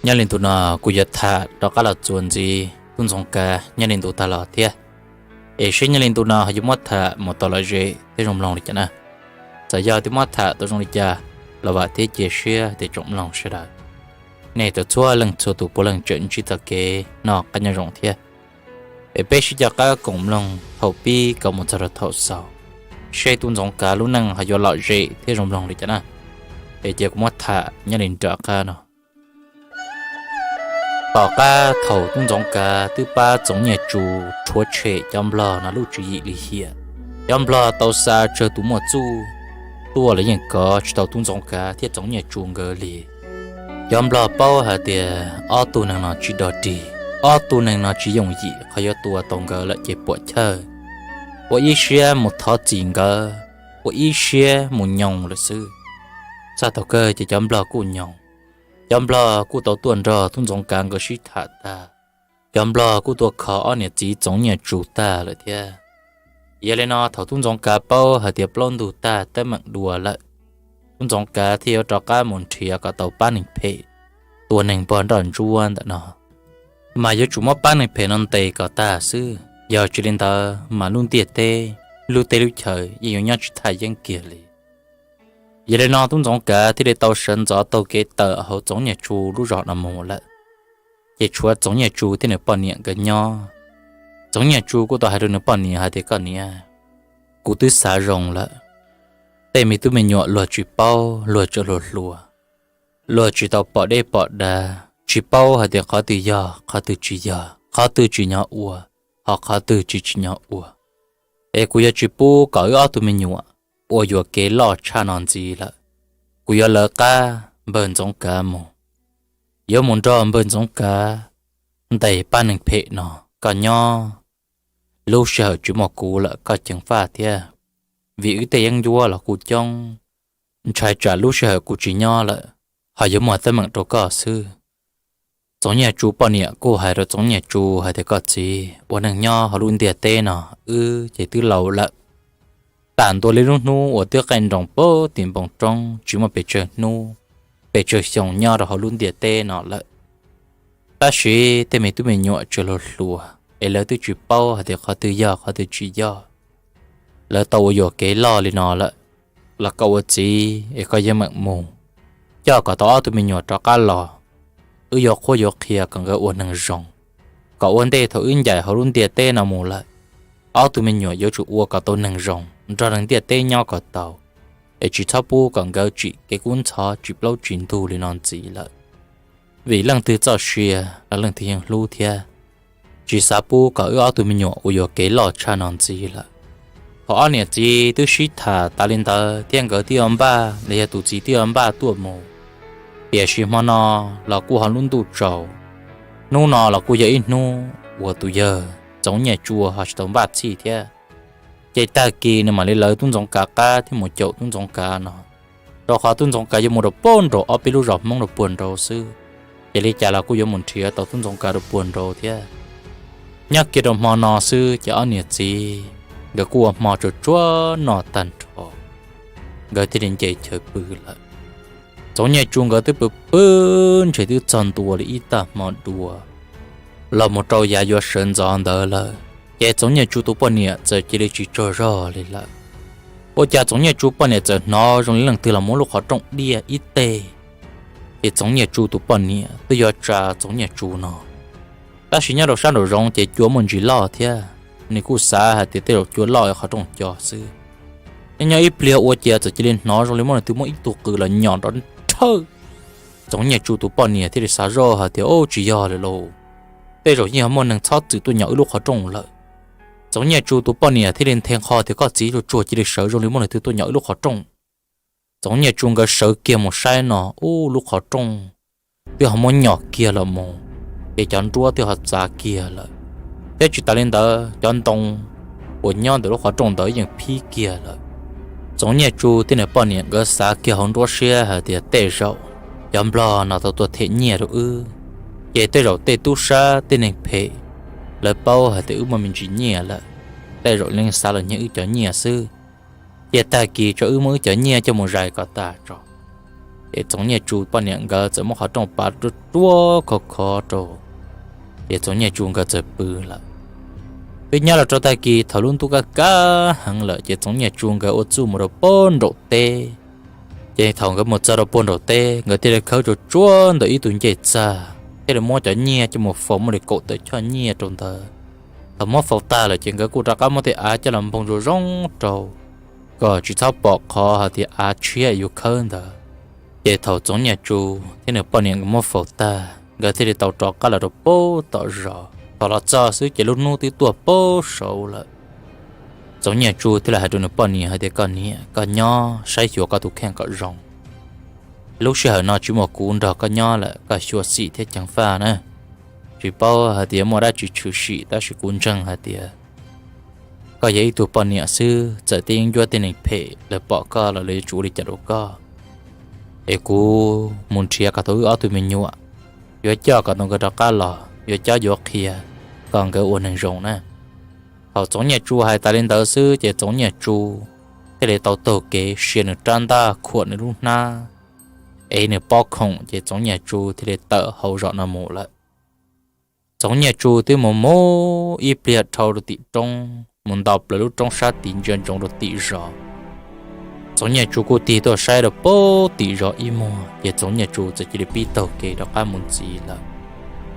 Nyob li ntu no kuv yuav tham rov qab los txuas ntxiv tub Ntxoov Kav nyob li ntu tag los thiab, es seb nyob li ntu no ho yuav muab tham mus tau lom zem thiab zoo mloog li cas na. Txawm yog tias muab tham tau zoo li cas los vam thiab cia siab tias tsoom mloog sawv daws, nej txhua leej txhua tus puav leej tseem ntsib txoj kev noj qab nyob zoo thiab. Es peb sib coj qab koom mloog thaum pib kom mus txog rau thaum xaus, seb tub Ntxoov Kav lub neej ho yuav lom zem thiab zoo mloog li cas na. Es cia kuv muab tham nyob li nram qab no. Tom qab thaum tub Ntxoov Kav twb pab Txoov Nyiaj Tsu rhuav tshem cov nplog no lub tswv yim lim hiam, cov nplog tau xa tsawg tus muaj txuj tuaj los yeej kov tsis tau tub Ntxoov Kav thiab Txoov Nyiaj Tsu nkawd li. Cov nplog paub hais tias ob tug neeg no tsis dog dig, ob tug neeg no tsis yooj yim, qhov yuav tua tau nkawd lawm ces puam chawj, ua ib siab mus thov txim nkawd, ua ib siab mus nyoos lawm xwb. Txog thaum kawg ces cov nplog kuj nyoos, cov nplog kuj tau tuaj nrog tub Ntxoov Kav nkawd sib tham tag, cov nplog kuj tuaj kho ob niam txiv Txoov Nyiaj Tsu tag lawm thiab. Yog li no thaum tub Ntxoov Kav paub hais tias plaub ntug tag teeb meem dua lawm, tub Ntxoov Kav thiaj yuav rov qab mus nrhiav kom tau pab neeg phem tua neeg npog nroj ntsuab ntawm no, mas yuav tsum muab pab neeg phem no ntes kom tag xwb. Yog tsis li ntawd mas lub ntiaj teb, lub teb lub chaw yeej yuav nyob tsis thaj yeeb kiag li. Yog li no tub Ntxoov Kav thiaj li tau sawv ntxov taug kev tawm hauv Txoov Nyiaj Tsu lub zos no mus lawm, ces tshuav Txoov Nyiaj Tsu thiab nws poj niam nkawd nyob. Txoov Nyiaj Tsu kuj tau hais rau nws poj niam hais tias, koj niam, kuv twb xav zoo lawm, tej me tub me nyuam luag tsis paub, luag tseem hluas hluas, luag tsis tau pom deb pom dav, tsis paub hais tias qhov twg yog qhov twg tsis yog, qhov twg tsim nyog ua, ho qhov twg tsis tsim nyog ua. Es kuv yuav tsis pub kom wb ob tug me nyuam ua yuam kev loj tshaj no ntxiv lawm. Kuv yuav lawv qab npawg Ntxoov Kav mus, yuav mus nrog npawg Ntxoov Kav ntes pab neeg phem no. Koj nyob, lub sij hawm tsis muaj kuv lawm koj ceev faj thiab, vim wb tej yeeb ncuab los kuj coob, ntshai tsam lub sij hawm kuv tsis nyob lawm ho yuav muaj teeb meem rau koj xwb. Txoov Nyiaj Tsu poj niam kuj hais rau Txoov Nyiaj Tsu hais tias, koj txiv, ua neej nyob hauv lub ntiaj teb no wb ces twb laus lawm, tam ntua li lub hnub uas twb qaij nroos pem tim npoo roob tsis muaj pes tsawg hnub, pes tsawg xyoo nyob rau hauv lub ntiaj teb no lawm. Tab sis tej me tub me nyuam tseem hluas hluas es lawv twb tsis paub hais tias qhov twg yog qhov twg tsis yog, lawv tau ua yuam kev loj li no lawm, los koj ua txiv es koj yeej meem mus coj kom tau ob tug me nyuam rov qab los, wb yuav qhuab yuav qhia kom nkawd ua neeg zoo, kom ua ntej thaum wb ncaim hauv lub ntiaj teb no mus lawm, ob tug me nyuam yuav tsum ua kom tau neeg zoo nrog neeg ntiaj teb nyob kom tau, es tsis txhob pub kom nkawd tsim kev kub ntxhov tsis plaub tsis ntug li no ntxiv lawm. Vim leej twg txoj sia los leej twg yeej hlub thiab, tsis xav pub kom wb ob tug me nyuam ua yuam kev loj tshaj no ntxiv lawm. Thaum ob niam txiv twb sib tham tas li ntawd thiab nkawd twb yuav npaj los yog tus txiv twb yuav npaj tuaj mus, tiam sis hmo no los kuj ho lub ntuj tsaus, hnub no los kuj yog ib hnub uas tus yawg Txoov Nyiaj Tsu ho tsis tau npaj txhij thiab. Ces tag kis nws mam li lawv tub Ntxoov Kav qab thiab mus caum tub Ntxoov Kav no, rau qhov tub Ntxoov Kav yuav mus rau puag nraum ob peb lub zos Hmoob rau puag nraud xwb. Ces li cas los kuj yuav mus nrhiav tau tub Ntxoov Kav rau puag nraud thiab. Nyob kiag rau hmo no xwb ces ob niam txiv nkawd kuj ua hmo tsuag tsuag noj tag nrho, nkawd thiaj li nce chaw pw lawm. Txoov Nyiaj Tsu nkawd twb pw pw ntshe twb txog ntua li ib tag hmo dua los mus rau yav yuav sawv ntxov ntawd lawm, ces Txoov Nyiaj Tsu tus poj niam txawm cia li tsis tsaug zog li lawm. Ua cas Txoov Nyiaj Tsu poj niam txawm hnov zoo li leej twg los muab lub qhov rooj diaj ib teg, ces Txoov Nyiaj Tsu tus poj niam twb yuav tsa Txoov Nyiaj Tsu no. Tab sis nyob rau sab nraum zoov ces cua muaj ntsis loj thiab, nws kuj xav hais tias tej zaum cua loj qhov rooj co xwb. Nyob nyob ib pliag ua cas txawm cia li hnov zoo li muaj leej twg muab ib tug qws los nyom nrov nrhawj. Txoov Nyiaj Tsu tus poj niam thiaj li xav zoj hais tias, ub, tsis yog lawm lauj, tej zaum yeej yog muaj neeg txhob txwm tuaj nyom wb lub qhov rooj lawm. Txoov Nyiaj Tsu tus poj niam thiaj li nthe nqho tias, koj txiv, tsuag tsuag cia li sawv, zoo li muaj leej twg tuaj nyom wb lub qhov rooj. Txoov Nyiaj Tsu nkawd sawv kiag mus saib no, ub, lub qhov rooj twb ho muab nyom kiag los mus, ces cov nruab twb ho txav kiag lawm, thiab tsis tas li ntawd cov ntoo uas nyob ntawm lub qhov rooj ntawd yeej phib kiag lawm. Txoov Nyiaj Tsu thiab nws poj niam nkawd xav kiag hauv nruab siab hais tias, tej zaum cov nplog no tau tuaj them nyiaj rau wb, ces tej zaum tej tub sab tej neeg phem lawv paub hais tias wb muaj me ntsis nyiaj lawm, tej zaum lawv xav los nyiag wb cov nyiaj xwb. Cia tag kis tso wb muab wb cov nyiaj coj mus zais kom tas tso. Ces Txoov Nyiaj Tsu poj niam nkawd txawm muab qhov rooj pav ruaj ruaj khov khov rau, ces Txoov Nyiaj Tsu nkawd txawm pw lawm. Twb nyob los rau tag kis thaum lub ntuj kaj kaj heev lawm ces Txoov Nyiaj Tsu nkawd ua txuj mus rau puag nraum teb. Ces thaum nkawd mus txog rau puag nraum teb nkawd thiaj li khawb tsuag tsuag ntawm ib tug ncej txag thiaj li muab cov nyiaj coj mus faus muaj li kaum tawm choj nyiaj rau ntawd. Thaum muab faus tag lawm ces nkawd kuj rov qab muab tej av coj los npog zoo zoo rau kom tsis txhob pom qhov hais tias av tshiab yuav khawb ntawd. Ces thaum Txoov Nyiaj Tsu thiab nws poj niam nkawd muab faus tag nkawd thiaj li tau rov qab los rau puag tom zos. Thaum los txog xwb ces lub hnub twb tuaj puag saud lawm. Txoov Nyiaj Tsu thiaj li hais rau nws poj niam hais tias, Koj niam, koj nyob saib xyuas koj tus kheej kom zoo. Lub sij hawm no tsis muaj kuv nrog koj nyob lawm koj xyuam xim thiab ceev faj na. Tsis paub hais tias muaj dab tsi tshwm sim tab sis kuv ntseeg hais tias koj yog ib tug poj niam xwb, txawm tej yeeb ncuab tej neeg phem lawv pom koj los lawv yuav tsum ua li cas rau koj. Es kuv mus nrhiav kom tau wb ob tug me nyuam, yuav coj kom tau nkawd rov qab los, yuav cob yuav qhia kom nkawd ua neeg zoo na. Thaum Txoov Nyiaj Tsu hais tas li ntawd xwb ces Txoov Nyiaj Tsu thiaj li tau taug kev sia nws rab ntaj khuam nws lub hnab, es nws pob khoom ces Txoov Nyiaj Tsu thiaj li tawm hauv zos no mus lawm. Txoov Nyiaj Tsu twb mus mus ib pliag dhau rau tim roob, mus nto plaws lub roob sab tid ntsia ntsoov rau tim zos. Txoov Nyiaj Tsu kuj tig tuaj saib rau puag tim zos ib muag ces Txoov Nyiaj Tsu txawm cia li pib taug kev rov qab mus ntxiv lawm.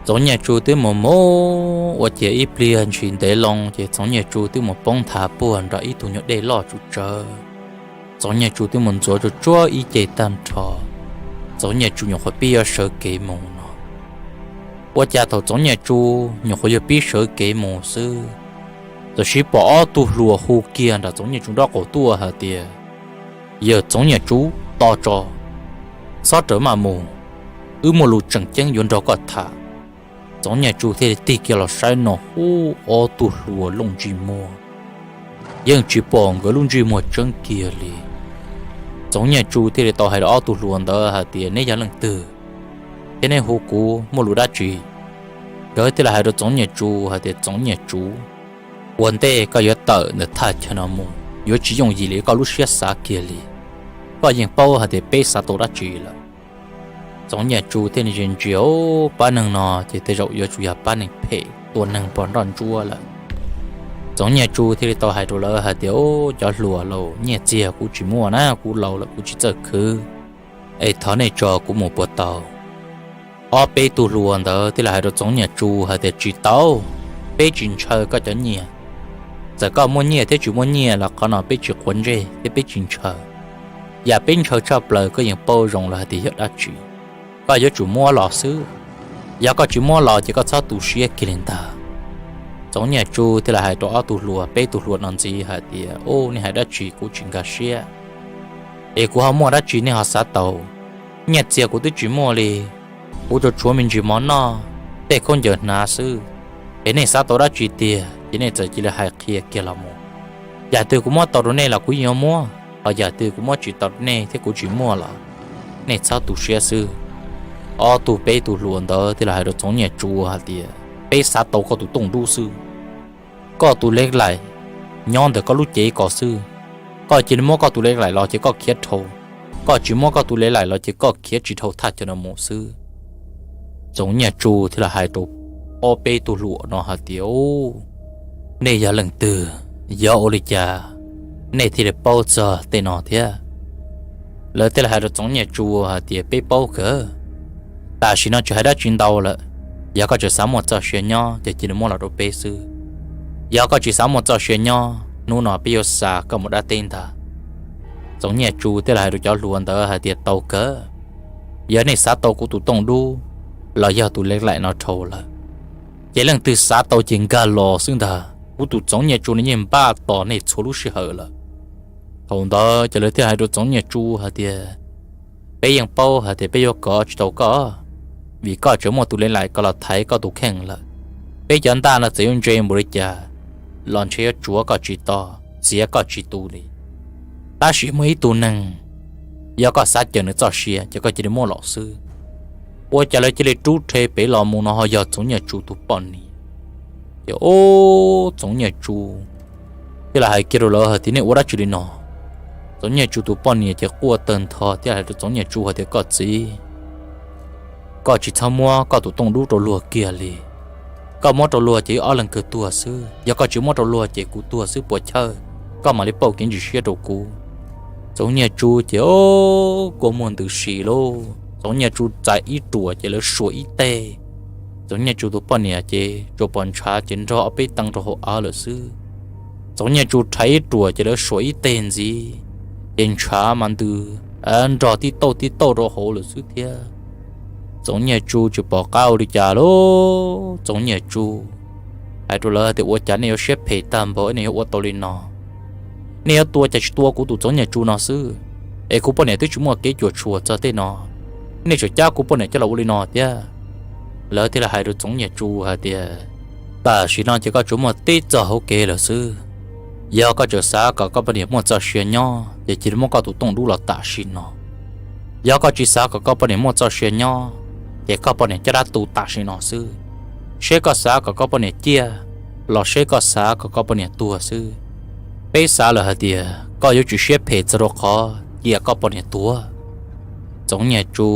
Txoov Nyiaj Tsu twb mus mus ua ciav ib pliag ntshis ntev loo ces Txoov Nyiaj Tsu twb mus poob nthav puag nrog ib tug nyuag dej loj tsuj tsawv. Txoov Nyiaj Tsu twb mus ntxuav tsuag tsuag ib ce tag nrho, Txoov Nyiaj Tsu nyuam qhuav pib yuav sawv kev mus no. Ua cas thaum Txoov Nyiaj Tsu nyuam qhuav yuav pib sawv kev mus xwb, txawm sib pom ob tug hluas hu kiag nram Txoov Nyiaj Tsu nraub qaum tuaj hais tias, Yawg Txoov Nyiaj Tsu, tos tso, txhob rawm maj mus, wb muaj lus tseem ceeb yuav nrog koj tham. Txoov Nyiaj Tsu thiaj li tig kiag los saib no hub ob tug hluas looj ntsej muag, yeej tsis pom nkawd lub ntsej muag tseeb kiag li. Txoov Nyiaj Tsu thiaj li tau hais rau ob tug hluas ntawd hais tias, Neb yog leej twg thiab neb hu kuv muaj lus dab tsi? Nkawd thiaj li hais rau Txoov Nyiaj Tsu hais tias, Txoov Nyiaj Tsu, ua ntej koj yuav tawm ntawm thaj chaw no mus yuav tsis yooj yim li koj lub siab xav kiag li. Koj yeej paub hais tias peb xav tau dab tsi lawm. Txoov Nyiaj Tsu thiaj li ntsia ntsia, Pab neeg no ces tej zaum yuav tsum yog pab neeg phem tua neeg pog nroj ntsuab lawm. Txoov Nyiaj Tsu thiaj li tau hais rau lawv hais tias, Cov hluas, nyiaj txiag kuv tsis muaj na, kuv laus lawm kuv tsis txawj khwv, es thov nej tso kuv mus puas tau? Ob peb tug hluas ntawd thiaj li hais rau Txoov Nyiaj Tsu hais tias, Tsis tau, peb tsis ntshaw koj cov nyiaj. Txawm koj muaj nyiaj thiab tsis muaj nyiaj los qhov no peb tsis quav ntsej thiab peb tsis ntshaw. Yam peb ntshaw tshaj plaws koj yeej paub zoo lawm hais tias yog dab tsi. Koj yuav tsum muab los xwb. Yog koj tsis muab los ces koj txhob tu siab kiag li ntag. Txoov Nyiaj Tsu thiaj li hais rau ob tug hluas peb tug hluas no ntxiv hais tias, Ub, nej hais dab tsi kuv tsis nkag siab. Es kuv ho muaj dab tsi nej ho xav tau? Nyiaj txiag kuv twb tsis muaj li, kuv tsuas tshuav me ntsis mov noj, tej khaub ncaws hnav xwb. Es nej xav tau dab tsi tiag ces nej txawm cia li hais qhia kiag los mus. Yam twg kuv muab tau rau nej los kuv yeej yuav muab, ho yam twg kuv muab tsis tau rau nej thiab kuv tsis muaj los nej txhob tu siab xwb. Ob tug peb tug hluas ntawd thiaj li hais rau Txoov Nyiaj Tsu hais tias, Peb xav tau koj tus tooj dub xwb. Koj tus lev laim nyob ntawm koj lub cev ko xwb. Koj cia li muab koj tus lev laim los ces koj khiav dhau, koj tsis muab koj tus lev laim los ces koj khiav tsis dhau thaj chaw no mus xwb. Txoov Nyiaj Tsu thiaj li hais rau ob peb tug hluas no hais tias, Nej yog leej twg? Yog ua li cas nej thiaj li paub txog tej no thiab? Lawv thiaj li hais rau Txoov Nyiaj Tsu hais tias, Peb paub kawg. Tam sim no tsis hais dab tsi ntau lawm, yog koj tseem xav muaj txoj sia nyob ces cia li muab los rau peb xwb. Yog koj tsis xav muaj txoj sia nyob, hnub no peb yuav xa koj mus dab teb ntag. Txoov Nyiaj Tsu thiaj li hais rau cov hluas ntawd hais tias, Tau kawg. Yog nej xav tau kuv tus tooj dub los yog tus lev laim no dhau lawm, ces leej twg xav tau ces nkag los xwb ntag. Kuv tus Txoov Nyiaj Tsu no yeej npaj tos nej txhua lub sij hawm lawm. Thaum ntawd ces lawv thiaj hais rau Txoov Nyiaj Tsu hais tias, Peb yeej paub hais tias peb yuav kov tsis tau koj, vim koj tseem muaj tus lev laim ko los thaiv koj tus kheej lawm. Peb cov ntaj no txawm yuav ntse npaum li cas los ntshe yuav tsuav koj tsis to, txiav koj tsis tu li. Tab sis muaj ib tug neeg, yog koj xav cawm nws txoj sia ces koj cia li muab los xwb. Ua cas lawv cia li rub rhe pem los mus no ho yog Txoov Nyiaj Tsu tus poj niam. Ces ub, Txoov Nyiaj Tsu thiaj li hais kiag rau lawv hais tias, Nej ua dab tsi li no? Txoov Nyiaj Tsu tus poj niam ces quaj tawg ntho thiab hais rau Txoov Nyiaj Tsu hais tias, Koj txiv, koj tsis txhob muab koj tus tooj dub rau luag kiag li. Koj muab rau luag ces wb ob leeg kawg tuag xwb. Yog koj tsis muab rau luag ces kuv tuag xwb puas chawj, koj mam li pauj kev ntsis siab rau kuv. Txoov Nyiaj Tsu ces kua muag ntws si lauj, Txoov Nyiaj Tsu txais ib ruam ces lawv suam ib teg. Txoov Nyiaj Tsu tus poj niam ces tsuas pom ntshav ces nrog ob peb tee rau hauv av lawm xwb. Txoov Nyiaj Tsu rhais ib ruam ces lawv suam ib teg ntxiv, ces ntshav mas ntws nrog tib tauj tib tauj rau hauv lawm xwb thiab. Txoov Nyiaj Tsu tsis pom qab ua li cas lauj, Txoov Nyiaj Tsu hais rau lawv tias, Ua cas nej yuav siab phem tag npaum nej yuav ua tau li no? Nej yuav tua cas tsis tua kuv tus Txoov Nyiaj Tsu no xwb, es kuv poj niam twb tsis muaj kev cuam tshuam txog tej no, nej tseem cab kuv poj niam coj los ua li no thiab. Lawv thiaj li hais rau Txoov Nyiaj Tsu hais tias, Tam sim no ces koj tsuas muaj tib txoj hauv kev lawm xwb. Yog koj tseem xav kom koj poj niam muaj txoj sia nyob ces cia li muab koj tus tooj dub los tam sim no. Yog koj tsis xav kom koj poj niam muaj txoj sia nyob, ces koj poj niam coj dab tu tam sim no xwb, seb koj xav kom koj poj niam ciaj los seb koj xav kom koj poj niam tuag xwb. Peb xav lawm hais tias koj yuav tsis siab phem txog rau qhov cia koj poj niam tuag. Txoov Nyiaj Tsu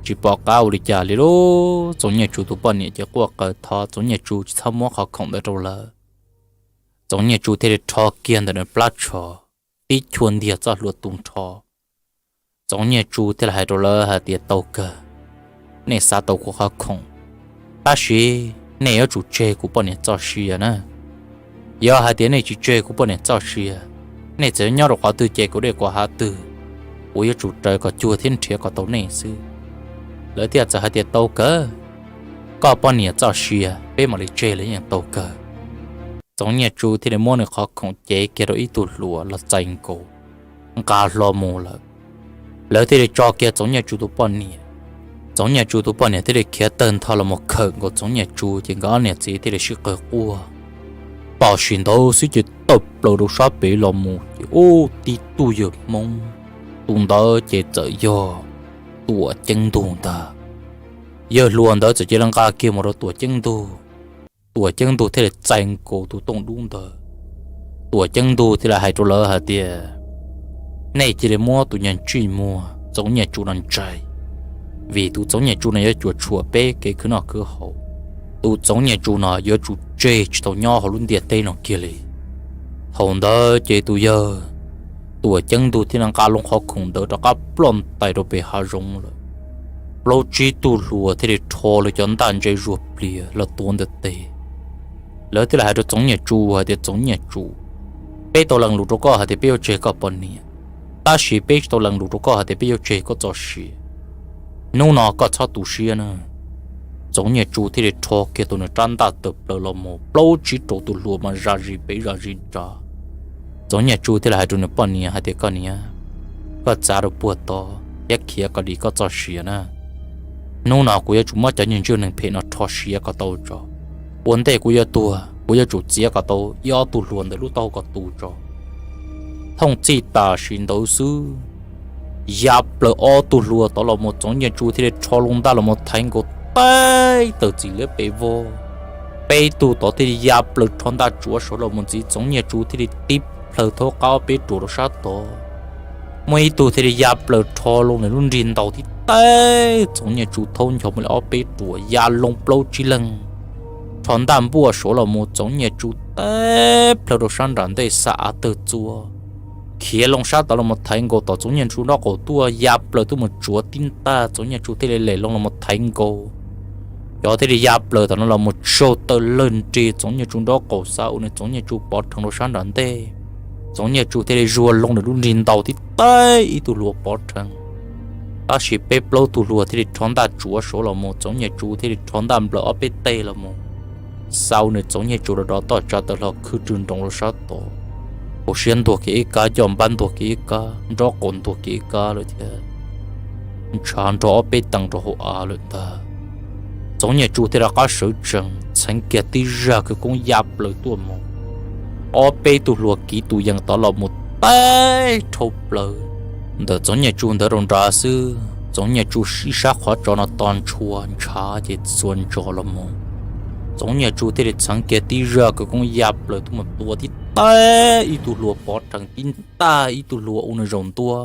tsis pom qab ua li cas li lauj, Txoov Nyiaj Tsu tus poj niam ces quaj qw thov Txoov Nyiaj Tsu tsis txhob muab qhov khoom ntawd rau lawv. Txoov Nyiaj Tsu thiaj li rho kiag ntawm nws plab tsho, tib chua ntiag txoj hlua tu nrho. Txoov Nyiaj Tsu thiaj li hais rau lawv hais tias, Tau kawg, nej xav tau kuv qhov khoom, tab sis nej yuav tsum tseg kuv poj niam txoj sia na. Yog hais tias nej tsis tseg kuv poj niam txoj sia, nej txawm nyob rau qhov twg ces kuv dej kuv hav twg, kuv yuav tsum raws kom cuag thiab nrhiav kom tau nej xwb. Lawv thiaj txawm hais tias, Tau kawg, koj poj niam txoj sia peb mam li tseg los yeej tau kawg. Txoov Nyiaj Tsu thiaj li muab nws qhov khoom cev kiag rau ib tug hluas los txais nkaus, nqa hlo mus lawm. Lawv thiaj li tso kiag Txoov Nyiaj Tsu tus poj niam. Txoov Nyiaj Tsu tus poj niam thiaj li khiav tawg ntho los mus khawm nkaus Txoov Nyiaj Tsu ces nkawd ob niam txiv thiaj li sib qawg quaj. Tam sim ntawd xwb ces tawm plaws rau sab pem los mus ces ub, tib tug yawg Hmoob, tus ntawd ces txawm yog Tuam Ceeb Ntug ntag. Yawg hluas ntawd txawm cia li nqa kiag mus rau Tuam Ceeb Ntug. Tuam Ceeb Ntug thiaj li txais nkaus tus tooj dub ntawd. Tuam Ceeb Ntug thiaj li hais rau lawv hais tias, Nej cia li muab tus niag ntsej muag Txoov Nyiaj Tsu no ntsaig, vim tus Txoov Nyiaj Tsu no yuav cuam tshuam peb kev khwv noj khwv haus. Tus Txoov Nyiaj Tsu no yuav tsum tseg tsis tau nyob hauv lub ntiaj teb no kiag li. Thaum ntawd ces tus yawg Tuam Ceeb Ntug thiaj li nqa loo qhov khoom ntawd rov qab ploj ntais rau pem hav zoov lawm. Plaub tsib tug hluas thiaj li rho lawv cov ntaj ntse zuag plias los tuav ntawm tes. Lawv thiaj li hais rau Txoov Nyiaj Tsu hais tias, Txoov Nyiaj Tsu, peb tau lees lus rau koj hais tias peb yuav tseg koj poj niam, tab sis peb tsis tau lees lus rau koj hais tias peb yuav tseg koj txoj sia. Hnub no koj txhob tu siab na. Txoov Nyiaj Tsu thiaj li rho kiag tau nws rab ntaj tawm plaws los mus, plaub tsib rau tus hluas mas zam zis pem zam zis nrad. Txoov Nyiaj Tsu thiaj li hais rau nws poj niam hais tias, Koj niam, koj txav rau puag tod thiab khiav kom dim koj txoj sia na. Hnub no kuv yuav tsum muab cov niag ntsej neeg phem no rho siav kom tau tso. Ua ntej kuv yuav tuag kuv yuav tsum txiav kom tau ib ob tug hluas ntawm lub taub hau kom tu tso. Thooj txij tam sim ntawd xwb, ya plaws ob tug hluas tod los mus, Txoov Nyiaj Tsu thiaj li rho loo ntaj los mus thaiv nkaus teb tawm txim liab pes vog. Peb tug tod thiaj li ya plaws rho ntaj tsuav saud los mus ntxiv, Txoov Nyiaj Tsu thiaj li tib plhaw thaub qab ob peb ruam rau sab tod. Muaj ib tug thiaj li ya plaws rho loo nws lub nrig ntaus tib teb, Txoov Nyiaj Tsu thaub ncho mus li ob peb ruam ya loo plaub tsib leeg. Rho ntaj npuaj saud los mus, Txoov Nyiaj Tsu tib plhaw rau sab nram ntej xa av tawg txua. Khiav loo sab tod los mus thaiv nkaus tom Txoov Nyiaj Tsu nraub qaum tuaj, ya plaws tuaj mus tsuav tib ntaj, Txoov Nyiaj Tsu thiaj li lem loo los mus thaiv nkaus. Cov thiaj li ya plaws tom no los mus tsaug tawm lawg nrig Txoov Nyiaj Tsu nraub qaum xa ua nws Txoov Nyiaj Tsu pov rhees rau sab nram ntej. Txoov Nyiaj Tsu thiaj li zuag loo nws lub nrig ntaus tib teb ib tug hluas pov rhees. Tab sis peb plaub tug hluas thiaj li rho ntaj tsuav saud los mus, Txoov Nyiaj Tsu thiaj li rho ntaj nplawm ob peb teg los mus, xa ua nws Txoov Nyiaj Tsu rov rov toj tsa tawm hlo khwb rwg nroos rau sab tod. Hauv siab ntuag kiag ib kab, coj npab ntuag kiag ib kab, nraub qaum ntuag kiag ib kab lawm thiab. Ntshav nrog ob peb tees rau hauv av lawm ntag. Txoov Nyiaj Tsu thiaj rov qab sawv tsees txheev kiag tib zaj khawv koob ya plaws tuaj mus. Ob peb tug hluas kiv tus yees tod los mus teb dhau plaws ntawm Txoov Nyiaj Tsu ntawd rau nrad xwb, Txoov Nyiaj Tsu ib sab qhov tso no to ntshua ntshav ces txua ntsos los mus. Txoov Nyiaj Tsu thiaj li txheev kiag tib zaj khawv koob ya plaws tuaj mus tua tib teg ib tug hlua pov rhees, tib teg ib tug hlua ua nws zaum ntua,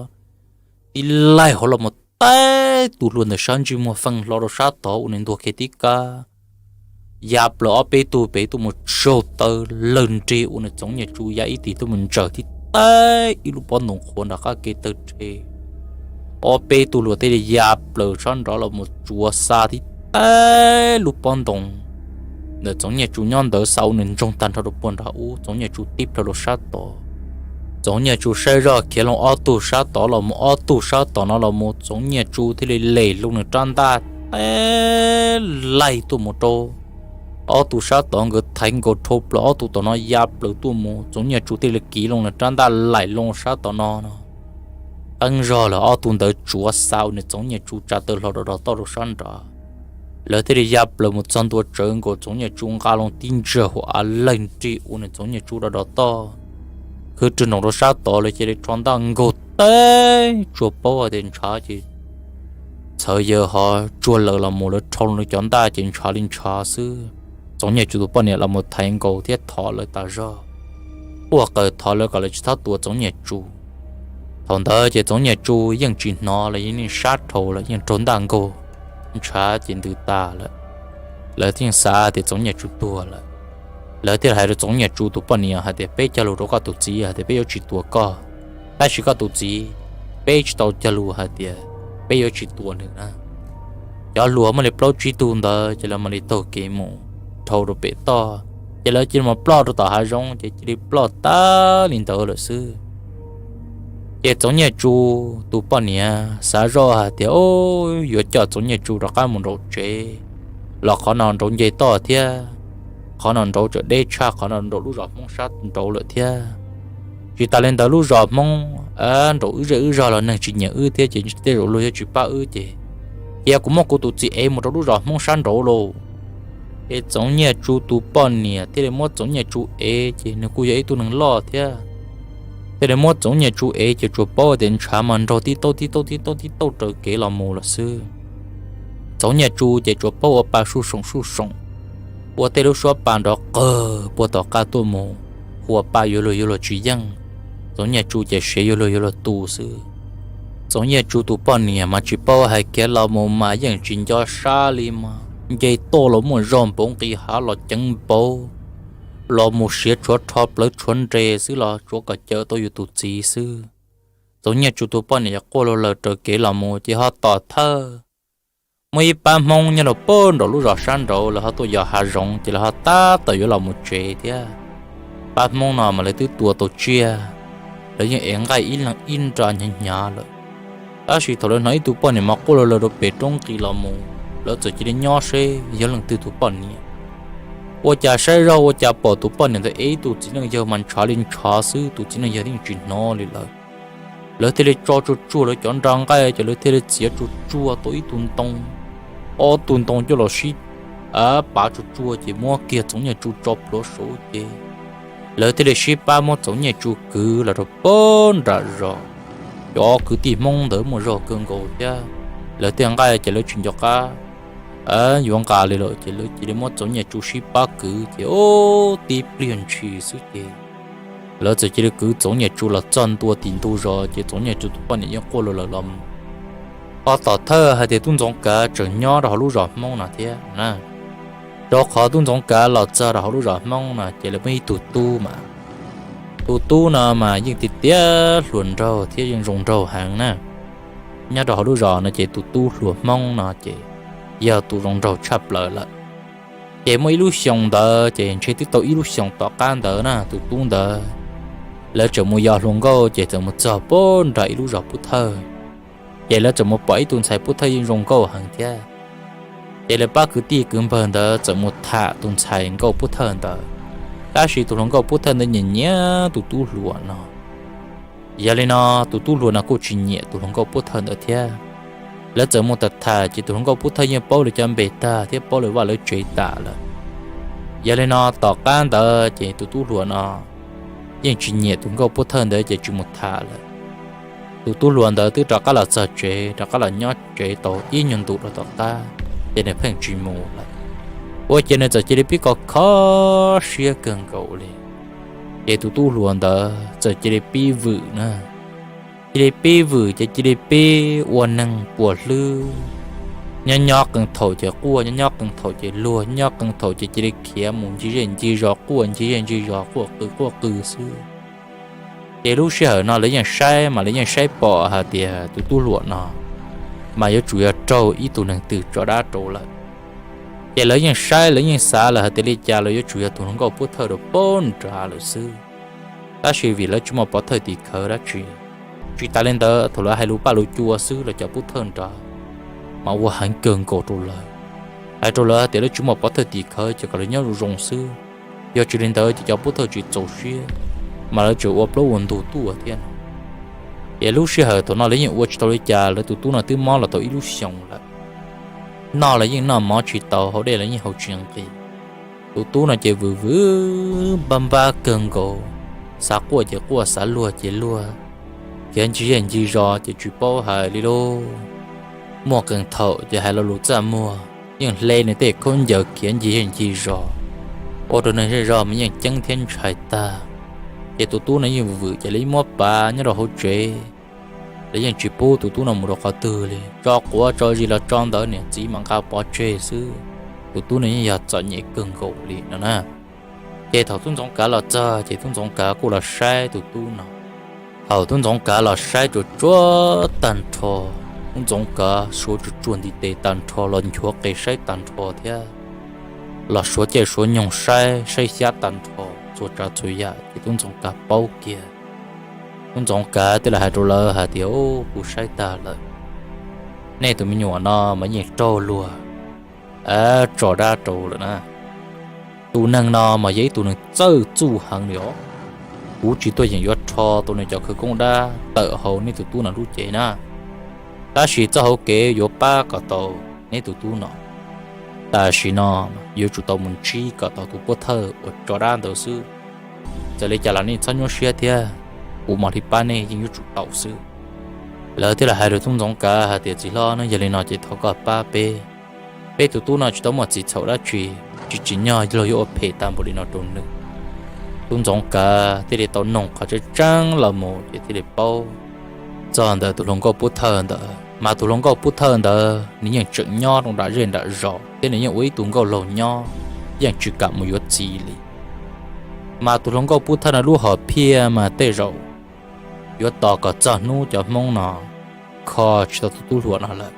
tib laig hauv los mus teb tus hlua ntawm sab ntsej muag feej hlo rau sab tod ua nws ntuag kiag tib kab. Ya plaws ob peb tug pem tuaj mus tsaug taw lawg nrig ua nws Txoov Nyiaj Tsu ya ib tis tuaj mus ntsaws tib teg ib lub pob ntoo qhuav nram qab kev tawg rhe. Ob peb tug hlua thiaj li ya plaws sab nrad los mus tsuav xa tib teg lub pob ntoo ntawm Txoov Nyiaj Tsu nyob ntawd xa ua nws ntsoog tag nrho rau puag nrad ub, Txoov Nyiaj Tsu tib plhaw rau sab tod. Txoov Nyiaj Tsu saib zoj khiav loo ob tug sab tod los mus, ob tug sab tod no los mus, Txoov Nyiaj Tsu thiaj li lem loo nws rab ntaj teb laig tuaj mus rau ob tug sab tod, nkawd thaiv nkaus dhau plaws ob tug tom no ya plaws tuaj mus, Txoov Nyiaj Tsu thiaj li kiv loo nws rab ntaj laim loo sab tom no no. Qeeb zog lawm ob tug ntawd tsuav xa ua nws Txoov Nyiaj Tsu tsa taw hlo rau rov toj rau sab nrad. Lawv thiaj li ya plaws mus txog ntua tsawv nkaus, Txoov Nyiaj Tsu nqa loo tib ntsag hua av lawg nrig ua nws Txoov Nyiaj Tsu rov rov toj, khwv rwg nroos rau sab tod, lawv cia li rho ntaj nkaug teb tsuag paub hais tias ntshav ces txhawv yawg ho tsuag lawm los mus, lawv rho loo cov ntaj ces ntshav li ntshav xwb. Txoov Nyiaj Tsu tus poj niam los mus thaiv nkaus thiab thov lawv tas zog, quaj qw thov lawv kom lawv tsis txhob tua Txoov Nyiaj Tsu. Thaum ntawd ces Txoov Nyiaj Tsu yeej tsis hnov los yeej sab dhau lawm, yeej raug ntaj nkaug, ntshav ces ntws tas lawm. Lawv thiaj xav tias Txoov Nyiaj Tsu tuag lawm. Lawv thiaj hais rau Txoov Nyiaj Tsu tus poj niam hais tias, peb cog lus rau koj tus txiv hais tias peb yuav tsis tua koj, tab sis koj tus txiv, peb tsis tau cog lus hais tias peb yuav tsis tua nws na. Cov hluas muaj li plaub tsib tug ntawd ces lawv mam li taug kev mus dhau rau pem toj, ces lawv cia li mus ploj rau tom hav zoov ces cia li ploj tas li ntawd lawm xwb. Ces Txoov Nyiaj Tsu tus poj niam xav zoj hais tias, o, yuav coj Txoov Nyiaj Tsu rov qab mus nraum tsev, los qhov no nraud nce toj thiab, qhov no nraud tseem deb tshaj qhov no nraum lub zos Hmoob sab nraud lawm thiab. Tsis tas li ntawd lub zos Hmoob nraum wb zej wb zog los neeg tsis nyiam wb thiab ces tej zaum luag yuav tsis pab wb ces cia kuv muab kuv tus txiv ev mus rau lub zos Hmoob sab nraud lauj. Ces Txoov Nyiaj Tsu tus poj niam thiaj li muab Txoov Nyiaj Tsu ev, ces nws kuj yog ib tug neeg loj thiab, thiaj li muab Txoov Nyiaj Tsu ev ces tsuas paub tias ntshav mas nrog tib tauj tib tauj tib tauj tib tauj raws kev los mus lawm xwb. Txoov Nyiaj Tsu ces tsuas paub ua pa suj soom suj soom, ua tej lub suab pa nrov qawg puag tom qab tuaj mus, ua pa yuav luag yuav luag tsis yeej. Txoov Nyiaj Tsu ces siav yuav luag yuav luag tu xwb. Txoov Nyiaj Tsu tus poj niam mas tsis paub hais kiag los mus mas yeej tsis nco sab li mas nce toj los muaj zog npaum nqis hav los ceev npaum, los mus siav tshuav rho plawv tshuav nres xwb los tsuav kom cawm tau yus tus txiv xwb. Txoov Nyiaj Tsu tus poj niam quaj luag lawm raws kev los mus ces ho tom thawj muaj ib pab Hmoob nyob rau puag nraum lub zos sab nraud, lawv ho tuaj yos hav zoov ces lawv ho tab tom yuav los mus tsev thiab. Pab Hmoob no mas lawv twb tua tau tsiaj, lawv yeej ev nqaij ib leeg ib nra hnyav hnyav lawm. Tab sis thaum lawv hnov ib tug poj niam mas quaj luag lawm rau pem roob nqis los mus, lawv txawm cia li nyob seb yog leej twg tus poj niam. Ua cas saib zog ua cas pom tus poj niam ntawd ev ib tug txiv neej yawg mas ntshav li ntshav xwb, tus txiv neej yawg yeej tsis hnov li lawm. Lawv thiaj li tso tsuag tsuag lawv cov nra nqaij ces lawv thiaj li txiav tsuag tsuag tau ib tug ntoo, ob tug ntoo coj los sib pav tsuag tsuag ces muab kiag Txoov Nyiaj Tsu tso plhuav saud ces lawv thiaj li sib pab muab Txoov Nyiaj Tsu kwv los rau puag nram zos. Cov kwv tij Hmoob ntawd muaj zog kawg nkaus thiab, lawv tej nqaij ces lawv tsis nco qab yuav nqa li lawm ces lawv cia li muab Txoov Nyiaj Tsu sib pab kwv ces ub tib pliag ntshis xwb ces lawv txawm cia li kwv Txoov Nyiaj Tsu los txog ntua tim ntug zos ces Txoov Nyiaj Tsu tus poj niam yeej quaj luag lawm los mus. Ho tom thawj hais tias tub Ntxoov Kav tseem nyob rau hauv lub zos Hmoob no thiab na. Rau qhov tub Ntxoov Kav los txog rau hauv lub zos Hmoob no ces lawv muaj ib tug tub mas, tus tub no mas yeej tiav tiav hluas nraug thiab yeej zoo nraug heev na. Nyob rau hauv lub zos no ces tus tub hluas Hmoob no ces yog tus zoo nraug tshaj plaws lawm. Ces muaj ib lub xyoos ntawd ces ntshe twb tau ib lub xyoos tom qab ntawd na tus tub ntawd, lawv tseem mus yos hluas nkauj ces txawm mus txog puag nram ib lub zos Pub Thawj. Ces lawv txawm mus pom ib tug ntxhais Pub Thawj yeej zoo nkauj heev thiab. Ces lawv pab kwv tij kwv npawg ntawd txawm mus tham tus ntxhais nkauj Pub Thawj ntawd, tab sis tus hluas nkauj Pub Thawj ntawd nyiam nyiam tus tub hluas no. Yog li no, tus tub hluas no kuj tsis nyiam tus hluas nkauj Pub Thawj ntawd thiab. Lawv txawm mus tham tham ces tus hluas nkauj Pub Thawj yeej paub lawv cov npe tag thiab paub lawv vaj lawv tsev tas lawm. Yog li no tom qab ntawd ces tus tub hluas no yeej tsis nyiam tus nkauj Pub Thawj ntawd ces tsis mus tham lawm. Tus tub hluas ntawd twb rov qab los txog tsev, rov qab los nyob tsev tau ib nyuag ntu rau tom qab, ces nws pheej tsis mus lawm. Ua ces nws txawm cia li pib kho kho siab kawg nkaus li. Ces tus tub hluas ntawd txawm cia li pib vwm na, cia li pib vwm ces cia li pib ua neeg puas hlwb. Nyob nyob qee thaum ces quaj, nyob nyob qee thaum ces luag, nyob qee thaum ces cia li khiav mus ncig zej ncig zos, quaj ncig zej ncig zos, quaj qw quaj qw xwb. Ces lub sij hawm no lawv yeej saib mas lawv yeej saib pom hais tias tus tub hluas no mas yuav tsum yog raug ib tug neeg twg tso dab rau lawm. Ces lawv yeej saib, lawv yeej xav lawm hais tias li cas los yuav tsum yog tus hluas nkauj pub thawj rau pem nrad lawm xwb. Tab sis vim lawv tsis muaj pov thawj tim khawv dab tsi, tsis tas li ntawd thaum lawv hais lus paj lus cua xwb los cov pub thawj nrad mas ua heev kawg nkaus rau lawv, hais rau lawv tias lawv tsis muaj pov thawj tim khawv ces kom lawv nyob zoo zoo xwb. Yog tsis li ntawd ces cov pub thawj tsis txaus siab mas lawv tseem ua plaub ua ntug tuaj thiab no. Ces lub sij hawm thaum no lawv yeej ua tsis tau li cas, lawv tus tub no twb mob los tau ib lub xyoos lawm. Noj los yeej noj mov tsis tau, haus dej los yeej haus tsis nqis. Tus tub no ces vwm vwm npab npab kawg nkaus, xav quaj ces quaj, xav luag ces luag, khiav ncig zej ncig zos ces tsis paub hais li lauj. Muaj qee thaum ces hais lo lus txaj muag yeej hle nws tej khaub ncaws khiav ncig zej ncig zos, ua rau neeg zej zos mas yeej ceeb thiab ntshai tag. Ces tus tub no yeej vwm vwm ces lawv yeej muab pav nyob rau hauv tsev, lawv yeej tsis pub tus tub no mus rau qhov twg li, tso quav tso zis los tso ntawd niam txiv mam nqa pov tseg xwb. Tus tub no yeej yog txom nyem kawg nkaus li no na. Ces thaum tub ntxoov kav los txog ces tub ntxoov kav kuj los saib tus tub no. Thaum tub ntxoov kav los saib tsuas tsuav tag nrho, tub ntxoov kav suav tsuas tsuag ntiv tes tag nrho los nchuav qe saib tag nrho thiab los suav caij suav nyoog saib, saib xyab tag nrho txhua tsav txhua yam ces tub ntxoov kav paub kiag. Tub ntxoov kav thiaj li hais rau lawv hais tias, Kuv saib tag lawm, nej tus me nyuam no mas yeej raug luag tso dab rau lawm na. Tus neeg no mas yog ib tug neeg txawj txuj heev li os. Kuv tsis tuaj yeem yuav rho tau nws cov khawv koob dab tawm hauv neb tus tub no lub cev na, tab sis txoj hauv kev yuav pab kom tau neb tus tub no, tam sim no yuav tsum tau mus ntsib kom tau tus pub thawj uas tso dab ntawd xwb. Txawm li cas los nej txhob nyuaj siab thiab, kuv mam li pab nej yeej yuav tsum tau xwb. Lawv thiaj li hais rau tub ntxoov kav hais tias, Txiv hlob, yog li no ces thov koj pab peb. Peb tus tub no tsis tau muaj txim txhaum dab tsi, tsis tsim nyog luag yuav ua phem tag npaum li no rau nws. Tub ntxoov kav thiaj li tau noog qhov tseeb tseeb los mus ces thiaj li paub txog ntawm tus hluas nkauj pub thawj ntawd. Mas tus hluas nkauj pub thawj ntawd nws yeej tseem nyob rau nram zej nram zos thiab nws yeej ua ib tug nkauj laug nyob, yeej tsis kam mus yuav txiv li. Mas tus hluas nkauj pub thawj no lub hom phiaj mas tej zaum yuav tos kom txog hnub cov Hmoob no kho tsis tau tus tub hluas no lawm,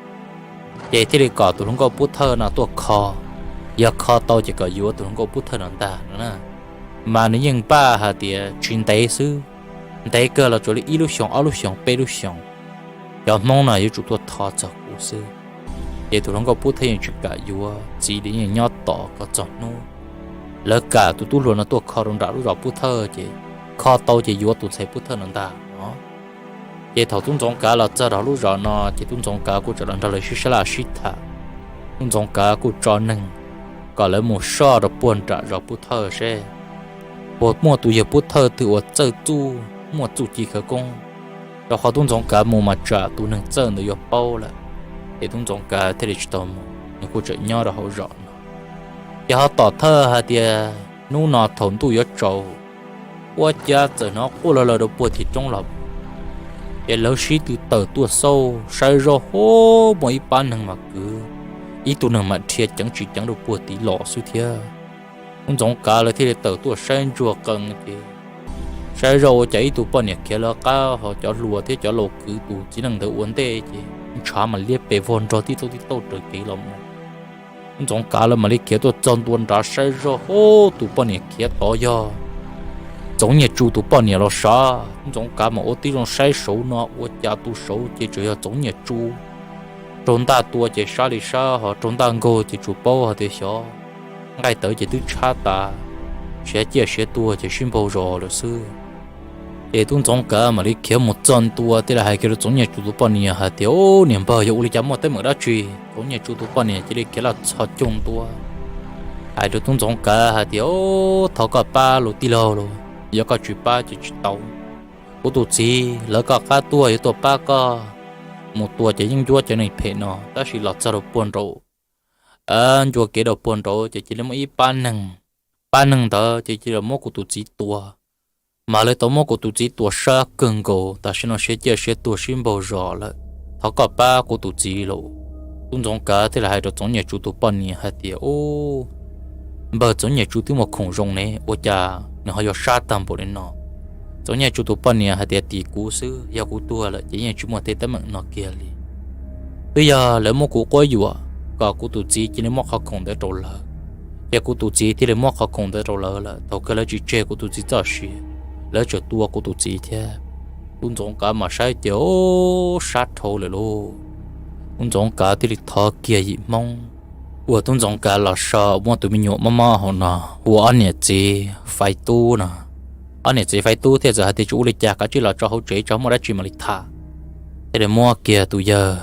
ces thiaj li kom tus hluas nkauj pub thawj no tuaj kho. Yog kho tau ces kom yuav tus hluas nkauj pub thawj no ntag no na. Mas nws yeej npaj hais tias tsis ntev xwb, ntev kawg los tsuas li ib lub xyoos, ob lub xyoos, peb lub xyoos, cov Hmoob no yuav tsum tuaj thov txog kuv xwb. Ces tus hluas nkauj pub thawj yeej tsis kam yuav txiv li, yeej nyob tos kom txog hnub lawv kam tus tub hluas no tuaj kho rau nram lub zos pub thawj, ces kho tau ces yuav tus ntxhais pub thawj no ntag no. Ces thaum tub ntxoov kav los txog rau lub zos no ces tub ntxoov kav kuj tseem los nrog lawv sib sab laj sib tham. Tub ntxoov kav kuj tso neeg kom lawv mus soj rau puag nram zos pub thawj seb puas muaj tus yawg pub thawj twg uas txawj txuj, muaj txuj ci khawv koob, rau qhov tub ntxoov kav mus mas tsam tus neeg txawj ntawd yuav paub lawm. Ces tub ntxoov kav thiaj li tsis tau mus, nws kuj tseem nyob rau hauv zos no. Ces ho tom thawj hais tias hnub no thaum ntuj yuav tsaus, ua cas txawm hnov quaj lawg lawg rau puag tim roob los. Ces lawv sib tw tawm tuaj xauj saib zoj, hub, muaj ib pab neeg mas kwv, ib tug neeg mas dhia ceev tsis ceev rau puag tim los xwb thiab. Tub ntxoov kav lawv thiaj li tawm tuaj saib ntsuag qees ces saib zoj ua cas ib tug poj niam khiav lawv qab, ho cov hluas thiab cov laus kwv tus txiv neej ntawd ua ntej ces ntshav mas liab pes vog nrog tib tauj tib tauj raws kev los mus. Tub ntxoov kav lawv mam li khiav tuaj txog ntua nrad saib zoj, hub, tus poj niam khiav tod yog Txoov Nyiaj Tsu tus poj niam los sav. Tub ntxoov kav mas ua tib zoo saib saud no ua cas tus saud ces tseem yog Txoov Nyiaj Tsu. Raug ntaj tua ces sab li sab, ho raug ntaj nkaug ces tsuas paub hais tias xyov nqaij tawv ces twb tshab tas, siav ciaj siav tuag ces sib npaug zos lawm xwb. Ces tub ntxoov kav mam li khiav mus txog ntua thiaj li hais kiag rau Txoov Nyiaj Tsu tus poj niam hais tias, Ub, niam npawg, yog ua li cas muaj teeb meem dab tsi? Txoov Nyiaj Tsu tus poj niam cia li khiav los txhos caug ntua hais rau tub ntxoov kav hais tias, Ub, thov koj pab lauj tij laug lauj, yog koj tsis pab ces tsis tau. Kuv tus txiv lawv koj qab tuaj yuav tuaj pab koj mus tua cov yeeb ncuab cov neeg phem no, tab sis los txog rau puag nraum ncua kev rau puag nraud ces cia li muaj ib pab neeg, pab neeg ntawd ces cia li muab kuv tus txiv tua. Mas lawv tau muab kuv tus txiv tua sab kawg nkaus, tam sim no siav ciaj siav tuag sib npaug zos lawm. Thov koj pab kuv tus txiv lauj. Tub Ntxoov Kav thiaj li hais rau Txoov Nyiaj Tsu tus poj niam hais tias, Ub, npawg Txoov Nyiaj Tsu twb muaj khoom zoo ne, ua cas nws ho yuav sab tag npaum li no? Txoov Nyiaj Tsu tus poj niam hais tias, Tim kuv xwb, yog kuv tuag lawm ces yeej tsis muaj tej teeb meem no kiag li. Twb yog lawv muab kuv quab yuam kom kuv tus txiv cia li muab qhov khoom ntawd rau lawv, ces kuv tus txiv thiaj li muab qhov khoom ntawd rau lawv lawm. Thaum kawg lawv tsis tseg kuv tus txiv txoj sia, lawv tseem tua kuv tus txiv thiab. Tub Ntxoov Kav mas saib ces, ub, sab dhau lawm lauj. Tub Ntxoov Kav thiaj li thov kiag yim Hmoob uas Tub Ntxoov Kav los so muaj tus me nyuam mob mob hauv no, hu ob niam txiv Faiv Tub no. Ob niam txiv Faiv Tub thiaj txawm hais tias, Tsis ua li cas, kav tsij los tso hauv tsev tso, muaj dab tsi mam li tham. Thiaj li muab kiag tus yawg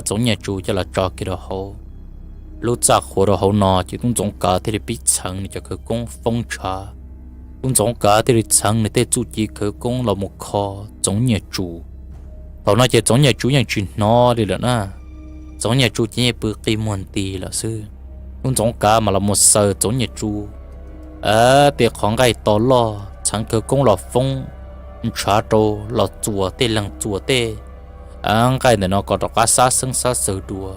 Txoov Nyiaj Tsu coj los tso kiag rau hauv lub txaj qhua rau hauv no, ces Tub Ntxoov Kav thiaj li pib txheev nws cov khawv koob foob ntshav. Tub Ntxoov Kav thiaj li txheev nws tej txuj ci khawv koob los mus kho Txoov Nyiaj Tsu. Thaum no ces Txoov Nyiaj Tsu yeej tsis hnov li lawm na. Txoov Nyiaj Tsu ces yeej pw qi muag nti lawm xwb. Tub Ntxoov Kav mas los mus xaws Txoov Nyiaj Tsu tej qhov nqaij to loj, txheev khawv koob los foob ntshav rau, los txuas tej leeg txuas tej nqaij ntawm no kom rov qab xab xeeb xab xwm dua.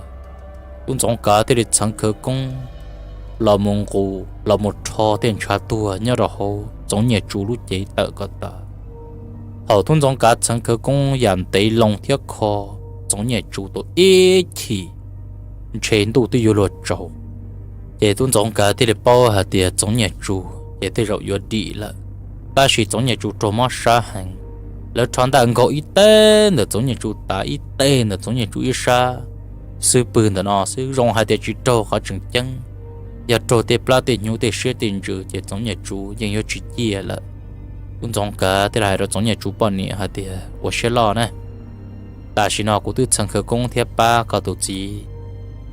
Tub Ntxoov Kav thiaj li txheev khawv koob los mus nqus los mus rho tej ntshav tuag nyob rau hauv Txoov Nyiaj Tsu lub cev tawm kom tas. Thaum Tub Ntxoov Kav txheev khawv koob yam ntev loo thiab kho Txoov Nyiaj Tsu tau ib chim, ntshe ntuj twb yuav luag tsaus. Ces Tub Ntxoov Kav thiaj li paub hais tias Txoov Nyiaj Tsu ces tej zaum yuav dim lawm. Tab sis Txoov Nyiaj Tsu raug mob sab heev, lawv rho ntaj nkaug ib teg ntawm Txoov Nyiaj Tsu tav, ib teg ntawm Tsoov Nyiaj Tsu ib sab xwb, pw ntawm no xwb. Zoo hais tias tsis raug qhov tseem ceeb, yog raug tej plab tej hnyuv tej siab tej ntsws ces Tsoov Nyiaj Tsu yeej yuav tsis ciaj lawm. Tub Ntxoov Kav thiaj li hais rau Tsoov Nyiaj Tsu poj niam hais tias, Ua siab loj na, tam sim no kuv twb txheev khawv koob thiab pab koj tus txiv,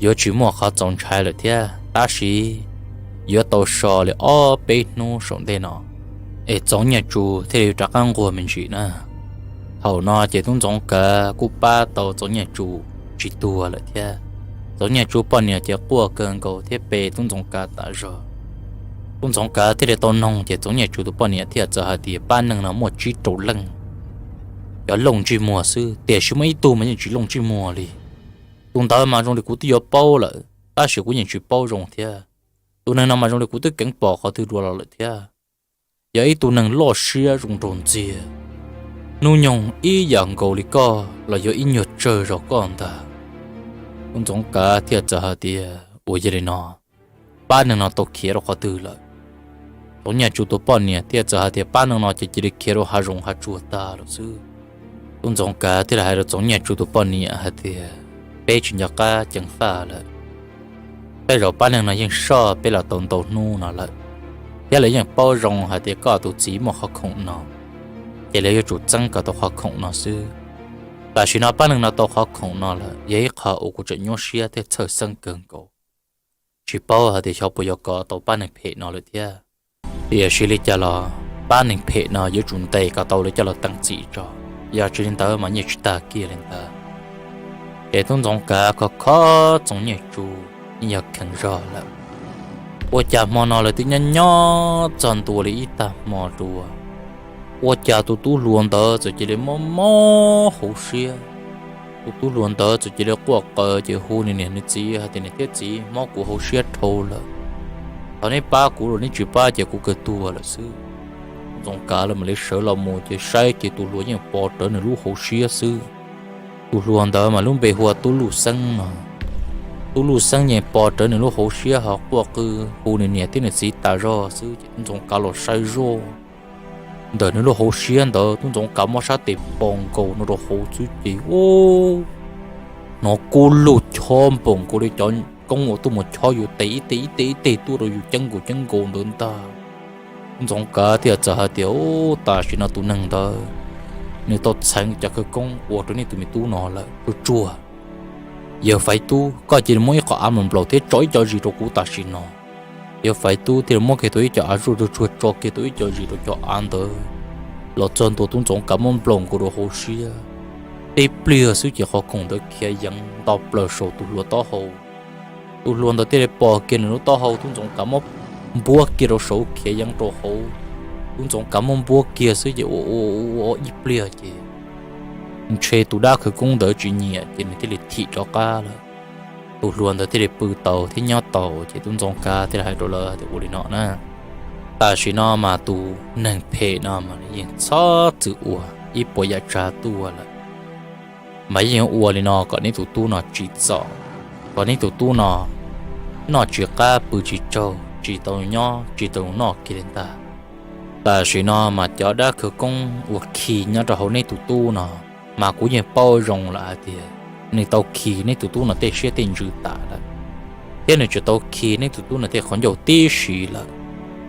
yuav tsis muaj qhov txaus ntshai lawm thiab, tab sis yuav tau so li ob peb hnub saum ntej no es Tsoov Nyiaj Tsu thiaj li rov qab nquag me ntsis na. Thaum no ces Tub Ntxoov Kav kuj pab tau Tsoov Nyiaj Tsu tsis tuag lawm thiab. Tsoov Nyiaj Tsu poj niam ces quaj kawg nkaus thiab pe Tub Ntxoov Kav tas zog. Tub Ntxoov Kav thiaj li tau noog ces Tsoov Nyiaj Tsu tus poj niam thiaj txawm hais tias, Pab neeg no muaj tsib rau leej, cov looj ntsej muag xwb, tiam sis muaj ib tug mas yeej tsis looj ntsej muag li. Tus ntawd mas zoo li kuv twb yuav paub lawm, tab sis kuv yeej tsis paub zoo thiab. Tus neeg no mas zoo li kuv twb keev pom qhov twg dua los lawm thiab. Yog ib tug neeg loj siab zoo nraug ntxiag, hnub nyoog ib yam nkaus li koj los yog ib nyuag tsawg zog koj ntag. Tub Ntxoov Kav thiaj txawm hais tias, Ua yog li no, pab neeg no tau khiav rau qhov twg lawm? Tsoov Nyiaj Tsu tus poj niam thiaj txawm hais tias, Pab neeg no ces cia li khiav rau hav zoov hav tsuag tag lawm xwb. Tub Ntxoov Kav thiaj li hais rau Tsoov Nyiaj Tsu tus poj niam hais tias, Peb tsis nco qab ceev faj lawm. Tej zaum pab neeg no yeej soj peb los tau ntau hnub no lawm, thiab lawv yeej paub zoo hais tias koj tus txiv muaj qhov khoom no, ces lawv yuav tsum txeeb kom tau qhov khoom no xwb. Tam sim no pab neeg no tau qhov khoom no lawm, yog ib qho uas kuv tseem nyuaj siab thiab txhawj xeeb kawg nkaus. Tsis paub hais tias xyov puas yuav kov tau pab neeg phem no lawm thiab. Tiam sis li cas los pab neeg phem no yuav tsum ntes kom tau lawv coj los teem txim tso, yog tsis li ntawd mas nyiaj tsis tag kiag li ntawd. Ces Tub Ntxoov Kav kho kho Txoov Nyiaj Tsu yeej yog kheev zog lawm. Ua cas hmo no lawv twb nyob nyob txog ntua li ib tag hmo dua, ua cas tus tub hluas ntawd txawm cia li mob mob hauv siab. Tus tub hluas ntawd txawm cia li quaj qw ces hu nws niam nws txiv hais tias, Niam thiab txiv, mob kuv hauv siab dhau lawm. Thov neb pab kuv los neb tsis pab ces kuv kawg tuag lawm xwb. Tub Ntxoov Kav lawv mam li sawv los mus ces saib ces tus hluas yeej pos rawv nws lub hauv siab xwb. Tus hluas ntawd mas lub npe hu ua Tub Luj Xeeb no. Tub Luj Xeeb yeej pos rawv nws lub hauv siab ho quaj qw hu nws niam thiab nws txiv tas zog xwb ces Tub Ntxoov Kav los saib zoj ntawm nws lub hauv siab ntawd, Tub Ntxoov Kav muab sab tes pos nkaus no rau hauv xwb ces, ub, hnov kub lug chob npaum nkaus li cov koob uas tuaj mus chob yus tes ib teg ib teg ib teg tuaj rau yus ceeb nkaus ceeb nkaus ntawd ntag. Tub Ntxoov Kav thiaj txawm hais tias, Ub, tam sim no tus neeg ntawd nws tau txheev cov khawv koob ua rau nej tus me tub no lawm. Tsuag tsuag, yawg Faiv Tub, koj cia li muab ib qho av nplaum nplaum thiab tso ib co zis rau kuv tam sim no. Yawg Faiv Tub thiaj li muab kiag tau ib co av zuaj tsuag tsuag tso kiag tau ib co zis rau cov av ntawd los txog ntua Tub Ntxoov Kav muab nplaum nkaus rau hauv siab. Tib pliag xwb ces qhov khoom ntawd khiav yeev nto plaws saum tus hluas taub hau. Tus hluas ntawd thiaj li pom kiag nws lub taub hau, Tub Ntxoov Kav muab npuab kiag rau saud khiav yeev rau hauv. Tub Ntxoov Kav muab npuab kiag xwb ces ua ua ua ib pliag ces ntshe tus dab khawv koob ntawd tsis nyiam ces nws thiaj li thim rov qab lawm. Tus hluas ntawd thiaj li pw tau thiab nyob tau ces Tub Ntxoov Kav thiaj li hais rau lawv tias ua li no na, tam sim no mas tus neeg phem no mas nws yeej txhob txwm ua ib puas yam tsav tuaj lawm, mas yeej ua li no kom neb tus tub no tsim txom, kom neb tus tub no noj tsis qab pw tsis tsaug, tsis tau nyob tsis tau noj kiag li ntag. Tam sim no mas cov dab khawv koob uas khi nyob rau hauv neb tus tub no mas kuv yeej paub zoo lawm hais tias nws tau khi neb tus tub no tej siab tej ntsws tas lawm, thiab nws tseem tau khi neb tus tub no tej qhov ncauj tib si lawm.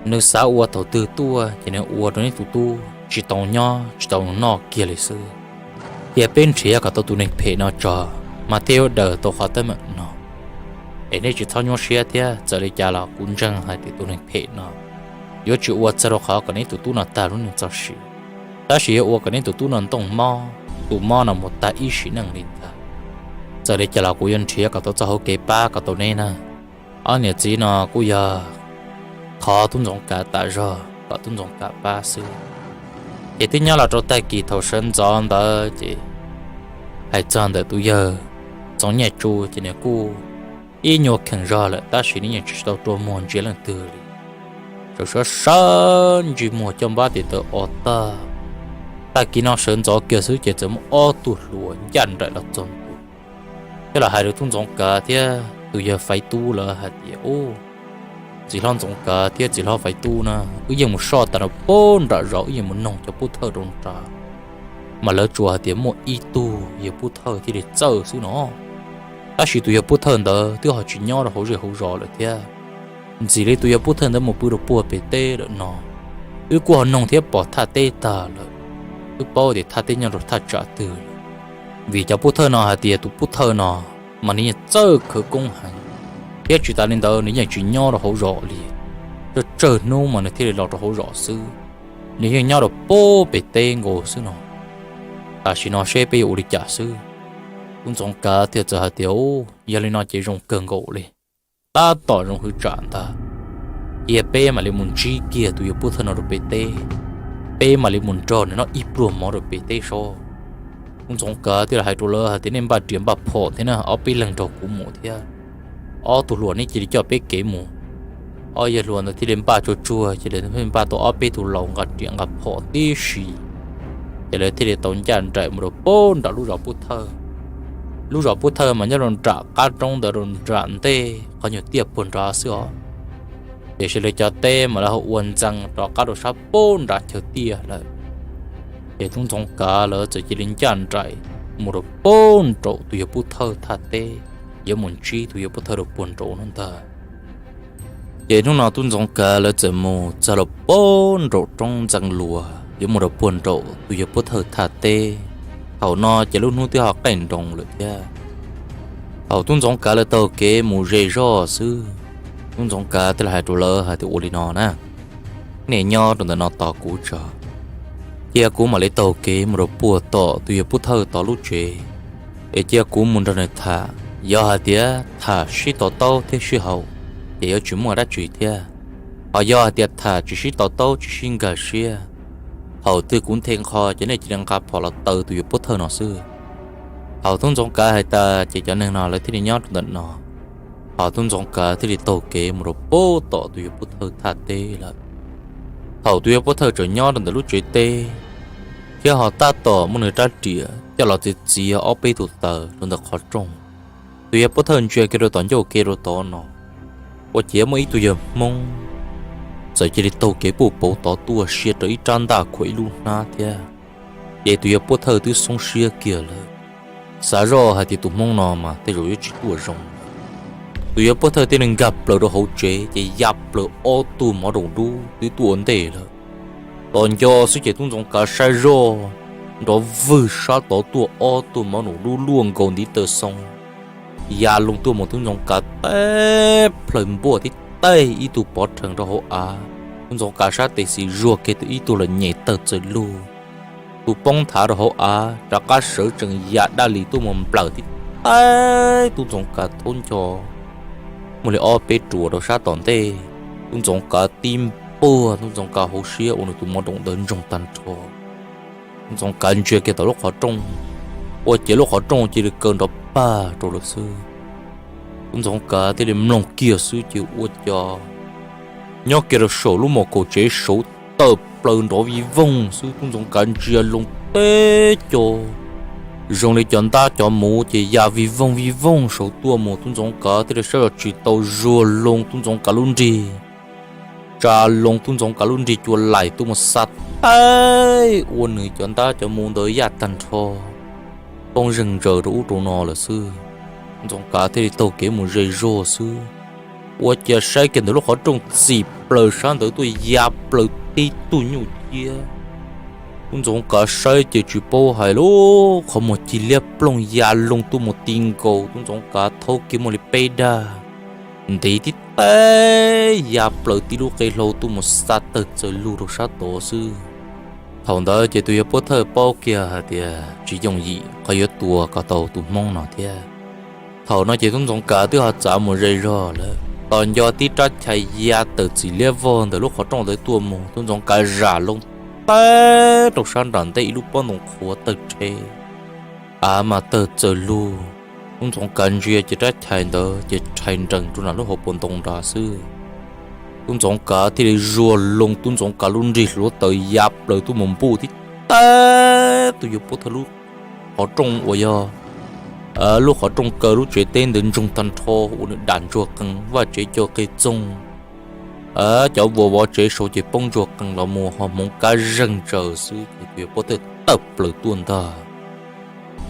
Nws xav ua thaum twg tuaj ces nws ua rau neb tus tub tsis tau nyob tsis tau noj kiag li xwb. Cia peb nrhiav kom tau tus neeg phem no tso, mas thiaj yuav daws tau qhov teeb meem no. Es nej tsis txhob nyuaj siab thiab, txawm li cas los kuv ntseeg hais tias tus neeg phem no yuav tsis ua txog rau qhov kom neb tus tub no tag lub neej txoj sia, tab sis yog ua kom neb tus tub no ntooj mob, tus mob no mus tag ib sim neej li ntag. Txawm li cas los kuv yuav nrhiav kom tau txoj hauv kev pab kom tau neb na. Ob niam txiv no kuj yog thov Tub Ntxoov Kav tas zog kom Tub Ntxoov Kav pab xwb. Ces twb nyob los rau tag kis thaum sawv ntxov ntawd ces hais txog ntawm tus yawg Txoov Nyiaj Tsu ces nws kuj ib nyuag kheej zog lawm tab sis nws yeej tsis tau rua muag ntsia leej twg li, tsuas sawv sawv ntsig muag coj npab tes taw o tag. Tag kis no sawv ntxov kiag xwb ces txawm muaj ob tug hluas ncaj nraim los txog ntua, thiab los hais rau Tub Ntxoov Kav thiab tus yawg Faiv Tub lawv hais tias, Ub, txiv hlob Ntxoov Kav thiab txiv hlob Faiv Tub na, wb yeej mus soj tas rau pem nram zos, wb yeej mus noog cov pub thawj rau nram, mas lawv tsuas hais tias muaj ib tug yawg pub thawj thiaj li txawj xwb no. Tab sis tus yawg pub thawj ntawd twb ho tsis nyob rau hauv zej hauv zos lawm thiab. Ntxim li tus yawg pub thawj ntawd mus pw rau puag pem teb lawm no. Wb kuj ho noog thiab pom thaj teb tag lawm, wb paub tias thaj teb nyob rau thaj tsam twg lawm. Vim cov pub thawj no hais tias tus pub thawj no mas nws yeej txawj khawv koob heev, thiab tsis tas li ntawd nws yeej tsis nyob rau hauv zos li, tsawg tsawg hnub mas nws thiaj li los rau hauv zos xwb. Nws yeej nyob rau puag pem teb nkaus xwb no. Tam sim no seb peb yuav ua li cas xwb. Tub Ntxoov Kav thiaj txawm hais tias, Yog li no ces zoo kawg nkaus li, tab tom zoo hwv tsam ntag. Cia peb mam li mus ntsib kiag tus yawg pub thawj no rau pem teb, peb mam li mus nrog nws noj ib pluag mov rau pem teb seb. Tub Ntxoov Kav thiaj li hais rau lawv hais tias, Nej npaj riam npaj phom thiab na, ob peb leeg nrog kuv mus thiab. Ob tug hluas neb cia li coj peb kev mus. Ob yawg hluas ntawd thiaj li npaj tsuag tsuag, ces lawv npaj tau ob peb tug laus nqa riam nqa phom tib si, ces lawv thiaj li tau ncaj nraim mus rau puag nram lub zos pub thawj. Lub zos pub thawj mas nyob rau nram qab roob ntawd rau nram ntej qhov nyuag tiaj puag nrad xwb os. Tiam sis lawv cov teb mas lawv ho ua ntxees rov qab rau sab puag nrad chaw tiaj lawm. Ces Tub Ntxoov Kav lawv txawm cia li ncaj nraim mus rau puag nraum tus yawg pub thawj thaj teb, yuav mus ntsib tus yawg pub thawj rau puag nraud no ntag. Ces hnub no Tub Ntxoov Kav lawv txawm mus txog rau puag nraum roob ntxeev luas yuav mus rau puag nraum tus yawg pub thawj thaj teb. Thaum no ces lub hnub twb ho qaij nroos lawm thiab. Thaum Tub Ntxoov Kav lawv taug kev mus ze zog xwb, Tub Ntxoov Kav thiaj li hais rau lawv hais tias, Ua li no na, nej nyob rau ntawm no tos kuv tso, cia kuv mam li taug kev mus rau puag tom tus yawg pub thawj tod lub tsev, es cia kuv mus nrog nws tham. Yog hais tias tham sib to taub thiab sib haum, ces yuav tsis muaj dab tsi thiab. Ho yog hais tias tham tsis sib to taub tsis sib nkag siab, thaum twg kuv nthe nqho ces nej cia li nqa phom los taw tus yawg pub thawj no xwb. Thaum Tub Ntxoov Kav hais tas ces cov neeg no lawv thiaj li nyob rau ntawm no. Thaum Tub Ntxoov Kav thiaj li taug kev mus rau puag tom tus yawg pub thawj thaj teb lawm. Thaum tus yawg pub thawj tseem nyob rau ntawm lub tsev teb, thiab ho tab tom muaj nws rab riam coj los txiav txiav ob peb tug taws rau ntawm qhov rooj. Tus yawg pub thawj ntsia kiag rau tom ncauj kev rau tod no, ua ciav muaj ib tug yawg Hmoob txawm cia li taug kev puj pauv tod tuaj sia rau ib rab ntaj khuam ib lub hnab thiab. Ces tus yawg pub thawj twb xoob siab kiag lawm, xav zoj hais tias tus Hmoob no mas tej zaum yuav tsis tuaj zoo. Tus yawg pub thawj thiaj li nkag plaws rau hauv tsev ces ya plaws ob tug mov daum dub twb tuaj ua ntej lawm. Tos nco xwb ces Tub Ntxoov Kav saib zoj, nrov vwg sab tod tuaj ob tug mov daum dub luaj nkaus ntiv taw xoo, ya loo tuaj mus Tub Ntxoov Kav teb plhaw npuaj tib teg ib tug pov rhees rau hauv av. Tub Ntxoov Kav sab tes xis zuag kiag tus ib tug los nyem tawg txawm lug, tus poob nthav rau hauv av rov qab sawv tsees ya daj li tuaj mus nplawm tib teg Tub Ntxoov Kav thaub nco. muaj li ob peb ruam rau sab tom ntej. Tub Ntxoov Kav tib npuaj, Tub Ntxoov Kav hauv siab ua nws tus mov doom ntawd ntsoog tag nrho. Tub Ntxoov Kav ntsia kiag tom lub qhov rooj, ua ciav lub qhov rooj cia li kaw nrov pag rau lawm xwb. Tub Ntxoov Kav thiaj li mloog kiag xwb ces ua cas nyob kiag rau saum lub mos kaum tsev saud tawm plaws nrov vij voog xwb. Tub Ntxoov Kav ntsia loo teb co zoo li cov ntab cov muv ces ya vij voog vij voog saud tuaj mus. Tub Ntxoov Kav thiaj li saib los tsis tau, zuag loo Tub Ntxoov Kav lub nrig, tsa loo Tub Ntxoov Kav lub nrig cua laim tuaj mus xa tawg ua nws cov ntab cov muv ntawd yaj tag nrho, poob zeeg ntsaws rau ub rau no lawm xwb. Tub Ntxoov Kav thiaj li taug kev mus ze zog xwb. Ua cas saib kiag ntawm lub qhov rooj txim plaws sab ntawd tuaj ya plaws tib tug nyuj ciab. Tub Ntxoov Kav saib ces tsis paub hais li, qhov muag cig liab ploog ya loo tuaj mus ti nkaus Tub Ntxoov Kav thaub kiag muaj li peb dag, ntiv tib teb ya plaws tib lub qe hlau tuaj mus xa tawg txawg lug rau sab tod xwb. Thaum ntawd ces tus yawg Puab Thawj paub kiag hais tias tsis yooj yim qhov yuav tua kom tau tus hmoob no thiab. Thaum no ces Tub Ntxoov Kav twb ho txav mus ze zog lawm, tos nco tib rab chais ya tawm txim liab vog ntawm lub qhov rooj ntawd tuaj mus. Tub Ntxoov Kav zam loo teb rau sab nram ntej ib lub pob ntoo qhuav tawg rhe, av mas tawg txawg lug. Tub Ntxoov Kav ntsia ces rab chais ntawd ces rhais nrees rau nram lub hauv paus ntoo nrad xwb. Tub Ntxoov Kav thiaj li zuag loo Tub Ntxoov Kav lub nrig hluav taws ya plaws tuaj mus npuj tib teb tus yawg Puab Thawj lub qhov rooj uas yog lub qhov rooj kaw lub tsev teb ntawd ntsoog tag nrho ua nws dam ntsuag qees, vaj tsev cov qe txoog, cov vuas vov tsev saud ces poob ntsuag qees los mus ho hmoov kab zeeg ntsaws xwb ces tus yawg Puab Thawj tawm plaws tuaj ntag,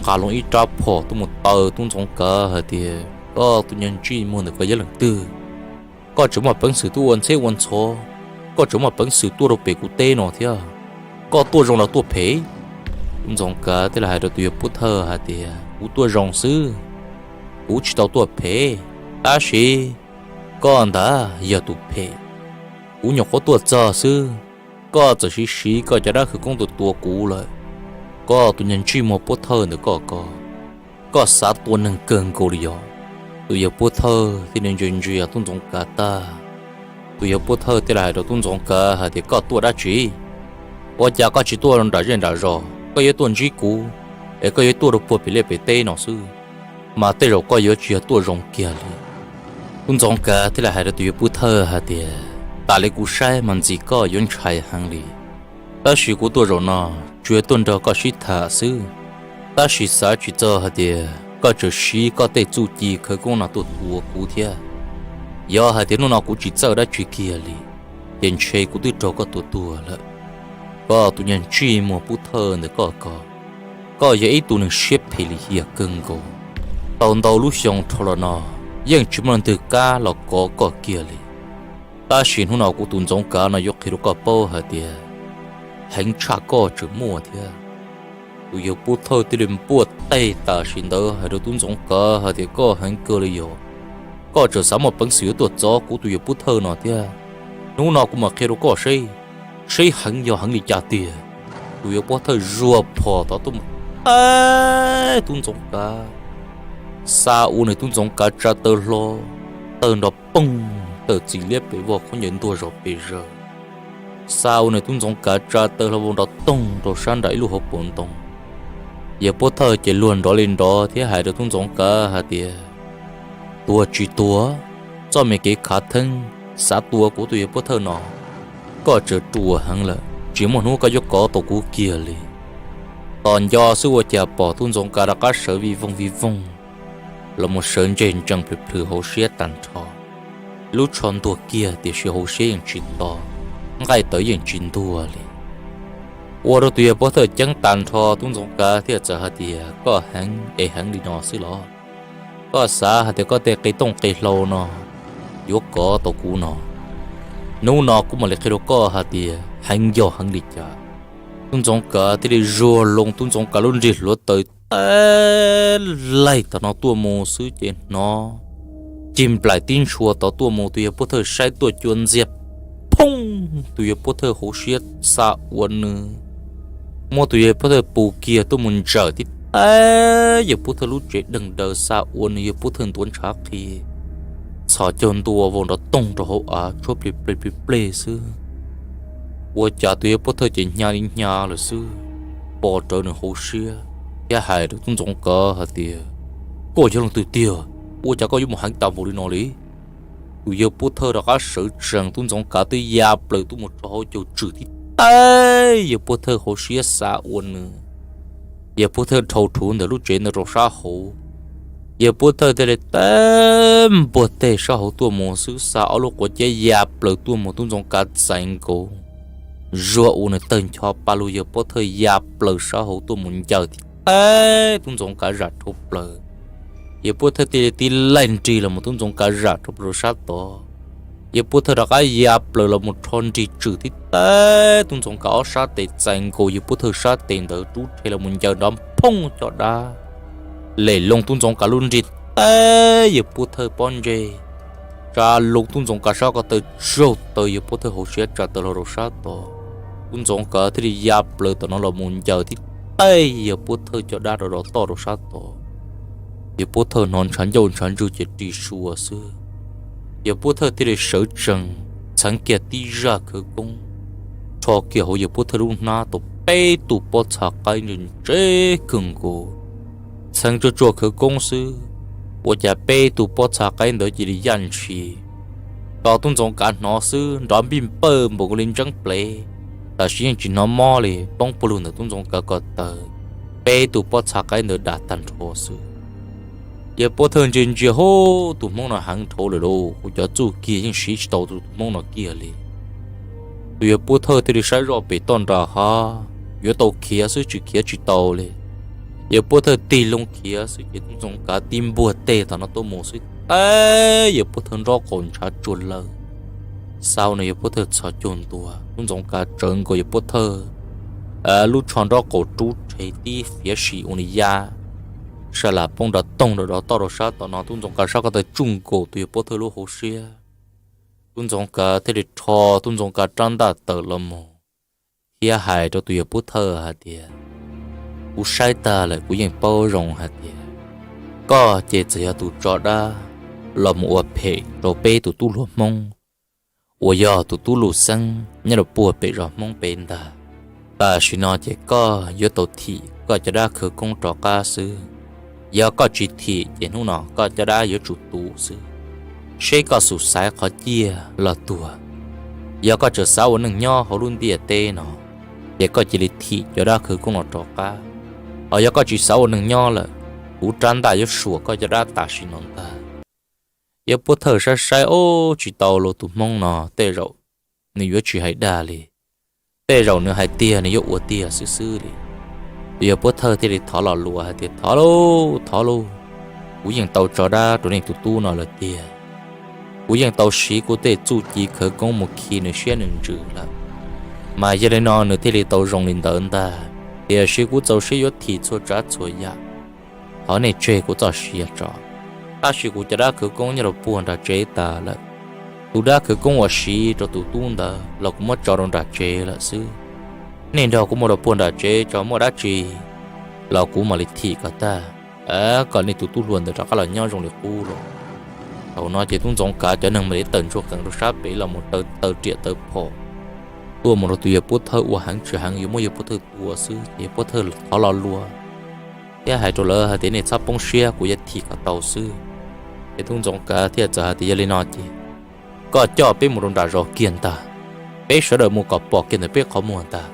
nqa loo ib rab phom tuaj mus taw Tub Ntxoov Kav hais tias, Koj tus nyuag ntsej muag ntawm koj yog leej twg? Koj tseem muaj peev xwm tuaj ua ntxheb ua ntxhov, koj tseem muaj peev xwm tuaj rau pem kuv teb no thiab, koj tuaj zoo los tuaj phem? Tub Ntxoov Kav thiaj li hais rau tus yawg Puab Thawj hais tias, Kuv tuaj zoo xwb, kuv tsis tau tuaj phem, tab sis koj ntag yog tus phem. Kuv nyuam qhuav tuaj txog xwb, koj txawm siv siv koj cov dab khawv koob tua tua kuv lawm. Koj tus nyuag ntsej muag Puab Thawj ntawm koj ko, koj xav tua neeg kawg nkaus li yog? Tus yawg Puab Thawj thiaj li ntsia ntsia Tub Ntxoov Kav tag, tus yawg Puab Thawj thiaj li hais rau Tub Ntxoov Kav hais tias, Koj tuaj dab tsi? Ua cas koj tsis tuaj nram zej nram zos, koj yuav tuaj ntsib kuv, es koj yuav tuaj rau puag pem liaj pem teb no xwb, mas tej zaum koj yuav tsis yog tuaj zoo kiag li. Tub Ntxoov Kav thiaj li hais rau tus yawg Puab Thawj hais tias, Tas li kuv saib mas ntxim koj yuav ntshai heev li. Tab sis kuv tuaj zaum no tsuas yog tuaj nrog koj sib tham xwb, tab sis xav tsis txog hais tias koj tseem siv koj tej txuj ci khawv koob no tuaj tua kuv thiab. Yog hais tias hnub no kuv tsis txawj dab tsi kiag li, ces ntshe kuv twb raug koj tua tuag lawm. Koj tus nyuag ntsej muag Puab Thawj ntawm koj ko, koj yog ib tug neeg siab phem lim hiam kawg nkaus. Tau ntau lub xyoo dhau los no yeej tsis muaj leej twg kam los kov koj kiag li. Tab sis hnub no kuv tus Ntxoov Kav no yuav qhia rau koj paub hais tias heev tshaj koj tseem muaj thiab. Tus yawg Puab Thawj thiaj li npuaj teg tam sim ntawd hais rau tub Ntxoov Kav hais tias, Koj heev kawg li yog, koj tseem xav muaj peev xwm yuav tuaj txov kuv tus yawg Puab Thawj no thiab. Hnub no kuv mam qhia rau koj seb, seb heev yog heev li cas tiag. Tus yawg Puab Thawj zuag phom tod tuaj mus teb tub Ntxoov Kav, xa ua nws tub Ntxoov Kav tsa taw hlo, tawg nrov poog, tawm txim liab pes vog khaub ncaws ntuag zog pes zaws, xa ua nws tub Ntxoov Kav tsa taw hlo vau nrov toog rau sab nram ib lub hauv paus ntoo. Yawg Puab Thawj ces luag nrov li nrov thiab hais rau tub Ntxoov Kav hais tias, Tuag tsis tuag, txoj me kev khav theeb xav tua kuv tus yawg Puab Thawj no, koj tseem ruam heev lawm, tsis muaj hnub koj yuav kov tau kuv kiag li. Tos nco xwb ua cas pom tub Ntxoov Kav rov qab sawv vij voog vij voog los mus sawv ntseg ntsees plhws plhws hauv siab tag nrho. Lub tsho ntuag kiag tiam sis hauv siab yeej tsis to, nqaij tawv yeej tsis ntuag li. Ua rau tus yawg Puab Thawj ceeb tag nrho, tub Ntxoov Kav thiaj txawm hais tias, Koj heev es heev li no xwb los? Koj xav hais tias koj tej qe tooj qe hlau no yuav kov tau kuv no? Hnub no kuv mam li qhia rau koj hais tias heev yog heev li cas. Tub Ntxoov Kav thiaj li zuag loo tub Ntxoov Kav lub nrig hluav taws teb laig tom no tuaj mus xwb ces hnov cig nplaim tib ntshua tod tuaj mus, tus yawg Puab Thawj saib tuaj cua ntxiag phooj, tus yawg Puab Thawj hauv siab xa ua nws, muab tus yawg Puab Thawj pus kiag tuaj mus ntsawm tib teb yawg Puab Thawj lub tsev deeg daws, xa ua nws yawg Puab Thawj ntuav ntshav qhi, txhos caug ntua vau nrov toog rau hauv av tshuab plig plig plig plig xwb. Ua cas tus yawg Puab Thawj ces hnyav li hnyav lawm xwb, pom rawv nws hauv siab thiab hais rau tub ntxoov kav hais tias, Koj yog leej twg tiag? Ua cas koj yuav mus heev tas npaum li no li? Tus yawg Puab Thawj rov qab sawv tsees, tub ntxoov kav twb ya plaws tuaj mus rau hauv caug tswm tib teb yawg Puab Thawj hauv siab xa ua nws. Yawg Puab Thawj dhau rhuv ntawm lub tsev ntawd rau sab hauv. Yawg Puab Thawj thiaj li teb npuag teg sab hauv tuaj mus xwb, xa ob lub quav ciab ya plaws tuaj mus tub ntxoov kav txais nkaus, zuag ua nws tawg ncho pa lug. Yawg Puab Thawj ya plaws sab hauv tuaj mus ncaws tib teb tub ntxoov kav zam rhau plaws. Yawg Puab Thawj thiaj li tib laig nrig los mus tub ntxoov kav zam rhau plaws rau sab tod. Yawg Puab Thawj rov qab ya plaws los mus rho nrig tswm tib teb tub ntxoov kav ob sab tes txais nkaus yawg Puab Thawj sab tes ntawd rub rhe los mus ncaws nrov phooj caj dab, lem loo tub ntxoov kav lub nrig teb yawg Puab Thawj pob ntseg, tsa loo tub ntxoov kav sab ko taw tsaug taw yawg Puab Thawj hauv siab tsa taw hlo rau sab tod. Tub ntxoov kav thiaj li ya plaws tom no los mus ncaws tib teb yawg Puab Thawj caj dab rov rov toj rau sab tod. Yawg Puab Thawj hnov ntshav ncauj ntshav ntswg ces ris sua xwb. Yawg Puab Thawj thiaj li sawv tsees, txheev kiag tib zaj khawv koob, rho kiag hauv yawg Puab Thawj lub hnab tau peb tug pob txha qaib ntse ntse kawg nkaus. Txheev tsuag tsuag khawv koob xwb, ua cas peb tug pob txha qaib ntawd cia li yaj ntshis. Tos tub ntxoov kav hnov xwb nrov npij npawj npaum nkaus li ntseeb plev, tab sis yeej tsis hnov mob li, poob puag lug ntawm tub ntxoov kav ko taw, peb tug pob txha qaib ntawd dam tag nrho xwb. Yawg Puab Thawj ntsia ntsia, Hub, tus hmoob no heev dhau lawm lauj, kuv cov txuj kiag yeej siv tsis tau tus hmoob no kiag li. Tus yawg Puab Thawj thiaj li saib zoj pem toj nram hav, yuav tau khiav xwb tsis khiav tsis tau li. Yawg Puab Thawj tig loo khiav xwb ces tub ntxoov kav tib npuag teg tom no tuaj mus xwb teb yawg Puab Thawj nrob qaum ntshav tsuag lawm. Xau no yawg Puab Thawj txhos caug ntua, tub ntxoov kav tsawv nkaus yawg Puab Thawj lub tsho nrob qaum rub rhe tib fiav si ua nws ya, sab las poob nrov toog rau rov toj rau sab tom no, tub ntxoov kav sab ko taw tsuj nkaus tus yawg Puab Thawj lub hauv siab. Tub ntxoov kav thiaj li rho tub ntxoov kav rab ntaj tawm los mus thiab hais rau tus yawg Puab Thawj hais tias, Kuv saib tag lawm, kuv yeej paub zoo hais tias koj ces txawm yog tus tso dab los mus ua phem rau peb tus tub hluas hmoob uas yog tus tub Lus Xeeb nyob rau puag pem zos hmoob pem ntag. Tam sim no ces koj yuav tau thim koj cov dab khawv koob rov qab xwb. Yog koj tsis thim ces hnub no koj cov dab yuav tsum tu xwb, seb koj xub xaiv qhov ciaj los tuag. Yog koj tseem xav ua neej nyob hauv lub ntiaj teb no, ces koj cia li thim cov dab khawv koob no rov qab. Ho yog koj tsis xav ua neej nyob lawm, kuv rab ntaj yuav suam koj cov dab tam sim no ntag. Yawg Puab Thawj saib saib, Ob, tsis tau lauj, tus hmoob no tej zaum nws yuav tsis hais dag li, tej zaum nws hais tiag nws yuav ua tiag xwb xwb li. Yawg Puab Thawj thiaj li thov los luas hais tias, Thov lauj, thov lauj, kuv yeej tau tso dab rau nej tus tub no lawm tiag. Kuv yeej tau siv kuv tej txuj ci khawv koob mus khi nws siab nws ntsws lawm, mas yog li no nws thiaj li tau zoo li ntawd ntag. Tiam sis kuv txaus siab yuav thim txhua tsav txhua yam. Thov nej tseg kuv txoj sia tso. Tab sis kuv cov dab khawv koob nyob rau puag nram tsev tas lawm. Tus dab khawv koob uas siv rau tus tub ntawd los kuv muab tso rau nram tsev lawm xwb. Nej nrog kuv mus rau puag nram tsev tso, muaj dab tsi los kuv mam li thim kom tag, kom nej tus tub hluas ntawd rov qab los nyob zoo li qub los. Thaum no ces tub ntxoov kav cov neeg mam li tawm ntsuag qees rau sab pem los mus taw taw riam taw phom tuaj mus rau tus yawg Puab Thawj ua heev tsis heev yuav muab yawg Puab Thawj tua xwb, ces yawg Puab Thawj thov los luas thiab hais rau lawv hais tias, Nej txhob poob siab, kuv yuav thim kom tau xwb. Ces tub ntxoov kav thiaj txawm hais tias, Yog li no ces koj coj peb mus rau nram zos kiag ntag, peb sawv daws mus kom pom kiag ntawm peb qhov muag ntag.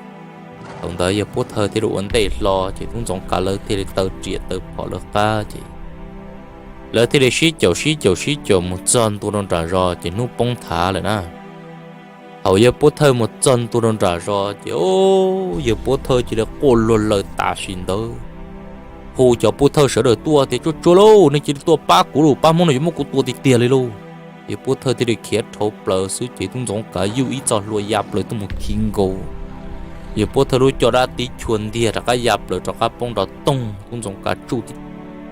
Thaum ntawd yawg Puab Thawj thiaj li ua ntej hlo, ces tub ntxoov kav lawv thiaj li taw riam taw phom lawv qab, ces lawv thiaj li sib caum sib caum sib caum mus txog ntua rau nram zos, ces hnub poob thav lawm na. Thaum yawg Puab Thawj mus txog ntua rau nram zos ces, o, yawg Puab Thawj cia li quaj luag lawm tam sim ntawd, hu cov Puab Thawj sawv daws tuaj tias, Tsuag tsuag lauj, nej cia li tuaj pab kuv lauj, pab hmoob no yuav muab kuv tua tiag tiag li lauj. Yawg Puab Thawj thiaj li khiav dhau plaws xwb, ces tub ntxoov kav yuj ib txoj hlua ya plaws tuaj mus khi nkaus. Yawg Puab Thawj lub caj dab tib chua ntiag rov qab ya plaws rov qab poob nrov toog, tub ntxoov kav tsuj tib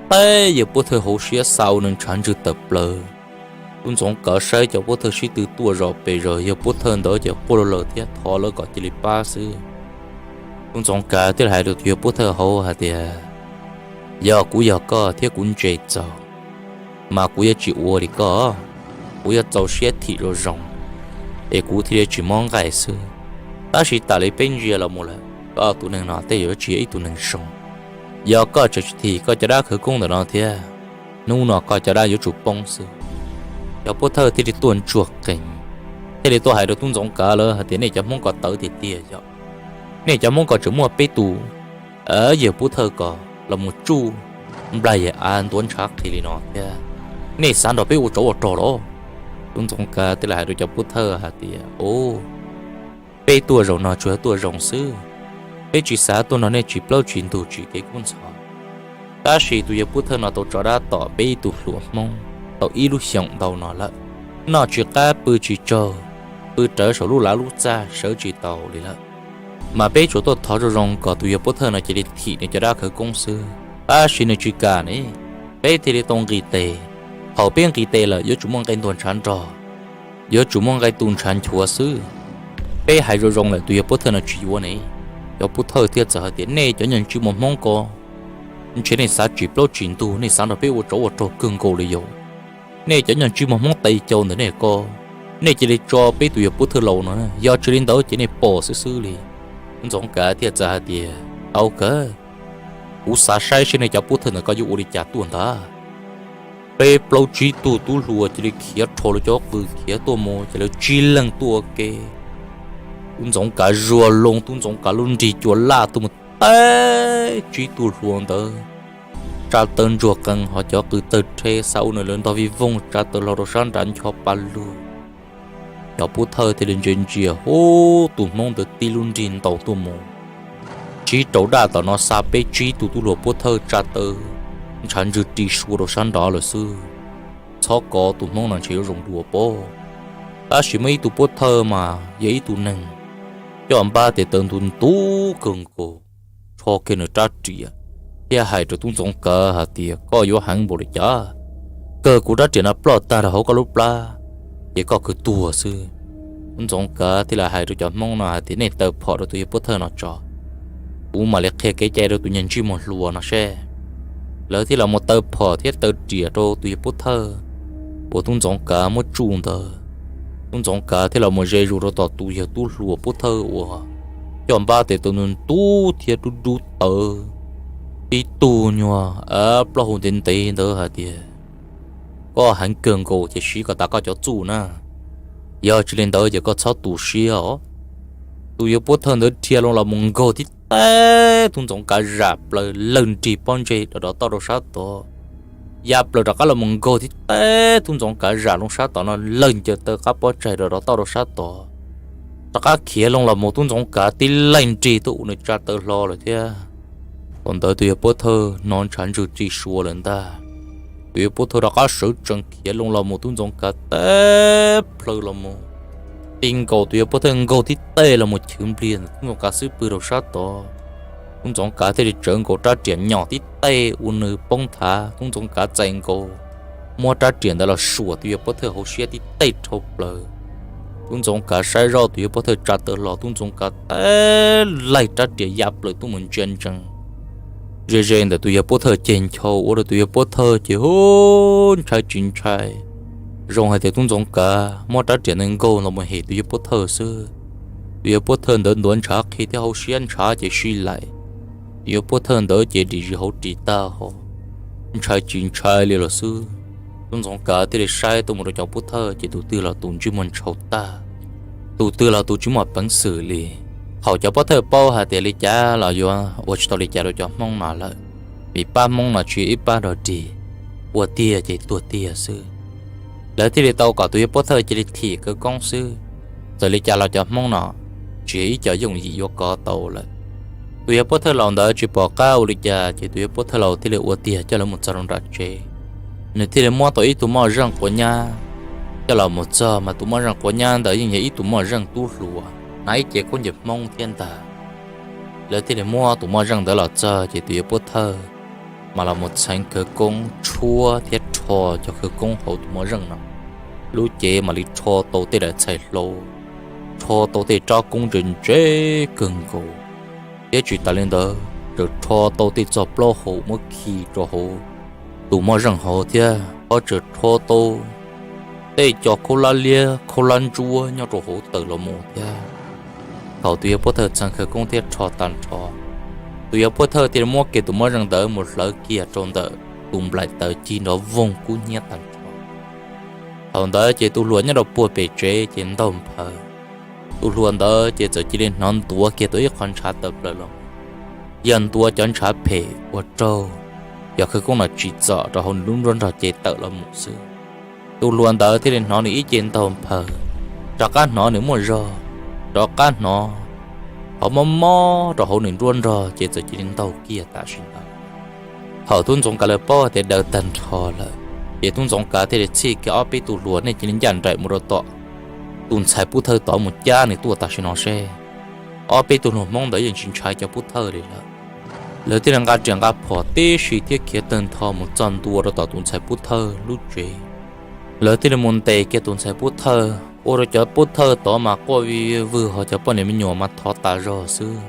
teb yawg Puab Thawj hauv siab, xa ua nws ntshav ntswg tawm plaws. Tub ntxoov kav saib cov Puab Thawj sib tw tuaj zos pes zog, yawg Puab Thawj ntawd ces quaj luag lawm thiab thov lawv kom cia li pab xwb. Tub ntxoov kav thiaj li hais rau tus yawg Puab Thawj hauv hais tias, Yog kuv yog koj thiab kuv ntse txaus, mas kuv yuav tsis ua li koj. kuv yuav txaus siab thim zoo zoo, es kuv thiaj li tsis muab nqaij xwb. Tab sis tam li peb ntsia los mus lawm, koj tus neeg no tej yuav tsis yog ib tug neeg zoo. Yog koj tseem tsis thim koj cov dab khawv koob ntawm no thiab, hnub no koj caj dab yuav tsum poob xwb. Cov pov thawj thiaj li tuaj ntsuag qees, thiaj li tuaj hais rau tub ntxoov kav lawv hais tias nej cov hmoob ko tawv tiag tiag yog, nej cov hmoob ko tseem muaj peb tus yawg pov thawj ko los mus tsuj nplaig yawg av ntuav ntshav qhi li no thiab, nej xav nrog peb ua tsov ua rog los? Tub ntxoov kav thiaj li hais rau cov pov thawj hais tias, o, peb tuaj zaum no tsuas yog tuaj zoo xwb, peb tsis xav tuaj nrog nej tsis plaub tsis ntug tsis kev kub ntxhov. Tab sis tus yawg pov thawj no tau tso dab tom peb ib tug hluas hmoob tau ib lub xyoos ntau no lawm, noj tsis qab pw tsis tsaug, pw rawv saum lub lav lub txaj sawv tsis tau li lawm. Mas peb tsuas tuaj thov zoo zoo kom tus yawg pov thawj no cia li thim nws cov dab khawv koob xwb, tab sis nws tsis kam ne, peb thiaj li tau nqis tes. Thaum peb nqis tes lawm yuav tsum muaj nqe ntuag ntshav nrog, yuav tsum muaj nqe tu ntshav nchuav xwb. Peb hais zoo zoo lawm tus yawg pov thawj no tsis yuav ne. Cov pov thawj thiaj txawm hais tias nej cov nyuag ntsej muag hmoob ko, ntshe nej xav tsis plaub tsis ntug, nej xav nrog peb ua tsov ua rog kawg nkaus li yog, nej cov nyuag ntsej muag hmoob tais cau ntawm nej ko, nej cia li tso peb tus yawg pov thawj laus no, yog tsis li ntawd ces nej pom xwb xwb li. Tub ntxoov kav thiaj txawm hais tias, au kawg, kuv xav saib saib nej cov pov thawj ntawm ko yuav ua li cas tuaj ntag. Peb plaub tsib tug tub hluas cia li khiav rho lawv cov qws khiav tuaj mus ces lawv tsib leeg tuaj ua ke. Tub ntxoov kav zuag loo, tub ntxoov kav lub nrig cua laj tuaj mus teb tsib tug hluas ntawd tsa taw ntsuag qees, ho cov qws tawg rhe xa ua nws lawv ntog vij voog tsa taw hlo rau sab nrad ncho pa lug. Cov pov thawj thiaj li ntsia ntsia, hub, tus hmoob ntawd tib lub nrig ntaus tuaj mus, tsib rau daj tom no xa peb tsib tug tub hluas pov thawj tsa taw ntshav ntswg ri sua rau sab nrad lawm xwb. Txhob kov, tus hmoob no ntshe yuav zoo dua pob. Tab sis muaj ib tug pov thawj mas yog ib tug neeg coj npab tes taw ntu ntub kawg nkaus, rho kiag nws rab riam thiab hais rau tub ntxoov kav hais tias, koj yuav heev npaum li cas? Kawg kuv rab riam no ploj tag rau hauv koj lub plab ces koj kawg tuag xwb. Tub ntxoov kav thiaj li hais rau cov hmoob no hais tias, nej taw phom rau tus yawg pov thawj no tso, kuv mam li qhia kev cai rau tus nyuag ntsej muag hluas no seb. Lawv thiaj los mus taw phom thiab taw riam rau tus yawg pov thawj uas tub ntxoov kav muab tsuj ntawd. Tub ntxoov kav thiaj los mus ze zus rau tom tus yawg tub hluas pov thawj uas coj npab tes taw ntu ntub thiab dub dub tawv, tib tug nyuag plaub hau ntev ntev ntawd hais tias, koj heev kawg nkaus ces siv kom tas koj cov txuj na, yog tsis li ntawd ces koj txhob tu siab os. Tus yawg pov thawj ntawd dhia loo los mus nkaug tib teb tub ntxoov kav zam plaws lawg nrig pob ntseg rov rov toj rau sab tod, ya plaws rov qab los mus nkaug tib teb tub ntxoov kav zam loo sab tod no lawg ncaws taw qab pob tsaig rov rov toj rau sab tod, rov qab khiav loo los mus tub ntxoov kav tib laig nrig tuaj ua nws tsa taw hlo lawm thiab. Thaum ntawd tus yawg pov thawj hnov ntshav ntswg ri sua lawm ntag. Tus yawg pov thawj rov qab sawv tsees khiav loo los mus tub ntxoov kav teb plaws los mus, ti nkaus tus yawg pov thawj nkaug tib teg los mus chwv npliag ntawm tub ntxoov kav xub pwg rau sab tod. Tub ntxoov kav thiaj li tsawv nkaus rab riam nyom tib teg ua nws poob nthav, tub ntxoov kav txais nkaus, muab rab riam ntawd los suam tus yawg pov thawj hauv siab tib teg rhau plaws. Tub ntxoov kav saib zoj tus yawg pov thawj tsa taw hlo, tub ntxoov kav teb laig rab riam ya plaws tuaj mus ntsia ntsees ze ze ntawm tus yawg pov thawj ceg nchau ua rau tus yawg pov thawj ces hu ntshai tsis ntshai. Zoo hais tias tub ntxoov kav muab rab riam ntawd nkaug los mus hem tus yawg pov thawj xwb. Tus yawg pov thawj ntawd ntuav ntshav qhi thiab hauv siab ntshav ces sib laim. Tus yawg pov thawj ntawd ces dim zis hauv ris tag hos, ntshai tsis ntshai li los xwb. Tub ntxoov kav thiaj li saib tuaj mus rau cov pov thawj ces tus twg los tus ntsej muag ntshau tag, tus twg los tus tsis muaj peev xwm li. Thaum cov pov thawj paub hais tias li cas los yuav ua tsis tau li cas rau cov hmoob no lawm, vim pab hmoob no tsis yog ib pab dog dig, ua tiag ces tuag tiag xwb. Lawv thiaj li tau kom tus yawg pov thawj cia li thim khawv koob xwb, txawm li cas los cov hmoob no tsis yog ib co yooj yim yuav kov tau lawm. Tus yawg pov thawj laus ntawd tsis pom qab ua li cas ces tus yawg pov thawj laus thiaj li ua tiag coj lawv mus txog rau nram tsev. Nws thiaj li muab tau ib tug moj zeej quav nyab coj los mus txog, mas tus moj zeej quav nyab ntawd yeej yog ib tug moj zeej tub hluas hnav ib ce khaub ncaws hmoob thiab ntag. Lawv thiaj li muab tus moj zeej ntawd los txog ces tus yawg pov thawj mas los mus txheev khawv koob tshuab thiab rho cov khawv koob hauv tus moj zeej no. Lub cev mam li rho tau tej daim txhais hlau, rho tau tej rab koob ntse ntse kawg nkaus, thiab tsis tas li ntawd tseem rho tau tej txoj plaub hau muab khi rau hauv tus moj zeej hauv thiab, ho tseem rho tau tej cov khaub hlab liab khaub hlab ntsuab nyob rau hauv tawm los mus thiab. Thaum tus yawg Pub Thawj txheev khawv koob thiab rho tag nrho, tus yawg Pub Thawj thiaj li muab kiag tus mob zeej ntawd mus hlawv kiag rau ntawm tus nplaim taws cig nrov voog kub hnyiab tag nrho. Thaum ntawd ces tus hluas nyob rau puag pem tsev ces ntaug nphaws. Tus hluas ntawd ces txawm cia li hnov ntuav kiag tau ib qho ntshav tawm plaws los, yog ntuav cov ntshav phem uas raug cov khawv koob no tsim txom rau hauv nws lub nruab nrog cev tawm los mus xwb. Tus hluas ntawd thiaj li hnov nws ib ce ntaug nphaws, rov qab hnov nws muaj zog, rov qab hnov qhov mob mob rau hauv nws nruab nrog ces txawm cia li ntaug kiag tam sim ntawd. Thaum tub Ntxoov Kav lawv paub tias daws tag nrho lawm, ces tub Ntxoov Kav thiaj li txhij kiag ob peb tug hluas, nej cia li ncaj nraim mus rau tom tus ntxhais Pub Thawj tod mus cab nws tuaj tam sim no seb. Ob peb tug hluas Hmoob ntawd yeej tsis ntshai cov Pub Thawj li lawm. Lawv thiaj li nqa riam nqa phom tib si thiab khiav tawg ntho mus txog ntua rau tom tus ntxhais Pub Thawj lub tsev. Lawv thiaj li mus ntes kiag tus ntxhais Pub Thawj, ua rau cov Pub Thawj tod mas quaj vij vwg, ho cov poj niam me nyuam mas thov tas zog xwb.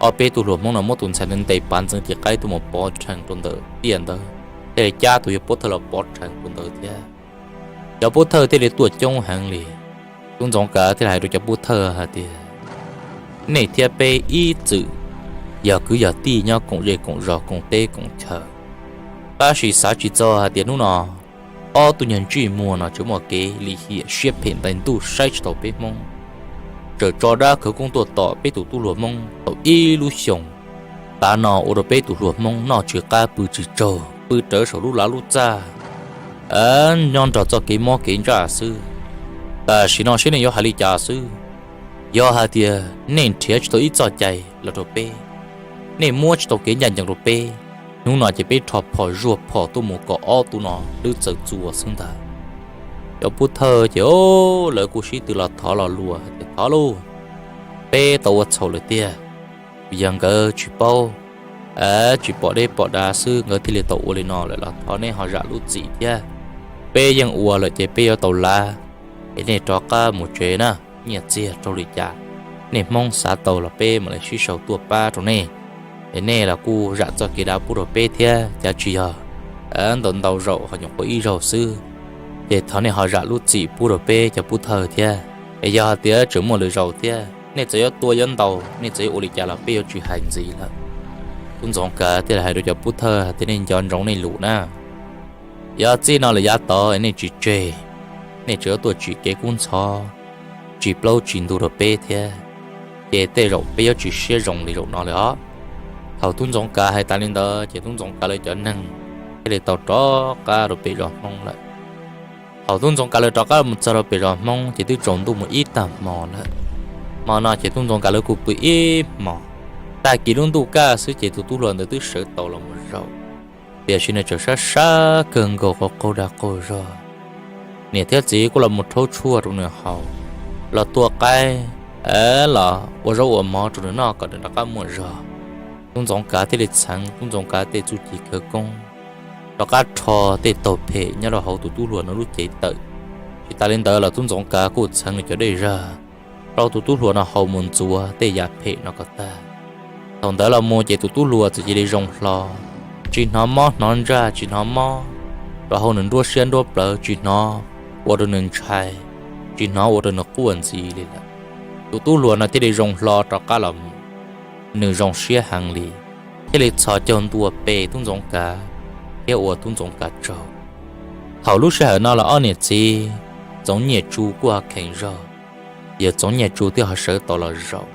Ob peb tug hluas Hmoob no muab tus ntxhais ntes pav ntxeev tis qaib tuaj mus pov rhees rau ntawm tiaj ntawd, thiaj li cab tus yawg Pub Thawj los pov rhees rau ntawd thiab. Cov Pub Thawj thiaj li tuaj coob heev li. Tub Ntxoov Kav thiaj li hais rau cov Pub Thawj hais tias, nej thiab peb ib txwm yog kwv yog tij nyob koom zej koom zos koom teb koom chaw, tab sis xav tsis txog hais tias hnub no ob tug nyuag ntsej muag no tseem muaj kev lim hiam siab phem ntais ntuj saib tsis taus peb Hmoob, tseem tso dab khawv koob tuaj tom peb tus tub hluas Hmoob tau ib lub xyoos. Tav no ua rau peb tus hluas Hmoob noj tsis qab pw tsis tsaug, pw rawv saum lub lav lub txaj, nyob nrog txoj kev mob kev ntsaj xwb. Tam sim no seb nej yuav hais li cas xwb? Yog hais tias nej nrhiav tsis tau ib txoj cai los rau peb, nej muab tsis tau kev ncaj ncees rau peb, hnub no ces peb rho phom zuag phom tuaj mus kom ob tug no lwb txaws txuas xwb ntag. Cov Pub Thawj ces lawv kuj sib tw los thov los luas hais tias, thov lauj, peb tau ua txhaum lawm tiag. Yog nkawd tsis paub, tsis pom deb pom dav xwb nkawd thiaj li tau ua li no lawm los thov nej ho zam lub txim thiab. Peb yeej ua lawm ces peb yuav tau lav, es nej rov qab mus tsev na. Nyiaj txiag raug li cas, nej Hmoob xav tau los peb mam li sib sau tuaj pab rau nej. Es nej los kuj zam txoj kev dav pub rau peb thiab, cav tsis yog ntau ntau zaus ho nyuam qhuav ib zaug xwb, ces thov nej ho zam lub txim pub rau peb cov Pub Thawj thiab. Es yog hais tias tseem muaj lwm zaus thiab, nej txawm yuav tua yuav ntaus, nej txawm yuav ua li cas los peb yuav tsis hais ntxiv lawm. Tub Ntxoov Kav thiaj li hais rau cov Pub Thawj hais tias, nej nco ntsoov nej lus na. Yog txij no lawm yav tod nej tsis tseg, nej tseem yuav tuaj tsim kev kub ntxhov, tsis plaub tsis ntug rau peb thiab, ces tej zaum peb yuav tsis siab zoo li zaum no lawm os. Thaum Tub Ntxoov Kav hais tas li ntawd ces Tub Ntxoov Kav lawv cov neeg thiaj li tau rov qab rau pem zos Hmoob lawm. Thaum Tub Ntxoov Kav lawv rov qab mus txog rau pem zos Hmoob ces twb tsaus ntuj mus ib tag hmo lawm. Hmo no ces Tub Ntxoov Kav lawv kuj pw ib hmos. Tag kis lub ntuj kaj xwb ces tus tub hluas ntawd twb sawv tau los mus zaum, tiam sis nws tseem sab sab kawg nkaus, qaug qaug dag qaug zog. Niam thiab txiv kuj los mus rhaub tshuaj rau nws haus, los tua qaib, los ua zaub ua mov rau nws noj kom nws rov qab muaj zog. Tub Ntxoov Kav thiaj li txheev Tub Ntxoov Kav tej txuj ci khawv koob, rov qab rho tej taug phem nyob rau hauv tus tub hluas no lub cev tawm. Tsis tas li ntawd los Tub Ntxoov Kav kuj txheev nws cov dej zag rau tus tub hluas no haus mus ntxuav tej yam phem no kom tag. Thaum ntawd los mus ces tus tub hluas txawm cia li zoo hlo, tsis hnov mob hnov ntsaj, tsis hnov mob rau hauv nws nruab siab nruab plawv, tsis hnov ua rau nws ntshai, tsis hnov ua rau nws quaj ntxiv li lawm. Tus tub hluas no thiaj li zoo hlo rov qab los mus, nws zoo siab heev li, thiaj li txhos caug ntua pe Tub Ntxoov Kav thiab ua Tub Ntxoov Kav tsaug. Thaum lub sij hawm no los ob niam txiv Txoov Nyiaj Tsu kuj ho kheev zog, yawg Txoov Nyiaj Tsu thiaj ho sawv tau los zaum,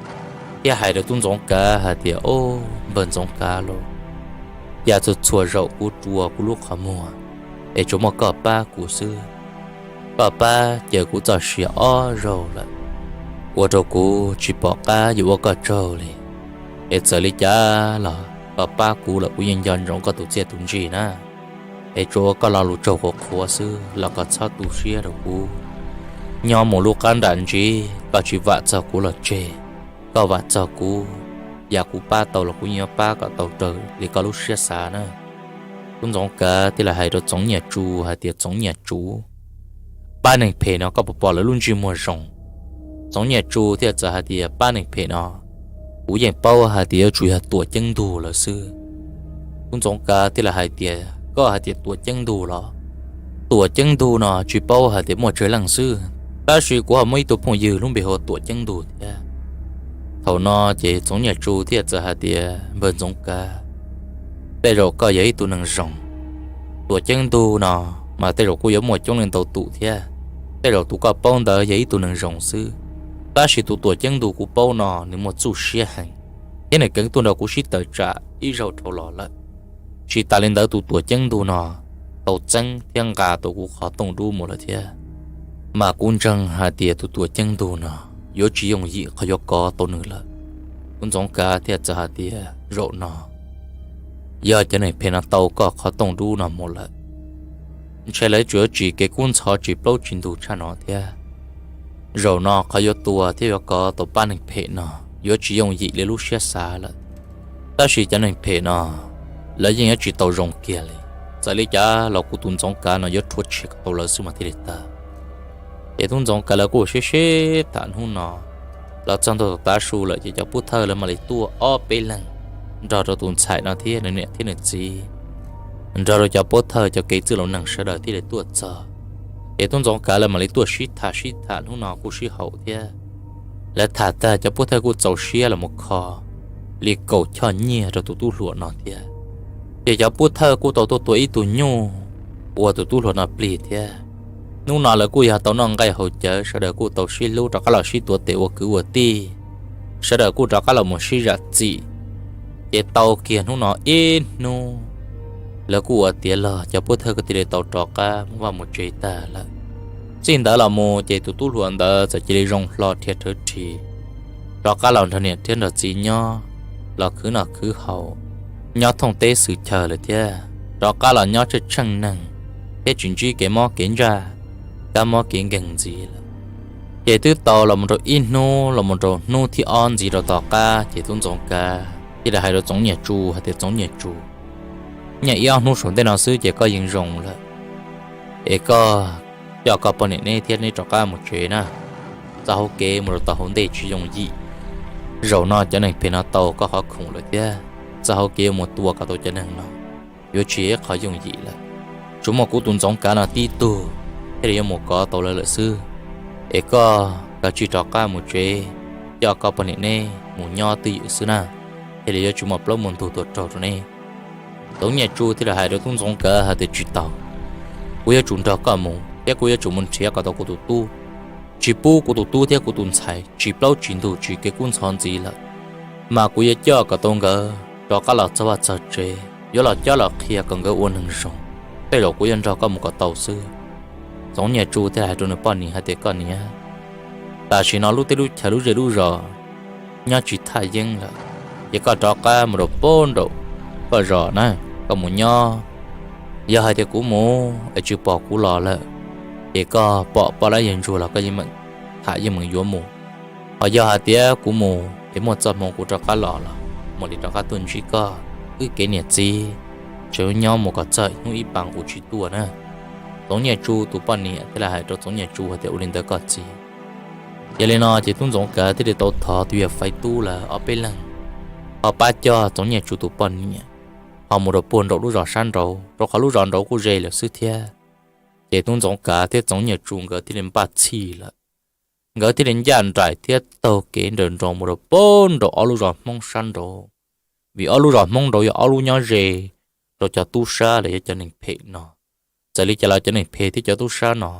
thiab hais rau Tub Ntxoov Kav hais tias, Au, npawg Ntxoov Kav lauj, cas txhua txhua zaum kuv rua kuv lub qhov muag es tsuas muaj koj pab kuv xwb. Koj pab cawm kuv txoj sia ob zaug lawm, ua rau kuv tsis pom qab yuav ua koj tsaug li. Es txawm li cas los koj pab kuv lawm kuv yeej nco ntsoov koj tus txiaj tus ntsig na. Es tsuas ua koj lo lus tsaug qhuav qhuav xwb los koj txhob tu siab rau kuv. Nyob mus lub qab nram ntsis koj tsis vam txog kuv los tseg, koj vam txog kuv, yam kuv pab tau los kuv yeej yuav pab kom tau raws li koj lub siab xav na. Tub Ntxoov Kav thiaj li hais rau Txoov Nyiaj Tsu hais tias, Txoov Nyiaj Tsu, pab neeg phem no koj puas pom lawv lub ntsej muag zoo? Txoov Nyiaj Tsu thiaj txawm hais tias, pab neeg phem no kuv yeej paub hais tias yuav tsum yog Tuam Ceeb Ntug lawv xwb. Tub Ntxoov Kav thiaj li hais tias, koj hais tias Tuam Ceeb Ntug los? Tuam Ceeb Ntug no tsis paub hais tias muaj tsawg leej xwb, tab sis kuv ho muaj ib tug phooj ywg lub npe hu ua Tuam Ceeb Ntug thiab. Thaum no ces Txoov Nyiaj Tsu thiaj txawm hais tias, Npawg Ntxoov Kav, tej zaum koj yog ib tug neeg zoo. Tuam Ceeb Ntug no mas tej zaum kuj yuav muaj coob leej ntau tus thiab. Tej zaum tus koj paub ntawd yog ib tug neeg zoo xwb, tab sis tus Tuam Ceeb Ntug kuv paub no nws muaj txuj siab heev, thiab nws keev tuaj nrog kuv sib tawm tsam ib zaug dhau los lawm. Tsis tas li ntawd tus Tuam Ceeb Ntug no tau txeeb thiab nqa tau kuv qhov tooj dub mus lawm thiab. Mas kuv ntseeg hais tias tus Tuam Ceeb Ntug no yuav tsis yooj yim qhov yuav kov tau nws lawm. Tub Ntxoov Kav thiaj txawm hais tias, Zaum no yog cov neeg phem no tau koj qhov tooj dub no mus lawm, ntshe lawv tsuas yuav tsim kev kub ntxhov tsis plaub tsis ntug tshaj no thiab. Zaum no qhov yuav tua thiab yuav kov tau pab neeg phem no yuav tsis yooj yim li lub siab xav lawm. Tab sis cov neeg phem no lawv yeej yuav tsis tau zoo kiag li. Txawm li cas los kuv tus Ntxoov Kav no yuav rhuav tshem kom tau lawv xwb mas thiaj li tag. Ces tub Ntxoov Kav lawv kuj sib sib tham hnub no los txog ntua tav su lawm ces cov pov thawj lawv mam li tuaj ob peb leeg nrog rau tus ntxhais no thiab nws niam thiab nws txiv, nrog rau cov pov thawj cov kev txwj laus neeg sawv daws thiaj li tuaj txog. Ces tub Ntxoov Kav lawv mam li tuaj sib tham sib tham hnub no kuj sib haum thiab. Lawv tham tag cov pov thawj kuj txaus siab los mus kho li kaum choj nyiaj rau tus tub hluas no thiab. Ces cov pov thawj kuj tau tuaj tua ib tug nyuj ua tus tub hluas no plig thiab. Hnub no lawv kuj yog tau noj nqaij haus cawv, sawv daws kuj tau sib hlub rov qab los sib tuav tes ua kwv ua tij, sawv daws kuj rov qab los mus sib zam txim. Ces tau kiag hnub no ib hnub, lawv kuj ua tiav los cov pov thawj kuj thiaj li tau rov qab mus vaj mus tsev tag lawm. Txij ntawd los mus ces tus tub hluas ntawd txawm cia li zoo hlo dhia rhawv rhis, rov qab los nrog niam thiab nrog txiv nyob, los khwv noj khwv haus, nyob thooj teb xwm chaw lawm thiab, rov qab los nyob tsheej tsheej neeg thiab tsis ntsib kev mob kev ntsaj, kab mob kev nkeeg ntxiv lawm. Ces twb tau los mus rau ib hnub los mus rau hnub thib ob ntxiv rau tom qab ces tub Ntxoov Kav thiaj li hais rau Txoov Nyiaj Tsu hais tias, Txoov Nyiaj Tsu, nyob ib ob hnub saum ntej no xwb ces koj yeej zoo lawm, es koj coj koj poj niam neb thiab neb rov qab mus tsev na. Txoj hauv kev mus rau tom hauv ntej tsis yooj yim. Zaum no cov neeg phem no tau koj qhov khoom lawm thiab, txoj hauv kev yuav mus tua kom tau cov neeg no yuav tsis yog ib qho yooj yim lawm. Tsuas muaj kuv tus Ntxoov Kav no tib tug thiaj li yuav mus kov tau lawv lawm xwb. Es koj kav tsij rov qab mus tsev, coj koj poj niam neb mus nyob twj ywm xwb na, thiaj li yuav tsis muaj plaub muaj ntug tuaj raug rau neb. Txoov Nyiaj Tsu thiaj li hais rau tub Ntxoov Kav hais tias, Tsis tau, kuv yuav tsum nrog koj mus thiab kuv yuav tsum mus nrhiav kom tau kuv tus tub. Tsis pub kuv tus tub thiab kuv tus ntxhais tsis plaub tsis ntug tsis kev kub ntxhov ntxiv lawm, mas kuv yuav coj kom tau nkawd rov qab los txog vaj txog tsev, yuav los cob los qhia kom nkawd ua neeg zoo. Tej zaum kuv yuav nrog koj mus kom tau xwb. Txoov Nyiaj Tsu thiaj hais rau nws poj niam hais tias, Koj niam, tam sim no lub teb lub chaw lub zej lub zos nyob tsis thaj yeeb lawm, ces koj rov qab mus rau pem nraum koj zos na, koj mus nyob. Yog hais tias kuv mus es tsis pom kuv los lawm, ces koj pom poj lab yawg ntsuag los koj yeej meem tham yeej meem yuav mus. Ho yog hais tias kuv mus es muaj txoj hmoo kuv rov qab los los mam li rov qab tuaj ntsib koj. Wb kev niam txiv tseem nyob mus kom txog hnub ib pas nqus tsis tuaj na. Txoov Nyiaj Tsu tus poj niam thiaj li hais rau Txoov Nyiaj Tsu hais tias, Ua li ntawd koj txiv. Yog li no ces tub Ntxoov Kav thiaj li tau thov tus yawg Faiv Tub lawv ob peb leeg ho pab coj Txoov Nyiaj Tsu tus poj niam ho mus rau puag nraum lub zos sab nraud, rau qhov lub zos nraud kuj ze lawm xwb thiab. Ces tub Ntxoov Kav thiab Txoov Nyiaj Tsu nkawd thiaj li npaj txhij lawm. Nkawd thiaj li ncaj nraim thiab taug kev nrawm nroos mus rau puag nraum ob lub zos Hmoob sab nraud, vim ob lub zos Hmoob nraud yog ob lub nyob ze rau cov tub sab los yog cov neeg phem no. Txawm li cas los cov neeg phem thiab cov tub sab no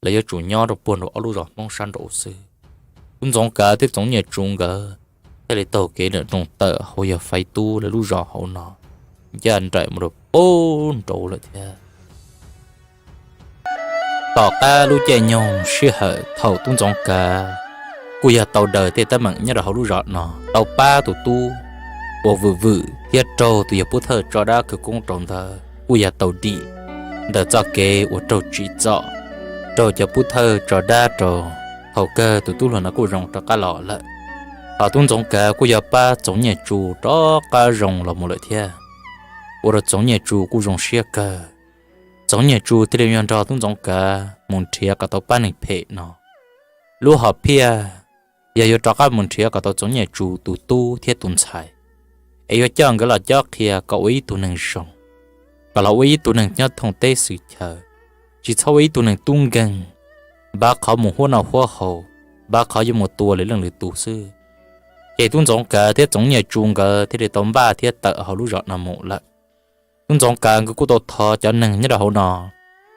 lawv yuav tsum nyob rau puag nraum ob lub zos Hmoob sab nraud xwb. Tub Ntxoov Kav thiab Txoov Nyiaj Tsu nkawd thiaj li taug kev nrawm nroos tawm hauv yawg Faiv Tub lawv lub zos hauv no, ncaj nraim mus rau puag nraud lawm thiab. Tom qab lub caij nyoog sij hawm thaum tub Ntxoov Kav kuj yog tau daws tej teeb meem nyob rau hauv lub zos no, tau pab tus tub uas vwm vwm thiab raug tus yawg pov thawj tso dab khawv koob rau ntawd kuj yog tau dim ntawm txoj kev uas raug tsim txom, raug cov pov thawj tso dab rau. Thaum kawg tus tub hluas no kuj zoo rov qab los lawm. Ho tub Ntxoov Kav kuj yog pab Txoov Nyiaj Tsu rov qab zoo los mus lawm thiab, ua rau Txoov Nyiaj Tsu kuj zoo siab kawg. Txoov Nyiaj Tsu thiaj li yuav nrog tub Ntxoov Kav mus nrhiav kom tau pab neeg phem no. Lub hom phiaj yog yuav rov qab mus nrhiav kom tau Txoov Nyiaj Tsu tus tub thiab tus ntxhais, es yuav coj nkawd los cob qhia kom ua ib tug neeg zoo, kom los ua ib tug neeg nyob thooj teb xwm chaw, tsis txhob ua ib tug neeg tub nkeeg, npaj qhov mus huab noj huab haus, npaj qhov yuav mus tua lwm leej lwm tus xwb. Ces tub Ntxoov Kav thiab Txoov Nyiaj Tsu nkawd thiaj li tau npaj thiab tawm hauv lub zos no mus lawm. Tub Ntxoov Kav nkawd kuj tau thov cov neeg nyob rau hauv no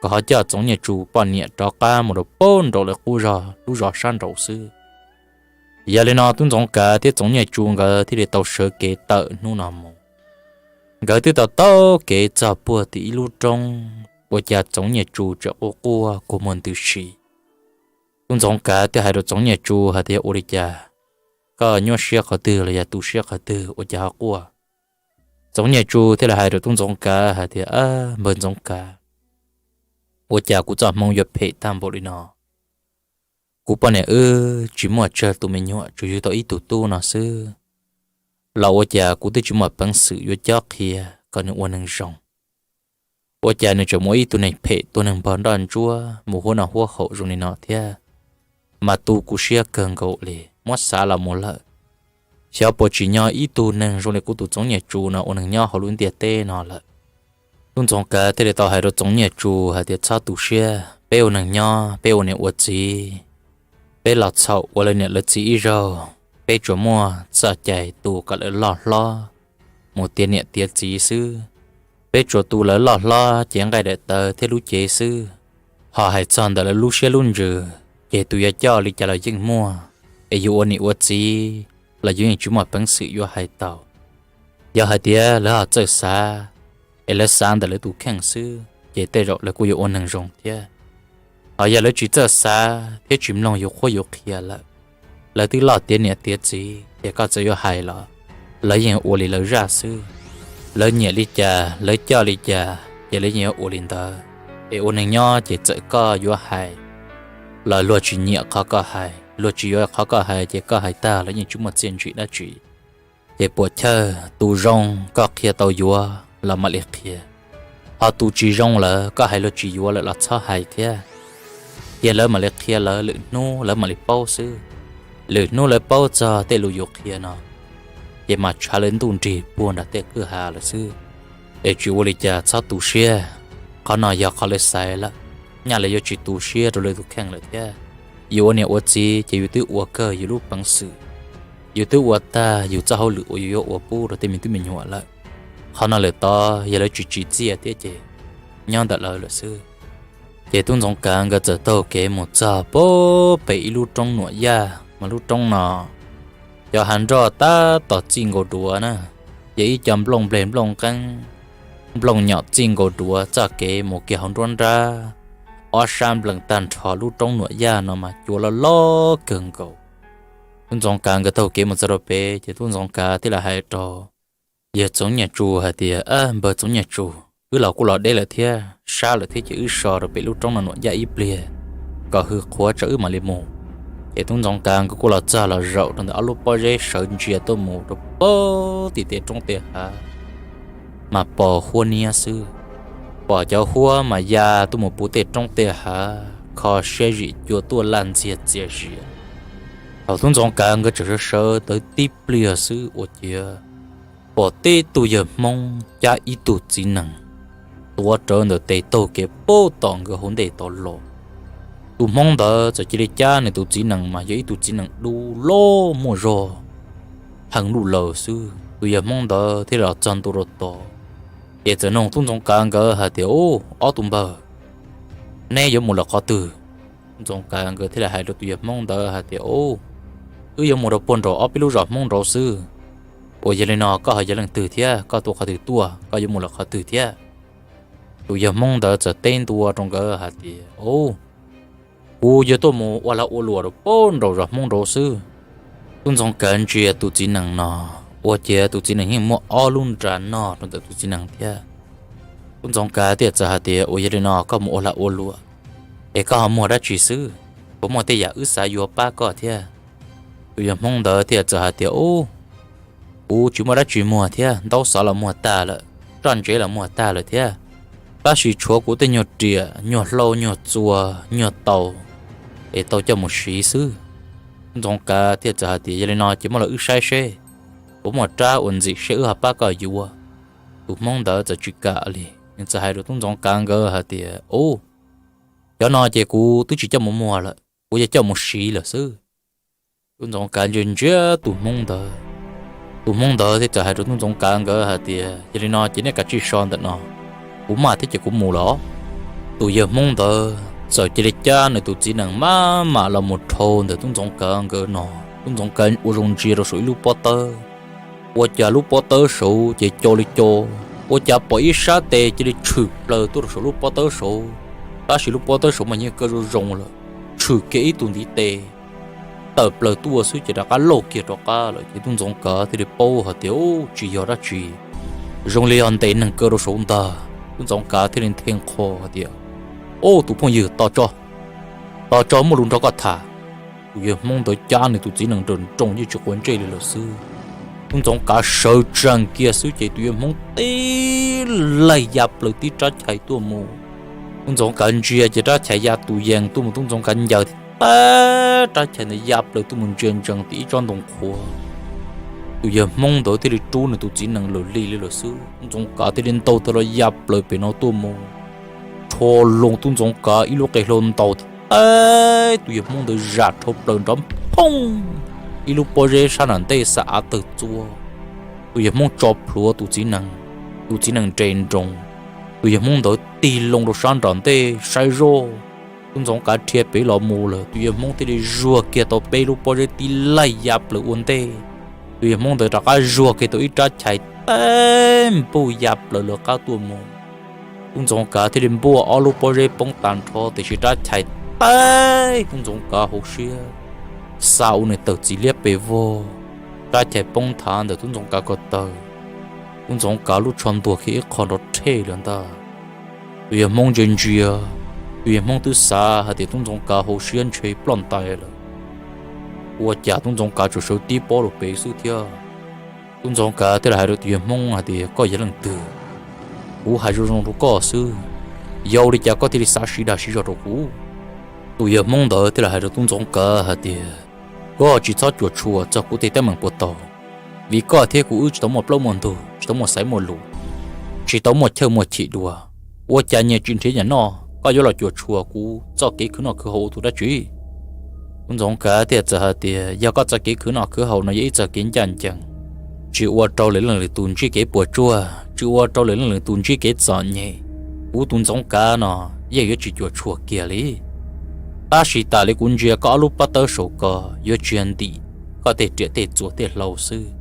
kom ho coj Txoov Nyiaj Tsu poj niam rov qab mus rau pem nraum lawv qub zos lub zos sab nraud xwb. Yog li no tub Ntxoov Kav thiab Txoov Nyiaj Tsu nkawd thiaj li tau sawv kev tawm hnub no mus. Nkawd twb tau taug kev txog puag tim ib lub roob, ua cas Txoov Nyiaj Tsu tseem quaj quaj kua muag ntws si. Tub Ntxoov Kav thiaj hais rau Txoov Nyiaj Tsu hais tias, Ua li cas? Koj nyuaj siab qhov twg los yog tu siab qhov twg ua cas ho quaj? Txoov Nyiaj Tsu thiaj li hais rau tub Ntxoov Kav hais tias, Npawg Ntxoov Kav, ua cas kuv txoj hmoov yuav phem tag npaum li no? Kuv poj niam wb tsis muaj tsawg tus me nyuam, tsuas yug tau ib tug tub no xwb, los ua cas kuv twb tsis muaj peev xwm yuav cob qhia kom nws ua neeg zoo. Ua cas nws tseem mus ua ib tug neeg phem tua neeg npog nroj ntsuab mus huab noj huab haus zoo li no thiab? Mas tu kuv siab kawg nkaus li, muab xav los mus lawm, xyov puas tsim nyog ib tug neeg zoo li kuv tus Txoov Nyiaj Tsu no ua neeg nyob hauv lub ntiaj teb no lawm. Tub Ntxoov Kav thiaj li tau hais rau Txoov Nyiaj Tsu hais tias, Txhob tu siab, peb ua neeg nyob peb ua niam ua txiv, peb los txhaum ua lawv niam lawv txiv ib zaug, peb tsuas muaj txoj cai tu kom lawv loj hlob mus tiav niam tiav txiv xwb. Peb tsuas tu lawv loj hlob cev nqaij daim tawv thiab lub cev xwb, ho hais txog ntawm lawv lub siab lub ntsws, ces tus yuav coj li cas los yeej muaj, es yus ua niam ua txiv los yus yeej tsis muaj peev xwm yuav hais tau. Yog hais tias lawv ho txawj xav, es lawv xav ntawm lawv tus kheej xwb, ces tej zaum lawv kuj yuav ua neeg zoo thiab. Ho yog lawv tsis txawj xav thiab tsis mloog yus qhuab yus qhia lawm, lawv twb loj tiav niam tiav txiv, ces koj txawm yuav hais los lawv yeej ua li lawv zaj xwb. Lawv nyiam li cas, lawv coj li cas, ces lawv yeej yuav ua li ntawd. Es ua neeg nyob ces txawm koj yuav hais los luag tsis nyiam qhov koj hais, luag tsis yuav qhov koj hais, ces koj hais tag los yeej tsis muaj txiaj ntsig dab tsi. Ces puam chawj, tus zoo koj qhia tau yuav los mam li qhia, ho tus tsis zoo lawm koj hais luag tsis yuav lawm los txhob hais thiab. Cia lawv mam li qhia lawv, lwm hnub lawv mam li paub xwb. Lwm hnub lawv paub txog tej lus yus qhia no, ces mas tshav lawv ntuj nrig puag nram tej kwj ha lawm xwb. Es tsis ua li cas, txhob tu siab, qhov no yog qhov lawv xaiv lawm, nyaj lawv yuav tsis tu siab rau lawv tus kheej lawm thiab. Yus ua niam ua txiv ces yus twb ua kawg yus lub peev xwm, yus twb ua tag yus txoj hauj lwm uas yus yuav ua pub rau tej me tub me nyuam lawm. Qhov no lawm tod yog lawv tsis tsim txiaj thiab ces nyob ntawm lawv lawm xwb. Ces tub Ntxoov Kav nkawd txawm taug kev mus txog puag pem ib lub roob nuam yaj, mas lub roob no cov hav nroj tab tom txij nkaus duav na, ces ib co nplooj nplej nplooj nqeeb, nplooj nyom txij nkaus duav txoj kev mus kiag hauv nruab nrab. Ob sab nplees tag nrho lub roob nuam yaj no mas cua loj loj kawg nkaus. Tub Ntxoov Kav nkawd taug kev mus txog rau pem ces tub Ntxoov Kav thiaj li hais rau yawg Txoov Nyiaj Tsu hais tias, Npawg Txoov Nyiaj Tsu, wb los kuj los deb lawm thiab sab lawm thiab, ces wb so rau pem lub roob no nuam yaj ib pliag kom hws qhuav tsam wb mam li mus. Ces tub Ntxoov Kav nkawd kuj los txog los zaum rau ntawm ob lub pob zeb sawv ntsia tuaj mus rau puag tim tej roob tej hav, mas pos huab niab xwb. Pom cov huab mas ya tuaj mus puag tej roob tej hav, kho siab zim cua tuaj laj ntxiag txias zias. Thaum tub Ntxoov Kav nkawd tseem sawv sawv tawv tib pliag xwb ua ciav pom tib tug yawg Hmoob cab ib tug txiv nees tuav rawv ntawm tes taug kev puag tom nkawd hauv ntej tod los. Tus Hmoob ntawd txawm cia li cab nws tus txiv nees mas yog ib tug txiv nees dub loj muaj zog heev luj laws xwb. Tus yawg Hmoob ntawd thiaj los txog ntua rau tod, ces txawm nug tub Ntxoov Kav nkawd hais tias, Ub, ob tug npawg, neb yuav mus lawm qhov twg? Tub Ntxoov Kav nkawd thiaj li hais rau tus yawg Hmoob ntawd hais tias, Ub, wb yuav mus rau puag nraum ob peb lub zos Hmoob nraud xwb. Uas yog li no koj ho yog leej twg thiab koj tuaj qhov twg tuaj, koj yuav mus lawm qhov twg thiab? Tus yawg Hmoob ntawd txawm teb ntua rau nkawd hais tias, Ub, kuv yuav tuaj mus ua lag ua luam rau puag nraum zos Hmoob nraud xwb. Tub Ntxoov Kav ntsia tus txiv nees no, ua ciav tus txiv nees yeej muaj ob lub nra noj rau ntawm tus txiv nees thiab. Tub Ntxoov Kav thiaj txawm hais tias, Uas yog li no koj mus ua lag ua luam, es koj ho muag dab tsi xwb? Puas muaj tej yam wb xav yuav pab koj thiab? Tus yawg Hmoob ntawd thiaj txawm hais tias, Ub, kuv tsis muaj dab tsi muag thiab, ntaub xov los muag tag lawm, roj ntsev los muag tag lawm thiab. Tab sis tshuav kuv tej nyuag riam, nyuag hlau, nyuag txuas, nyuag taus, es tau coj mus siv xwb. Ntxoov Kav thiaj txawm hais tias, Yog li no ces muab los wb saib seb puas muaj rab uas ntxim siab wb ho pab koj yuav. Tus Hmoob ntawd txawm tsis kam li, nws txawm hais rau tub Ntxoov Kav nkawd hais tias, Ub, Cov no ces kuv twb tsis coj mus muag lawm, kuv yog coj mus siv lawm xwb. Tub Ntxoov Kav ntsia ntsia tus Hmoob ntawd, tus Hmoob ntawd thiaj txawm hais rau Tub Ntxoov Kav nkawd hais tias, Yog li no ces nej kav tsij so ntawm no, kuv maj thiab ces kuv mus los. Tus yawg Hmoob ntawd txawm cia li cab nws tus txiv nees maj mam los mus dhau ntawm Tub Ntxoov Kav nkawd no. Tub Ntxoov Kav ua zoo ntsia rau saum ib lub pob tawb, ua cas lub pob tawb saud ces co li co, ua cas pom ib sab tes cia li tshwm plaws tuaj rau saum lub pob tawb saud, tab sis lub pob tawb saud mas yeej kaj zoo zoo lawm, tshwm kiag ib tug ntiv tes tawm plaws tuaj xwb ces rov qab lauj kiag rov qab lawm. Ces Tub Ntxoov Kav thiaj li paub hais tias, Ub, tsis yog dab tsi, zoo li yog ntes neeg kaw rau saud ntag. Tub Ntxoov Kav thiaj li nthe nqho hais tias, Ub, tus phooj ywg, tos tso, tos tso, muaj lus nrog koj tham. Tus yawg Hmoob ntawd cab nws tus txiv nees nrawm nroos yeej tsis quav ntsej li lawm xwb. Tub Ntxoov Kav sawv tsees kiag xwb ces tus yawg Hmoob tib laig ya plaws tib rab chais tuaj mus. Tub Ntxoov Kav ntsia ces rab chais ya tus yees tuaj mus, Tub Ntxoov Kav ncaws tib rab chais ntawd ya plaws tuaj mus ntsia ntsees tim ib tsob ntoo qhuav. Tus yawg Hmoob ntawd thiaj li rub nws tus txiv nees lawm li li lawm xwb. Tub Ntxoov Kav thiaj li ntaug tawg los ya plaws pem no tuaj mus, rho loo Tub Ntxoov Kav ib lub qe hlau ntaus tib teg, tus yawg Hmoob ntawd zam dhau plaws nrov phooj, ib lub pob zeb sab nram ntej xa av tawg txua. Tus yawg Hmoob tso plhuav tus txiv nees, tus txiv nees nres nroos. Tus yawg Hmoob ntawd tig loo rau sab nram ntej saib zoj, Tub Ntxoov Kav rhia pem los mus lawm. Tus yawg Hmoob thiaj li zuag kiag tau peb lub pob zeb tib laig ya plaws ua ntej. Tus yawg Hmoob ntawd rov qab zuag kiag tau ib rab chais tib npuj ya plaws lawv qab tuaj mus. Tub Ntxoov Kav thiaj li npuaj ob lub pob zeb poob tag nrho, tiam sis rab chais tib Tub Ntxoov Kav hauv siab, xa ua nws tawm txiv liab pes vog, rab chais poob nthav ntawm Tub Ntxoov Kav ko taw. Tub Ntxoov Kav lub tsho ntuag kiag ib qho nrov rhe lawm ntag. Tus yawg Hmoob ntsia ntsia, tus yawg Hmoob twb xav hais tias Tub Ntxoov Kav hauv siab ntshe ploj ntais lawm. Ua cas Tub Ntxoov Kav tsuas sawv tib pob rau pem xwb thiab. Tub Ntxoov Kav thiaj li hais rau tus yawg Hmoob hais tias, Koj yog leej twg? Kuv hais zoo zoo rau koj xwb, yog ua li cas koj thiaj li xav siv dag siv zog rau kuv? Tus yawg Hmoob ntawd thiaj li hais rau Tub Ntxoov Kav hais tias, Koj tsis txhob cuam tshuam txog kuv tej teeb meem puas tau, vim koj thiab kuv wb tsis tau muaj plaub muaj ntug, tsis tau muaj xaiv muaj lus, tsis tau muaj chawj muaj chim dua. Ua cas nyias tsis nrhiav nyias noj, koj yuav los cuam tshuam kuv txoj kev khwv noj khwv haus ua tus dab tsi? Tub Ntxoov Kav thiaj txawm hais tias, Yog koj txoj kev khwv noj khwv haus no yog ib txoj kev ncaj ncees, tsis ua rau lwm leej lwm tus ntsib kev puas tsuaj, tsis ua rau lwm leej lwm tus ntsib kev txom nyem, kuv tus Ntxoov Kav no yeej yuav tsis cuam tshuam kiag li. Tab sis tas li kuv ntsia koj ob lub pob tawb saum ko yuav tsis ntim koj tej riam tej txuas tej hlau xwb.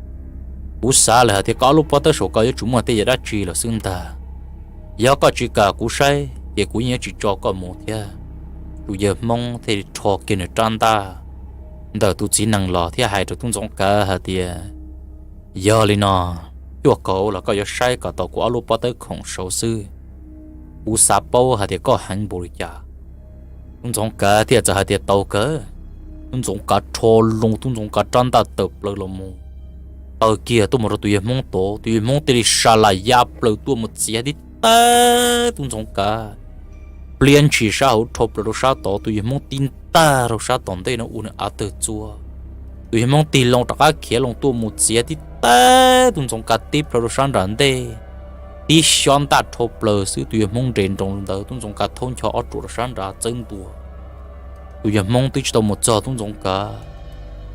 Kuv xav lawm hais tias koj ob lub pob tawb saum ko yuav tsum muaj tej yam dab tsi lawm xwb ntag. Yog koj tsis kam kuv saib ces kuv yeej yuav tsis tso koj mus thiab. Tus yawg Hmoob thiaj li rho kiag nws rab ntaj ntawm tus txiv nees los thiab hais rau Tub Ntxoov Kav hais tias, Yog li no, cuaj kaum los koj yuav saib kom tau kuv ob lub pob tawb khoom saud xwb. Kuv xav paub hais tias koj heev npaum li cas. Tub Ntxoov Kav thiaj txawm hais tias, Tau kawg. Tub Ntxoov Kav rho loo Tub Ntxoov Kav rab ntaj tawm plaws los mus, taw kiag tuaj mus rau tus yawg Hmoob tod. Tus yawg Hmoob thiaj li sa las ya plaws tuaj mus txiav tib teg Tub Ntxoov Kav, pliab ntshis sab hauv rho plaws rau sab tod. Tus yawg Hmoob tib ntag rau sab tom ntej no ua nws av tawg txua. Tus yawg Hmoob tig loo rov qab khiav loo tuaj mus txiav tib teg Tub Ntxoov Kav tib plaws rau sab nram ntej, tib xyob ntaj rho plaws xwb tus yawg Hmoob nres nroos ntawd, Tub Ntxoov Kav thaub ncho ob ruam rau sab nrad txawb ntua. Tus yawg Hmoob twb tsis tau mus txog Tub Ntxoov Kav,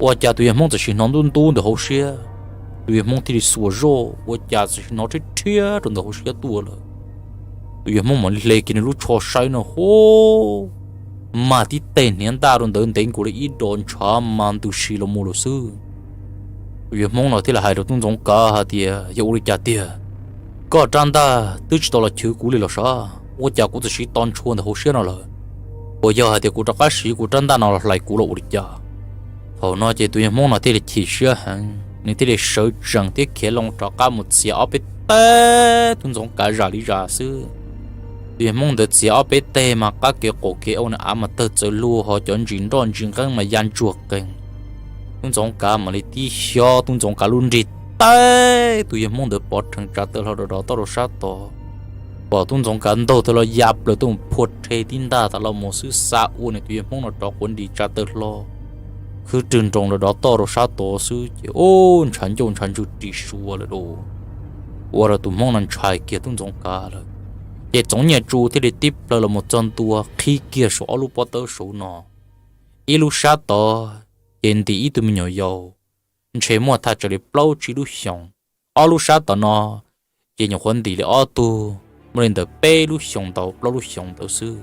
ua cas tus yawg Hmoob txawm sim hnov ntub ntub ntawm hauv siab. Tus yawg Hmoob thiaj li xuas zoj, ua cas txawm sim hnov rhiab rhiab rau ntawm hauv siab tuaj lawm. Tus yawg Hmoob mam li hle kiag nws lub tsho saib no, huv, mas tib teg hniav ntaj rau ntawd ntev nkaus li ib dos ntshav mas ntws si los mus lawm xwb. Tus yawg Hmoob no thiaj li hais rau Tub Ntxoov Kav hais tias, Yog ua li cas tiag? Koj rab ntaj twb tsis tau los chwv kuv li los sav, ua cas kuv txawm siv to ntshua ntawm hauv siab no lawm? Puas yog hais tias kuv rov qab siv kuv rab ntaj no los hlais kuv los ua li cas? Thaum no ces tus yawg Hmoob no thiaj li chim siab heev, nws thiaj li sawv tsees thiab khiav loo rov qab mus txiav ob peb teg Tub Ntxoov Kav zam li zam xwb. Tus yawg Hmoob ntawd txiav ob peb teg mas qab kev qaum kev ua nws av mas tawg txawv luag, ho cov ntsis nroj ntsis nqeeb mas ya ntsuag qees. Tub Ntxoov Kav mam li tib xyob Tub Ntxoov Kav lub nrig teb tus yawg Hmoob ntawd pov rhees tsa taw hlo rov rov toj rau sab tod. Pom Tub Ntxoov Kav ntaug taw los ya plaws tuaj mus phua rhe tib ntaj tas los mus xwb, xa ua nws tus yawg Hmoob no rov quav nris tsa taw hlo, khwb rwg nroos los rov toj rau sab tod xwb ces ub, ntshav ncauj ntshav ntswg ris sua lawm lauj. Ua rau tus Hmoob no ntshai kiag Tub Ntxoov Kav lawm. Ces Txoov Nyiaj Tsu thiaj li tib plhaw los mus txog ntua qhib kiag saum ob lub pob tawb saud no. Ib lub sab tod ces ntim ib tug me nyuam yaus, ntshe muaj thaj tsam li plaub tsib lub xyoos. Ob lub sab tom no ces nyuam qhuav ntim li ob tug, muaj li ntawm peb lub xyoos ntau plaub lub xyoos ntawd xwb,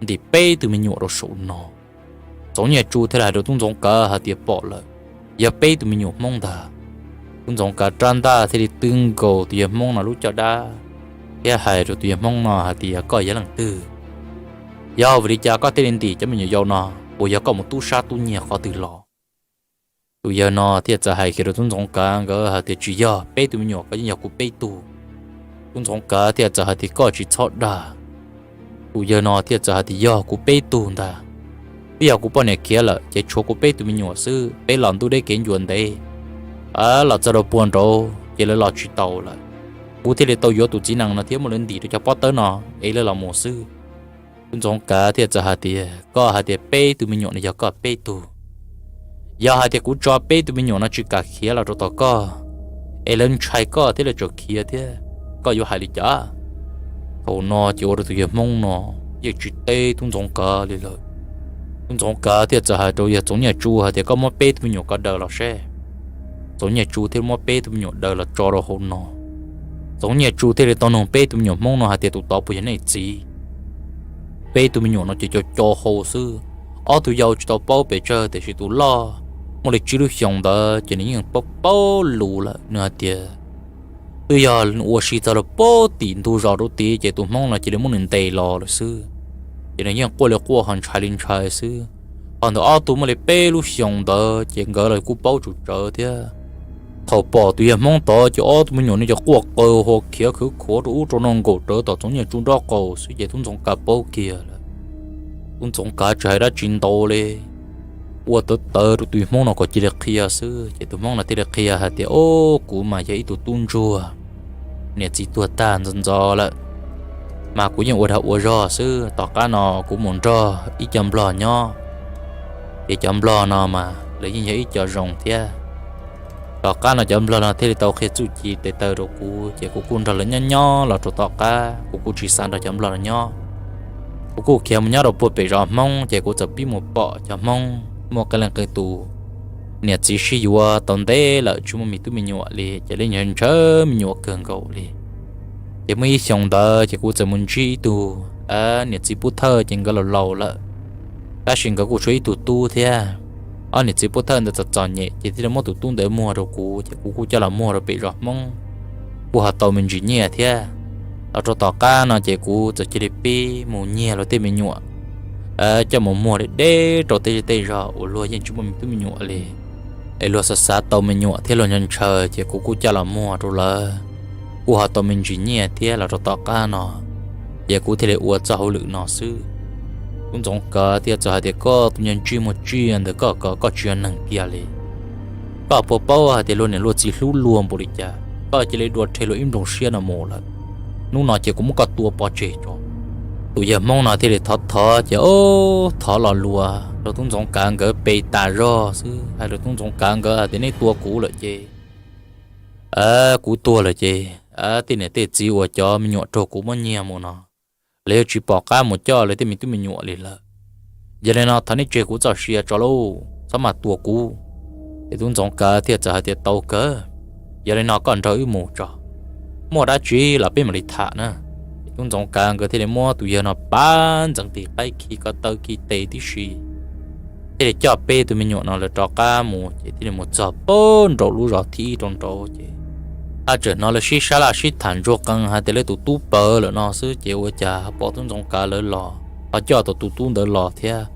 ntim peb tug me nyuam rau saum no. Txoov Nyiaj Tsu thiaj li hais rau tub ntxoov kav hais tias pom lawm, yog peb tug me nyuam Hmoob ntag. Tub ntxoov kav rab ntaj thiaj li tw nkaus tus yawg Hmoob no lub caj dab, thiab hais rau tus yawg Hmoob no hais tias koj yog leej twg? Yog vim li cas koj thiaj li ntim cov me nyuam yaus no? Puas yog koj mus tub sab tub nyiag qhov twg los? Tus yawg no thiaj txawm hais kiag rau tub ntxoov kav nkawd hais tias tsis yog, peb tug me nyuam ko yeej yog kuv peb tug. Tub ntxoov kav thiaj txawm hais tias koj tsis txhob dag. Tus yawg no thiaj txawm hais tias yog kuv peb tug ntag, twb yog kuv poj niam khiav lawm ces tshuav kuv peb tug me nyuam xwb, peb los ntuj deb kev ncua ntev, los txog rau puag nraud ces lawv los tsis taus lawm. Kuv thiaj li tau yuav tus txiv nees no thiab muab lawv ntim rau cov pob tawb no es lawv los mus xwb. Tub ntxoov kav thiaj txawm hais tias koj hais tias peb tug me nyuam no yog koj peb tug, yog hais tias kuv tso peb tug me nyuam no tsis kam khiav los rau tom koj, es lawv ntshai koj thiab lawv tseem khiav thiab, koj yuav hais li cas? Thaum no ces ua rau tus yawg Hmoob no yeej tsis teb tub ntxoov kav li lawm. Tub ntxoov kav thiaj txawm hais rau yawg Txoov Nyiaj Tsu hais tias koj muab peb tug me nyuam ko daws los seb. Txoov Nyiaj Tsu thiaj muab peb tug me nyuam daws los tso rau hauv no. Txoov Nyiaj Tsu thiaj li tau noog peb tug me nyuam Hmoob no hais tias tus tod puas yog nej txiv? Peb tug me nyuam no ces co co hau xwb. Ob tug yau tsis tau paub pes tsawg tiam sis tus loj muaj li tsib lub xyoos ntawd ces nws yeej paub paub lus lawm. Nws hais tias twb yog ua si txog rau pem tim ntug zos rau tid ces tus Hmoob no cia li muab nws ntes los lawm xwb. Ces nws yeej quaj li quaj ho ntshai li ntshai xwb. Ho ntawm ob tug muaj li peb lub xyoos ntawd ces nkawd los kuj paub tsum tsawv thiab. Thaum pom tus yawg Hmoob tod ces ob tug me nyuam no ces quaj qw hua khiav khwv khuav rau ub rau no nkaum rawv tom Txoov Nyiaj Tsu nraub qaum xwb ces tub ntxoov kav paub kiag lawm. Tub ntxoov kav tsis hais dab tsi ntau li, ua tawv tawv rau tus Hmoob no kom cia li qhia xwb ces tus Hmoob no thiaj li qhia hais tias o, kuv mas yog ib tug tub ntsuag, niam txiv tuag tag ntxov ntxov lawm, mas kuv yeej ua dag ua zog xwb. Tom qab no kuv mus nrog ib co nplog nyob, ces cov nplog no mas lawv yeej yog ib co zoo thiab. Tom qab no cov nplog no thiaj li tau qhia txuj ci tes taw rau kuv ces kuv kuj nrog lawv nyob nyob los rau tom qab kuv kuj tsis xav nrog cov nplog no nyob. Kuv kuj khiav mus nyob rau puag pem zos Hmoob ces kuv txawm pib mus pom cov Hmoob muaj qee leej qee tus niam txiv sib yuav tau ntev lawm tsis muaj me tub me nyuam li ces lawv ntshaw me nyuam kawg nkaus li. Ces muaj ib xyoo ntawd ces kuv txawm mus ntsib ib tug niam txiv pub thawj ces nkawd laus laus lawm, tab sis nkawd kuj tshuav ib tug tub thiab. Ob niam txiv pub thawj ntawd txom txom nyem ces thiaj li muab tus tub ntawd muag rau kuv ces kuv kuj coj los muag rau pem zos Hmoob, kuj ho tau me ntsis nyiaj thiab. Los rau tom qab no ces kuv txawm cia li pib mus nyiag luag tej me nyuam coj mus muag li deb rau tej zej tej zog uas luag yeej tsis muaj me tub me nyuam li, es luag xav xav tau me nyuam thiab luag ntshaw ntshaw ces kuv kuj coj los muag rau lawv, kuj ho tau me ntsis nyiaj thiab. Los rau tom qab no ces kuv thiaj li ua txoj hauj lwm no xwb. Tub Ntxoov Kav thiaj txawm hais tias koj tus niag ntsej muag tsiaj ntawd koj ko koj tsis yog neeg kiag li. Koj puas paub hais tias luag niam luag txiv hlub luag npaum li cas, koj cia li dua rhe luag ib nplooj siab no mus lawm. Hnub no ces kuv muab koj tua pov tseg tso. Tus yawg Hmoob no thiaj li thov thov ces ob thov los luas rau Tub Ntxoov Kav nkawd pes tas zog xwb, hais rau Tub Ntxoov Kav nkawd hais tias nej tua kuv lawm ces kuv tuag lawm ces tej niam tej txiv uas cov me nyuam raug kuv muab nyiag mus no, lawv yuav tsis pom qab mus coj lawv tej me tub me nyuam li lawm. Yog li no thov nej tseg kuv txoj sia tso lauj, txhob mas tua kuv. Ces Tub Ntxoov Kav thiaj txawm hais tias tau kawg, yog li no koj nrog wb mus tso, muaj dab tsi los peb mam li tham na. Ces Tub Ntxoov Kav nkawd thiaj li muab tus yawg no pav ntxeev tis qaib khi ko taw khi tes tib si, thiaj li coj peb tug me nyuam no lawv rov qab mus ces thiaj li mus txog pem nraum lub zos thib ib rau nraud ces thaj tsam hnov lawv sib sab laj sib tham ntsuag qees hais tias lawv tus tub pawv lawm no xwb ces ua cas pom Tub Ntxoov Kav lawv los ho coj tau tus tub ntawd los thiab.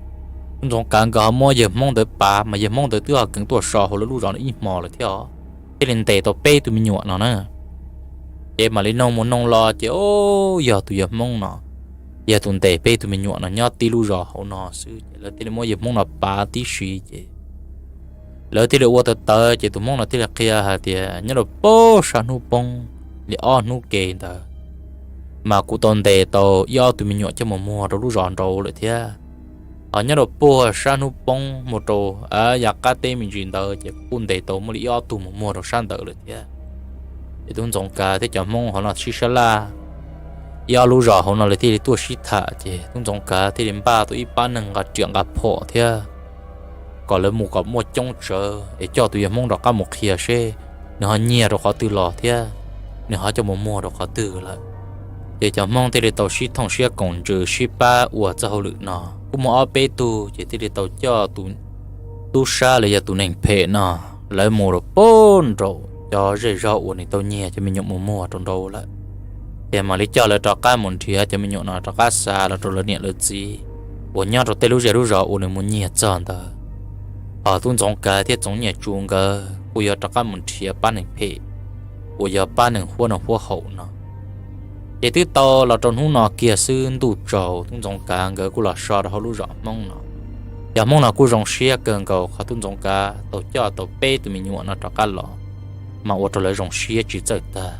Tub Ntxoov Kav nkawd ho muab yawg Hmoob ntawd pav mas yawg Hmoob ntawd twb ho kheev tuaj so hauv lawv lub zos ib hmo lawm thiab os, thiaj li ntes tau peb tug me nyuam no na. Ces mam li noog mus noog los ces o, yog tus yawg Hmoob no yog tus ntes peb tug me nyuam no nyob tib lub zos hauv no xwb ces lawv thiaj li muab yawg Hmoob no pav tib si ces lawv thiaj li ua tawv tawv ces tus Hmoob no thiaj li qhia hais tias nyob rau puag sab hnub poob li ob hnub ke ntawd mas kuv tau ntes tau ib ob tug me nyuam coj mus muag rau lub zos nraud lawm thiab. Ho nyob rau puag sab hnub poob mus rau yav qab teb me ntsis ntawd ces kuv kuj ntes tau muaj li ib ob tug mus muag rau sab ntawd lawm thiab. Ces Tub Ntxoov Kav thiab cov Hmoob hauv no sib sab laj ib ob lub zos hauv no lawv thiaj li tuaj sib tham ces tub Ntxoov Kav thiaj li npaj tau ib pab neeg nqa riam nqa phom thiab kom lawv mus kom muaj coob tsawv es coj tus yawg Hmoob rov qab mus qhia seb nws ho nyiag rau qhov twg los thiab nws ho coj mus muag rau qhov twg lawm. Ces cov Hmoob thiaj li tau sib thooj siab koom ntsws sib pab ua txoj hauj lwm no. Kuj muaj ob peb tug ces thiaj li tau coj tus tub sab los yog tus neeg phem no, lawv mus rau pem nraum cov zej zog uas nws tau nyiag cov me nyuam mus muag rau nraud lawm. Ces mam li coj lawv rov qab mus nrhiav cov me nyuam no rov qab xa los rau lawv niam lawv txiv uas nyob rau tej lub zej lub zos uas nws mus nyiag txog ntawd. Hos tub Ntxoov Kav thiab Txoov Nyiaj Tsu nkawd kuj yuav rov qab mus nrhiav pab neeg phem uas yog pab neeg huab noj huab haus no. Ces twb tau los rau hnub no kiag xwb ntuj tsaus, tub Ntxoov Kav nkawd kuj los so rau hauv lub zos Hmoob no. Cov Hmoob no kuj zoo siab kawg nkaus qhov tub Ntxoov Kav tau coj tau peb tus me nyuam no rov qab los, mas ua rau lawv zoo siab tsis txawj tag.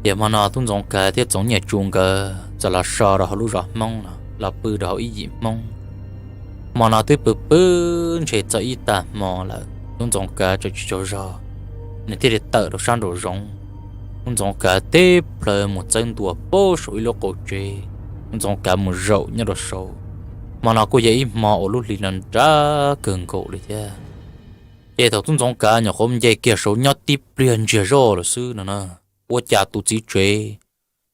Ces hmo no tub Ntxoov Kav thiab Txoov Nyiaj Tsu nkawd txawm los so rau hauv lub zos Hmoob no los pw rau hauv ib yim Hmoob. Hmo no twb pw pw ntshe txog ib tag hmo lawm, tub Ntxoov Kav tseem tsis tsaug zog, nws thiaj li tawm rau sab nraum zoov. Tub Ntxoov Kav teb plhaw mus txawb ntua pem saum ib lub qub tsev, tub Ntxoov Kav mus zaum nyob rau saud. Hmo no kuj yog ib hmo uas lub hli no nra kawg nkaus li thiab. Ces thaum tub Ntxoov Kav nyuam qhuav nce kiag saud nyob tib pliag ntsiag zoj lawm xwb no na, ua cas tus txiv tsev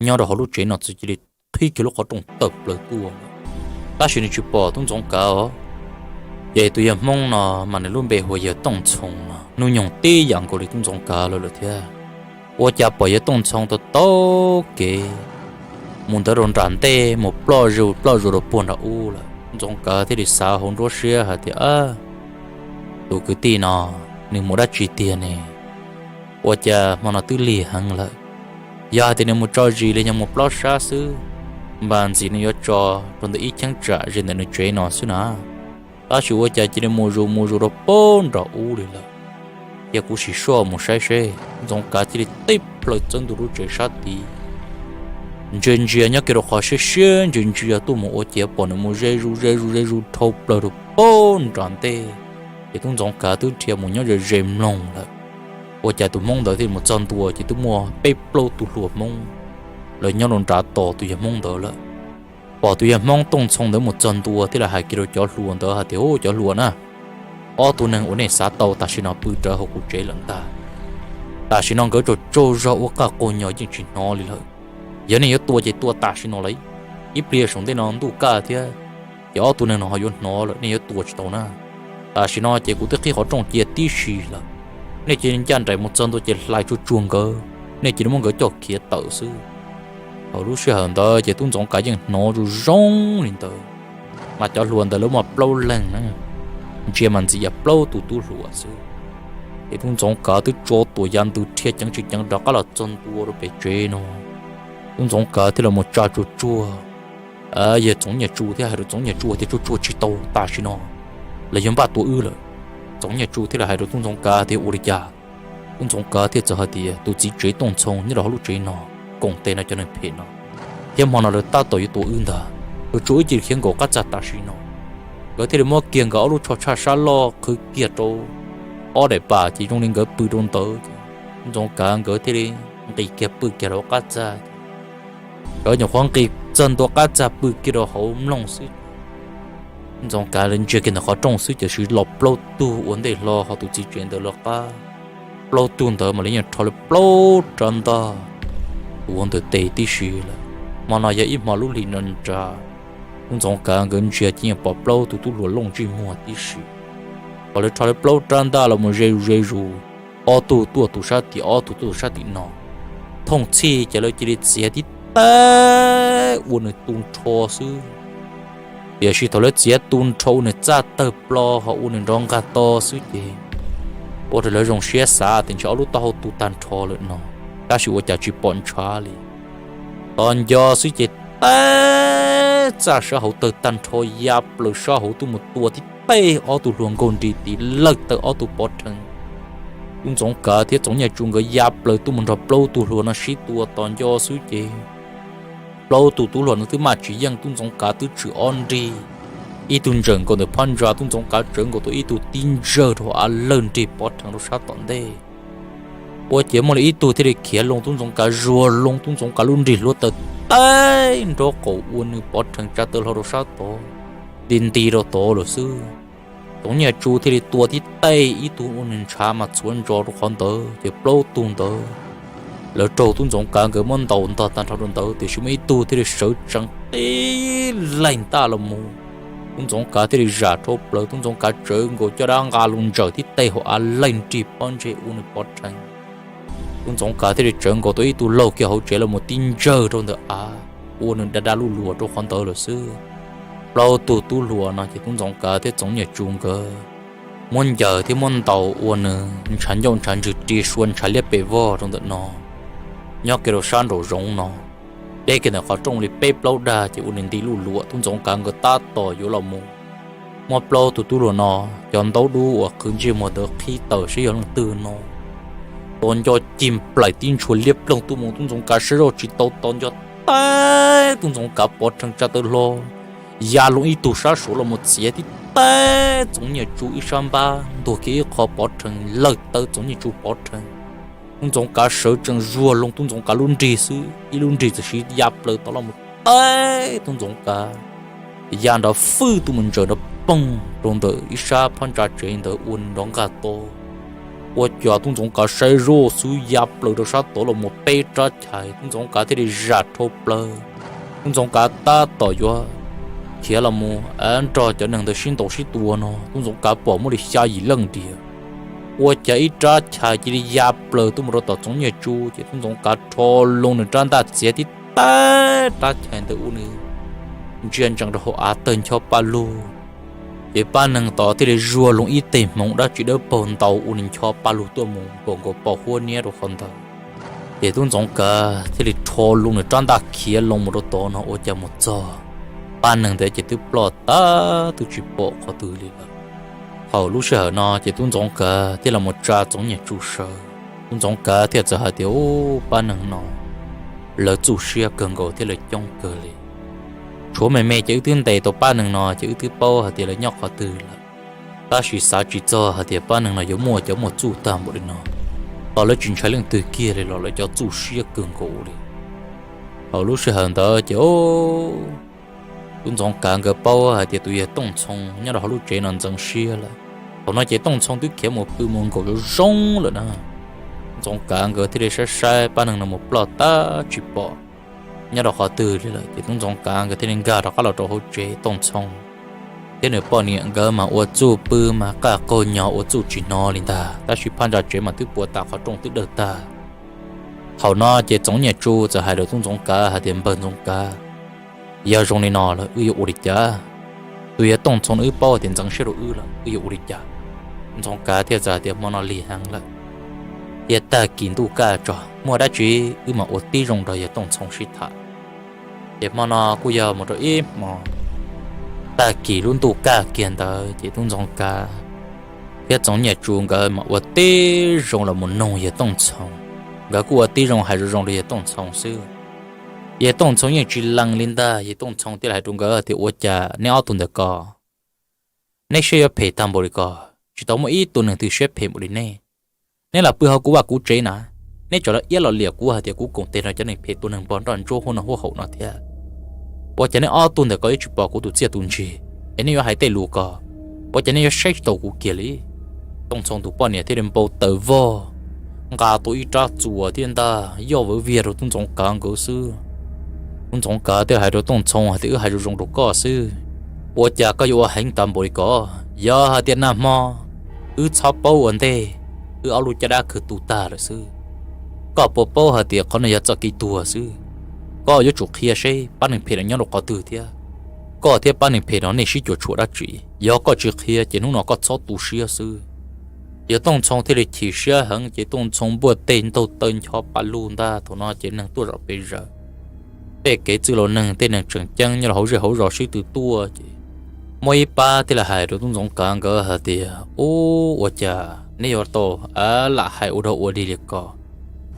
nyob rau hauv lub tsev no txawm cia li qhib kiag lub qhov rooj tawm plaws tuaj, tab sis nws tsis pom tub Ntxoov Kav os. Ces tus yawg Hmoob no mas nws lub npe hu ua yawg Tooj Ntxhoo no, hnub nyoog tib yam nkaus li tub Ntxoov Kav lawm thiab. Ua cas pom yawg Tooj Ntxhoo tau taug kev mus ntawd rau nram ntej mus ploj zuj ploj zus rau puag nram ub lawm. Tub Ntxoov Kav thiaj li xav hauv nruab siab hais tias, tus kwv tij no nws mus dab tsi tiag ne? Ua cas hmo no twb lig heev lawm? Yog hais tias nws mus tso zis los yog mus plob sab xwb, npaj ntxim nws yuav tso rau ntawm ib cheeb tsam ze ntawm nws tsev no xwb na. Tab sis ua cas cia li mus zus mus zus rau pem nram ub li lawm? Cia kuv sim soj mus saib seb. Ntxoov Kav cia li teb plhaw txawb ntua lub tsev sab tid, ntsia ntsia nyob kiag rau qhov siab siab ntsia ntsia tuaj mus ua cas pom nws mus ze zus ze zus ze zus dhau plaws rau pem nram ntej. Ces tub Ntxoov Kav twb dhia mus nyob ze ze mloog lawm. Ua cas tus Hmoob ntawd thiaj mus txog ntua ces twb muaj peb plaub tug hluas Hmoob lawv nyob rau nrad tos tus yawg Hmoob ntawd lawm. Pom tus yawg Hmoob Tooj Ntxhoo ntawd mus txog ntua thiaj li hais kiag rau cov hluas ntawd hais tias, Ub, cov hluas na, ob tug neeg uas nej xav tau tam sim no pw rawv hauv kuv tsev lawm ntag. Tam sim no nkawd tsaug tsaug zog ua qaj quag nyos yeej tsis hnov li lawm. Yog nej yuav tua ces tua tam sim no lauj, ib pliag saum ntej no ntuj kaj thiab, ces ob tug neeg no ho yuav hnov lawm, nej yuav tua tsis tau na. Tam sim no ces kuv twb qhib qhov rooj cia tib si lawm, nej cia li ncaj nraim mus txog ntua ces hlais tsuag tsuag nkawd, nej cia li muab nkawd coj khiav tawm xwb. Thaum lub sij hawm ntawd ces tub Ntxoov Kav yeej hnov zoo zoo li ntawd, mas cov hluas ntawd lawv muaj plaub leeg na, ntsia mas ntxim yog plaub tus tub hluas xwb. Ces tub Ntxoov Kav twb tso tuam ya ntws dhia ceev tsis ceev rov qab los txog ntua rau pem tsev no. Tub Ntxoov Kav thiaj los mus tsa tsuag tsuag, yawg Txoov Nyiaj Tsu thiab hais rau Txoov Nyiaj Tsu tias, Tsuag tsuag tsis tau, tam sim no lawv yuav npaj tua wb lawm. Txoov Nyiaj Tsu thiaj li hais rau tub Ntxoov Kav tias, Ua li cas? Tub Ntxoov Kav thiaj txawm hais tias, Tus txiv tsev Tooj Ntxhoo nyob rau hauv lub tsev no koom tes no cov neeg phem no, thiab hmo no lawv tab tom yuav tua wb ntag. Tsuag tsuag wb cia li khiav nkaum qab txaj tam sim no. Nkawd thiaj li muab kiag nkawd ob lub tsho tshaj sab loj qhwv kiag rau ob daim pas ces zoo li nkawd pw rau ntawd. Ntxoov Kav nkawd thiaj li nqis kiag pw kiag rau qab txaj. Nkawd nyuam qhuav nqis txog ntua qab txaj pw kiag rau hauv mloog xwb, Ntxoov Kav lawv ntsia kiag ntawm qhov rooj xwb ces siv los plaub tug ua ntej hlo hos tus txiv tsev ntawd lawv qab. Plaub tug ntawd mam li yeej rho lawv plaub rab ntaj ua ntawm tes tib si lawm. Hmo no yog ib hmo lub hli nra nra, tub Ntxoov Kav nkawd ntsia ces yeej pom plaub tug tub hluas looj ntsej muag tib si. Hos lawv rho lawv plaub rab ntaj los mus ze zus ze zus, ob tug tuaj tus sab tim, ob tug tuaj tus sab tim no. Thooj txhij ces lawv cia li txiav tib teg ua nws tu nrho xwb. Tiam sis thaum lawv txiav tu nrho ua nws txaj tawg plo hos ua nws nrov nqag to xwb ces ua rau lawv zoo siab xav tias ntshe ob lub taub hau tu tag nrho lawm no, tab sis ua cas tsis pom ntshav li. Tos nco xwb ces teb txaj sab hauv tawg tag nrho ya plaws sab hauv tuaj mus tua tib teg ob tug hluas nkaug nrig tid lawg tawg ob tug pov rhees. Tub Ntxoov Kav thiab Txoov Nyiaj Tsu nkawd ya plaws tuaj mus nrog plaub tug hluas no sib tua tos nco xwb ces plaub tug tub hluas no twb maj tsis yeej, tub Ntxoov Kav twb tshwm ob nrig, ib tug ntsaws nkaus ntawm phab ntsa, tub Ntxoov Kav tsawv nkaus tau ib tug tib ntsawg rau av lawg nrig pov rhees rau sab tom ntej. Ua ciav muaj li ib tug thiaj li khiav loo tub Ntxoov Kav zuag loo, tub Ntxoov Kav lub nrig hluav taws teb nraub qaum ua nws pov rhees tsa taw hlo rau sab tod, nti nti rau tod lawm xwb. Txoov Nyiaj Tsu thiaj li tua tib teg ib tug ua nws ntshav mas txhuav ntsos rau qhov ntawd ces plaub tug ntawd lawv raug tub ntxoov kav nkawd muab ntaus ntog tag nrho rau ntawd, tiam sis muaj ib tug thiaj li sawv tsees tib leeg ntaj los mus. Tub ntxoov kav thiaj li zam rhau plaws, tub ntxoov kav tsawv nkaus caj dab nqa los ntsaws tib teg hauv av, leeg nrig pob ntseg ua nws pov rhees. Tub ntxoov kav thiaj li tsawv nkaus tau ib tug laug kiag hauv tsev los mus tib ntsawg rau ntawm av, ua nws da da luj luas rau qhov ntawd lawm xwb. Plaub tug tub hluas no ces tub ntxoov kav thiab Txoov Nyiaj Tsu nkawd muab ncaws thiab muab ntaus ua nws ntshav ncauj ntshav ntswg ri sua ntshav liab pes vog rau ntawm no. Nyob kiag rau sab nraum zoov no, deb kiag ntawm qhov rooj li peb plaub dag ces ua nws nti luj luam, tub ntxoov kav nkawd tab tom yuav los mus muab plaub tug tub hluas no cov ntaub dub uas qhwv ntsej muag ntawd qhib tawm saib yog leej twg no. Tos nco cig plaim tib ntshua liab ploog tuaj mus, tub ntxoov kav saib zoj tsis tau, tos nco teb tub ntxoov kav pov rhees tsa taw hlo, ya loo ib tug sab suav los mus txiav tib teb Txoov Nyiaj Tsu ib sab npab, ntuag kiag ib qho pov rhees lawm, tawb Txoov Nyiaj Tsu pov rhees. Tub ntxoov kav sawv tsees zuag loo tub ntxoov kav lub nrig xwb, ib lub nrig txawm siv ya plaws tod los mus teb tub ntxoov kav, ya nrov fwj tuaj mus ntsaws nrov poog rau ntawm ib sab phab ntsa tsev ntawd ua nrov nqaj to. Ua cas tub ntxoov kav saib zoj xwb ya plaws rau sab tod los mus peb rab chais, tub ntxoov kav thiaj li zam rhau plaws. Tub ntxoov kav tab tom yuav khiav los mus nrog cov neeg ntawd sib ntaus sib tua no, tub ntxoov kav pom muaj li xya yim leej tiag. Ua cas ib rab chais cia li ya plaws tuaj mus rau tom Txoov Nyiaj Tsu, ces tub ntxoov kav rho loo nws rab ntaj txiav tib teb rab chais ntawd ua nws ntsia ntsees rau hauv av tawg ncho pa lug. Ces pab neeg tod thiaj li zuag loo ib teg hmoov dab tsi dawb paug ntaus ua nws ncho pa lug tuaj mus nkaus nkaus pom huab niab rau qhov ntawd. Ces tub ntxoov kav thiaj li rho loo nws rab ntaj khiav loo mus rau tod no, ua cas mus txog pab neeg ntawd ces twb ploj tag twb tsis pom qhov twg li lawm. Thaum lub sij hawm no ces tub ntxoov kav thiaj los mus tsa Txoov Nyiaj Tsu sawv. Tub ntxoov kav thiaj txawm hais tias, Ub, pab neeg no lawv txuj siab kawg nkaus thiab lawv coob kawg li. Tshuav me me ces wb twb ntes tau pab neeg no ces wb twb paub hais tias lawv nyob qhov twg lawm, tab sis xav tsis txog hais tias pab neeg no yuav muaj cov muaj txuj tag npaum li no. Tos lawv tsis ntshai leej twg kiag li los lawv cov txuj siab kawg nkaus li. Thaum lub sij hawm ntawd ces tub ntxoov kav nkawd paub hais tias tus yawg Tooj Txhoo nyob rau hauv lub tsev no ntxeev siab lawm. Thaum no ces Tooj Txhoo twb khiav mus pw mus nkaum zoo zoo lawm na. Tub ntxoov kav nkawd thiaj li saib saib pab neeg no mus ploj tag tsis pom nyob rau qhov twg li lawm, ces tub ntxoov kav nkawd thiaj li nkag rov qab los rau hauv tsev. Tooj Txhoo thiab nws poj niam nkawd mas ua txuj pw mas qaj qaug nyos ua txuj tsis hnov li ntag, tab sis phab ntsa tsev mas twb puas tas qhov rooj twb dawj tag. Thaum no ces Txoov Nyiaj Tsu txawm hais rau tub ntxoov kav hais tias, Npawg ntxoov kav, yog zoo li no lawm wb yuav ua li cas? Tus yawg Tooj Txhoo wb paub tias ntxeev siab rau wb lawm, wb yuav ua li cas? Tub ntxoov kav thiaj txawm hais tias, Hmo no lig heev lawm, cia tag kis ntuj kaj tso, muaj dab tsi wb mam ua tib zoo nrog yawg Tooj Txhoo sib tham. Ces hmo no kuj yog mus rau ib hmo tag kis lub ntuj kaj kiag ntawd ces tub ntxoov kav thiab Txoov Nyiaj Tsu nkawd mas ua tib zoo los mus noog yawg Tooj Txhoo. Nkawd kuj ua tib zoo hais zoo zoo rau yawg Tooj Txhoo xwb. Yawg Tooj Txhoo yeej tsis lees li ntag, yawg Tooj Txhoo thiaj li hais rau nkawd tias, Ua cas neb ob tug ntawm ko neb siab yuav phem tag npaum li ko, tsis tau muaj ib tug neeg twg siab phem npaum li nej. Neb los pw hauv kuv vaj kuv tsev na, neb tseem los iab los liam kuv hais tias kuv koom tes nrog cov neeg phem tua neeg npog nroj ntsuab huab no huab haum no thiab. Ua cas neb ob tug ntawm ko yuav tsis pom kuv tus txiaj tus ntsig es neb yuav hais tej lus ko? Ua cas neb yuav saib tsis taus kuv kiag li? Tooj Txhoo tus poj niam thiaj li npau taws vog, nqa tau ib rab txuas thiab ntaj yoj vawv viag rau tub ntxoov kav nkawd xwb. Tub ntxoov kav thiaj hais rau Tooj Txhoo hais tias, Wb hais zoo zoo rau koj xwb, ua cas koj yuav ua heev tas npaum li ko? Yog hais tias nag hmo wb txhob paub ua ntej, wb ob lub caj dab kawg tu tag lawm xwb. Koj puas paub hais tias qhov no yog txoj kev tuag xwb? Koj yuav tsum qhia seb pab neeg phem no nyob rau qhov twg thiab koj thiab pab neeg phem no nej sib cuam tshuam dab tsi. Yog koj tsis qhia ces hnub no koj txhob tu siab xwb. Yawg Tooj Txhoo thiaj li chim siab heev ces Tooj Txhoo npuaj teg ntaug taw ncho pa lug ntag. Thaum no ces neeg tuaj zom pes zaws, tej kev txwj laus neeg tej neeg tseem ceeb nyob rau hauv zej hauv zos sib tw tuaj ces muaj ib pab thiaj li hais rau tub ntxoov kav nkawd hais tias, Ub, ua cas neb yuav tau lam hais ua dog ua dig li ko?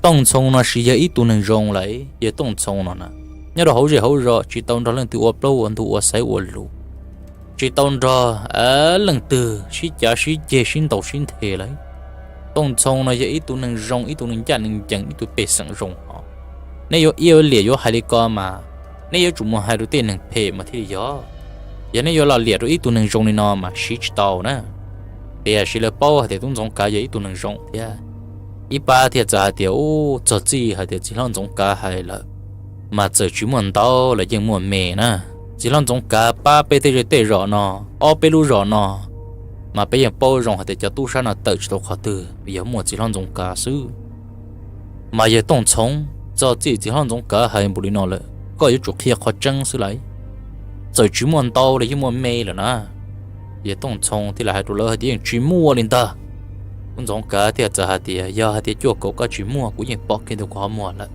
Tooj Txhoo no siv yog ib tug neeg zoo lawm, yawg Tooj Txhoo no na, nyob rau hauv zej hauv zos tsis tau nrog leej twg ua plaub ua ntug ua xaiv ua lus, tsis tau nrog leej twg sib cav sib ceg sib ntaus sib nthe lawm. Tooj Txhoo no yog ib tug neeg zoo, ib tug neeg ncaj neeg ncees, ib tug pej xeem zoo hos. Nej yuav iab yuav liam yuav hais li ko mas nej yuav tsum mus hais rau tej neeg phem mas thiaj li yog. Yog nej yuav los liam rau ib tug neeg zoo li no mas siv tsis tau na. Tiam sis lawv paub hais tias tub Ntxoov Kav yog ib tug neeg zoo thiab. Ib pab thiaj txawm hais tias, Ub, txog txij hais tias txiv hlob Ntxoov Kav hais lawm, mas txawm tsis muaj ntau los yeej muaj me na. Txiv hlob Ntxoov Kav pab peb tej zej tej zos no, ob peb lub zos no, mas peb yeej paub zoo hais tias cov tub sab no tawm tsis tau qhov twg, yog muaj txiv hlob Ntxoov Kav xwb. Mas yawg Tooj Txhoov, txog txij txiv hlob Ntxoov Kav hais npaum li no lawm, koj yuav tsum qhia qhov tseeb xwb lauj. Txawm tsis muaj ntau los yeej muaj me lawm na. Yawg Tooj Txhoov thiaj li hais rau lawv hais tias, Yeej tsis muaj li ntag, tub Ntxoov Kav. Thiaj txawm hais tias, Yog hais tias cuaj kaum koj tsis muaj, kuv yeej pom kiag ntawm kuv qhov muag lawm.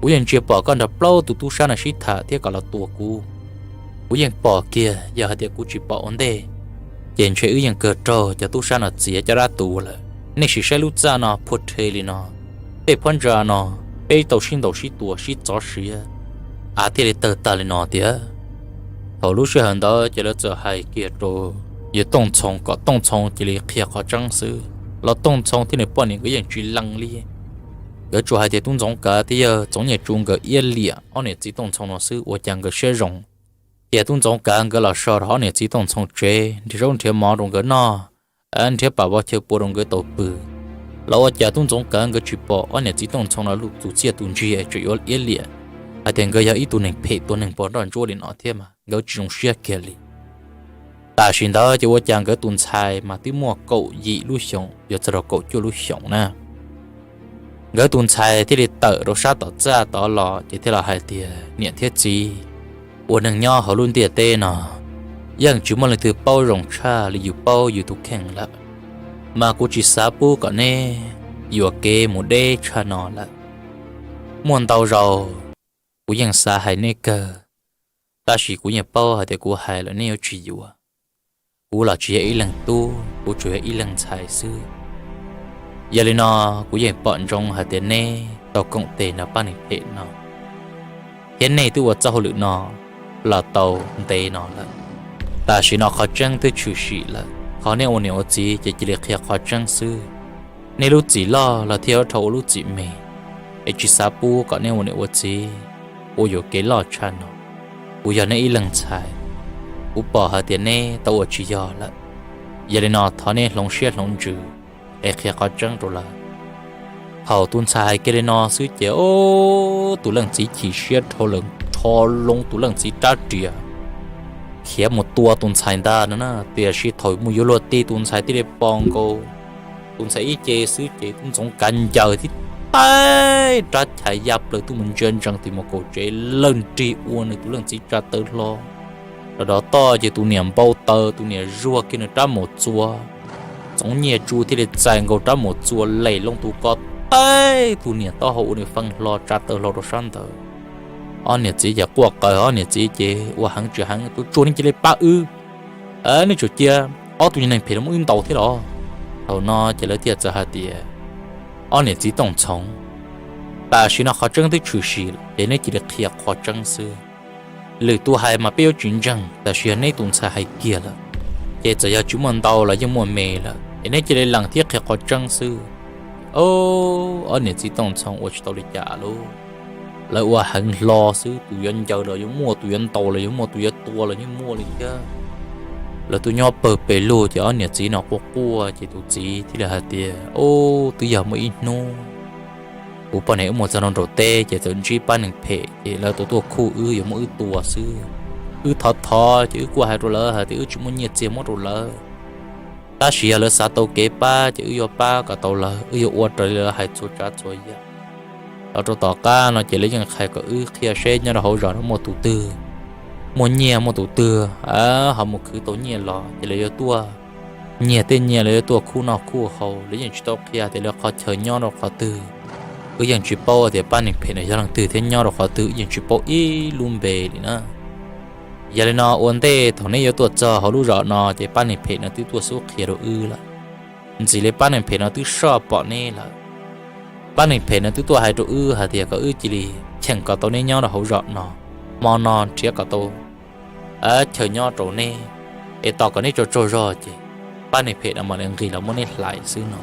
Kuv yeej ntsia pom koj nrog plaub tus tub sab no sib tham thiab kom los tua kuv. Kuv yeej pom kiag, yog hais tias kuv tsis pom ua ntej, ces ntshe wb yeej kawg raug cov tub sab no txiav caj dab tu lawm. Nej sim saib lub txaj no phua rhe li no, tej phab ntsa no peb tau sib ntaus sib tua sib txov siav, av thiaj li tawg tag li no tiag. Thaum lub sij hawm ntawd ces lawv txawm hais kiag rau yawg Tooj Txhoov kom Tooj Txhoov cia li qhia qhov tseeb xwb los Tooj Txhoov thiab nws poj niam nkawd yeej tsis lees li. Nkawd tsuas hais tias tub Ntxoov Kav thiab yawg Txoov Nyiaj Tsu nkawd iab liam ob niam txiv Tooj Txhoov no xwb ua cas nkawd siab zoo. Ces tub Ntxoov Kav nkawd los so rau ob niam txiv Tooj Txhoov tsev, nrhiav zaub nrhiav mov rau nkawd noj, nrhiav pam vov chaw pua rau nkawd tau pw, los ua cas tub Ntxoov Kav nkawd tsis pom ob niam txiv Tooj Txhoov no lub tus txiaj tus ntsig es tseem yuav iab liam hais tias nkawd yog ib tug neeg phem tua neeg pog nroj ntsuab li no thiab mas nkawd tsis zoo siab kiag li. Tam sim ntawd ces ua cas nkawd tus ntxhais mas twb muaj kaum yim lub xyoos yuav txog rau kaum cuaj lub xyoos na. Nkawd tus ntxhais thiaj li tawm rau sab tom txaj tod los ces thiaj los hais tias, Niam thiab txiv, ua neeg nyob hauv lub ntiaj teb no yeej tsis muaj leej twg paub zoo tshaj li yus paub yus tus kheej lawm, mas kuv tsis xav pub kom neb yuam kev mus deb tshaj no lawm. Muaj ntau zaus kuv yeej xav hais neb kawg, tab sis kuv yeej paub hais tias kuv hais lawm neb yuav tsis yuav. Kuv los tsis yog ib leeg tub, kuv tsuas yog ib leeg ntxhais xwb. Yog li no, kuv yeej pom ntsoov hais tias neb tau koom tes nrog pab neeg phem no, thiab nej twb ua txoj hauj lwm no los tau ntev no lawm. Tam sim no qhov tseeb twb tshwm sim lawm, qhov neb ua niam ua txiv ces cia li qhia qhov tseeb xwb. Nej lub txim loj los thiaj yuav dhau ua lub txim me, es tsis xav pub kom neb ua niam ua txiv ua yuam kev loj tshaj no. Kuv yog neb ib leeg ntxhais, kuv pom hais tias neb tau ua tsis yog lawm. Yog li no thov neb hloov siab hloov ntsws es qhia qhov tseeb rau lawv. Thaum tus ntxhais hais kiag li no xwb ces, o, tus leej txiv chim siab dhau lawm, rho loo tus leej txiv rab riam khiav mus tua tus ntxhais ntag no na. Tiam sis thaum mus yuav luag ti tus ntxhais thiaj li pom nkaus tus ntxhais ib ce xwb ces tub Ntxoov Kav ncaws tib teg rab chais ya plaws tuaj mus ntsia ntsees tim mus kaum tsev lawg nrig ua nws tus leej txiv tsa taw hlo. Rov rov toj ces tus niam npau taws, tus niam zuag kiag nws rab mus txua. Txoov Nyiaj Tsu thiaj li txais nkaus rab mus txua lem loo tus ko teb tus niam taub hau ua nws feeb hlo tsa taw hlo rau sab ntawd. Ob niam txiv ces quaj qw, ob niam txiv ces ua heev tsis heev, Tub Tsuag, nej cia li pab wb, nej tsuas cia ob tug neeg phem no muab wb ntaus thiab los? Thaum no ces lawv thiaj txawm hais tias, Ob niam txiv Tooj Txhoov, tam sim no qhov tseeb twb tshwm sim lawm ces neb cia li qhia qhov tseeb xwb. Lwm tus hais mas peb yuav tsis ntseeg, tab sis yog neb tus ntxhais hais kiag lawm, ces txawm yog tsis muaj ntau los yeej muaj me lawm, es neb cia li lees thiab qhia qhov tseeb xwb. O, ob niam txiv Tooj Txhoov ua tsis tau li cas lauj. Lawv ua heev hlo xwb, tus yuav ncaws los yuav muaj, tus yuav ntaus los yuav muaj, tus yuav tua los yeej muaj li thiab. Lawv tuaj nyob pawg pes lug ces ob niam txiv no quaj quaj ces tus txiv thiaj li hais tias, O, twb yog muaj ib hnub kuv poj niam wb mus txog nraum teb ces txawm ntsib pab neeg phem ces lawv tau tuaj khuj wb yuav muab wb tua xwb. Wb thov thov ces wb kuj hais rau lawv hais tias wb tsis muaj nyiaj txiag muab rau lawv, tab sis yog lawv xav tau kev pab ces wb yuav pab kom tau lawv, wb yuav ua raws li lawv hais txhua tsav txhua yam. Los rau tom qab no ces lawv yeej qhia kom wb qhia seb nyob rau hauv zos no muaj tus twg muaj nyiaj, muaj tus twg ho mus khwv tau nyiaj los ces lawv yuav tuaj, nyiag tej nyiaj lawv yuav tuaj khuj noj khuj haus. Lawv yeej tsis tau qhia tias lawv qhov chaw nyob rau qhov twg. Wb yeej tsis paub tias pab neeg phem no yog leej twg thiab nyob rau qhov twg, wb yeej tsis paub ib lub npe li na. Yog li no ua ntej thaum neb yuav tuaj txog hauv lub zos no ces pab neeg phem no twb tuaj xub qhia rau wb lawm. Ntxim li pab neeg phem no twb soj pom neb lawm. Pab neeg phem no twb tuaj hais rau wb hais tias kom wb cia li cheem kom tau neb nyob rau hauv zos no, hmo no nrhiav kom tau chaw nyob rau neb, es tos kom neb tsaug tsaug zog ces pab neeg phem no mam li nqis los muab neb hlais xwb no.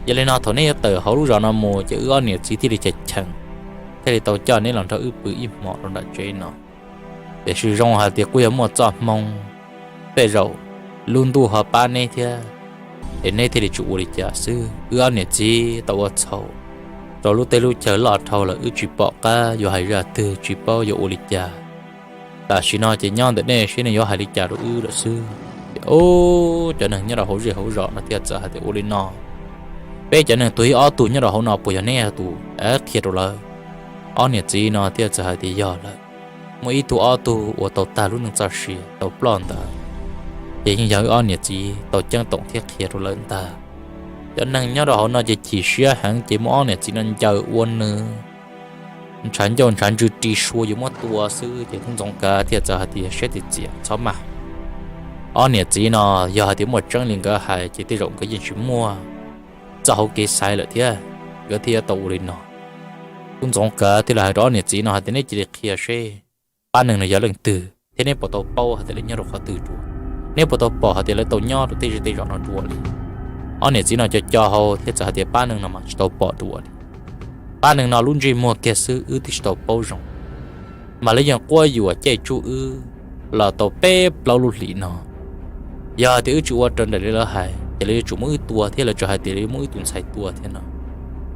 Yog li no thaum neb yuav tawm hauv lub zos no mus ces wb ob niam txiv thiaj li cheem cheem thiaj li tau coj neb los nrog wb pw ib hmos rau nram tsev no. Tiam sis zoo hais tias kuj yog muaj txoj hmoo, tej zaum lub ntuj ho pab neb thiab, es neb thiaj li tsis ua li cas xwb. Wb ob niam txiv tau ua txhaum rau lub teb lub chaw loj dhau lawm, wb tsis pom qab yuav hais zaj twg, tsis paub yuav ua li cas. Tam sim no ces nyob ntawm nej seb nej yuav hais li cas rau wb lawm xwb. Ces ub, cov neeg nyob rau hauv zej hauv zos no thiaj txawm hais tias, ua li no, peb cov neeg tuag ib ob tug nyob rau hauv no puas yog neb tus qhia rau lawv? Ob niam txiv no thiaj txawm hais tias, yog lawm, muaj ib tug ob tug uas tau tag lub neej txoj sia tau ploj ntawd, ces yeej yog wb ob niam txiv tau ceeb toom thiab qhia rau lawv ntag. Cov neeg nyob rau hauv no ces chim siab heev, ces muab ob niam txiv no ncaws ua nws ntshav ncauj ntshav ntswg ri sua yuav muab tua xwb. Ces tub Ntxoov Kav thiaj txawm hais tias, siab txias txias txhob maj, ob niam txiv no yog hais tias muaj tseeb li nkawd hais ces tej zaum nkawd yeej tsis muaj txoj hauv kev xaiv lawm thiab, nkawd thiaj yuav tau ua li no. Tub Ntxoov Kav thiaj li hais rau ob niam txiv no hais tias, neb cia li qhia seb pab neeg no yog leej twg thiab neb puas tau paub hais tias lawv nyob rau qhov twg dua, neb puas tau pom hais tias lawv tau nyob rau tej zej tej zos no dua li? Ob niam txiv no co co hau thiaj txawm hais tias, pab neeg no mas tsis tau pom dua li. Pab neeg no lub ntsej muag kiag xwb wb twb tsis tau paub zoo, mas lawv yeej quab yuam caij tsuj wb los tau peb plaub lub hlis no. Yog hais tias wb tsis ua raws nraim li lawv hais ces lawv yuav tsum muab wb tua thiab, lawv tseem hais tias lawv yuav muab wb tus ntxhais tua thiab no.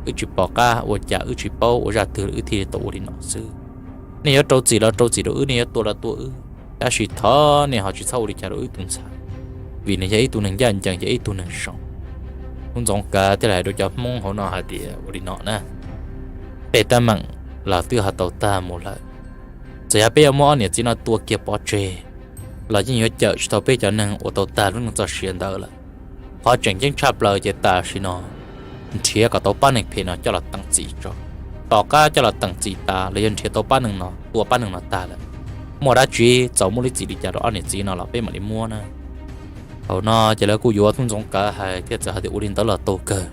Wb tsis pom qab ua cas, wb tsis paub ua zaj twg, wb thiaj li tau ua li no xwb. Nej yuav rau txim los rau txim rau wb, nej yuav tua los tua wb, tab sis thov nej ho tsis txhob ua li cas rau wb tus ntxhais, vim nws yog ib tug neeg ncaj ncees, yog ib tug neeg zoo. Tub Ntxoov Kav thiaj li hais rau cov Hmoob hauv no hais tias, ua li no na, tej teeb meem los twb ho tau tag mus lawm, txawm yog peb yuav muab ob niam txiv no tua kiag pov tseg los yeej yuav cawm tsis tau peb cov neeg uas tau tag lub neej txoj sia ntawd lawm. Qhov tseem ceeb tshaj plaws ces tam sim no nrhiav kom tau pab neeg phem no coj los teem txim tso. Tom qab coj los teem txim tas los yog nrhiav tau pab neeg no, tua pab neeg no tag lawm, muaj dab tsi txaus muaj lub txim li cas rau ob niam txiv no los peb mam li muab na. Thaum no ces lawv kuj yuav tub Ntxoov Kav hais thiaj txawm hais tias, ua li ntawd los tau kawg,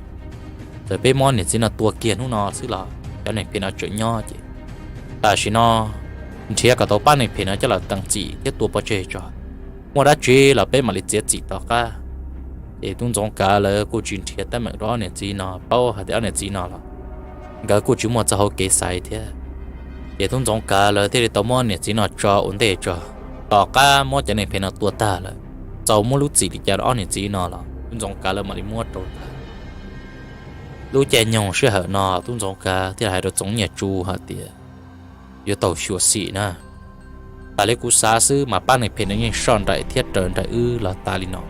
txawm peb muab ob niam txiv no tua kiag hnub no xwb los cov neeg phem no tseem nyob ces tam sim no nrhiav kom tau pab neeg phem no coj los teem txim thiab tua pov tseg tso, muaj dab tsi los peb mam li txiav txim tom qab. Ces tub Ntxoov Kav lawv kuj tsis nrhiav teeb meem rau ob niam txiv no, paub hais tias ob niam txiv no los nkawd kuj tsis muaj txoj hauv kev xaiv thiab. Ces tub Ntxoov Kav lawv thiaj li tau muab ob niam txiv no tso ua ntej tso, tom qab muab cov neeg phem no tua tag lawm, txaus muaj lub txim li cas rau ob niam txiv no los tub Ntxoov Kav lawv mam li muab rau tag. Lub caij nyoog sij hawm no tub Ntxoov Kav thiaj hais rau Txoov Nyiaj Tsu hais tias, yuav tau xyuam xim na, tas li kuv xav xwb mas pab neeg phem no yeej soj nraim thiab raws nraim wb los tas li no,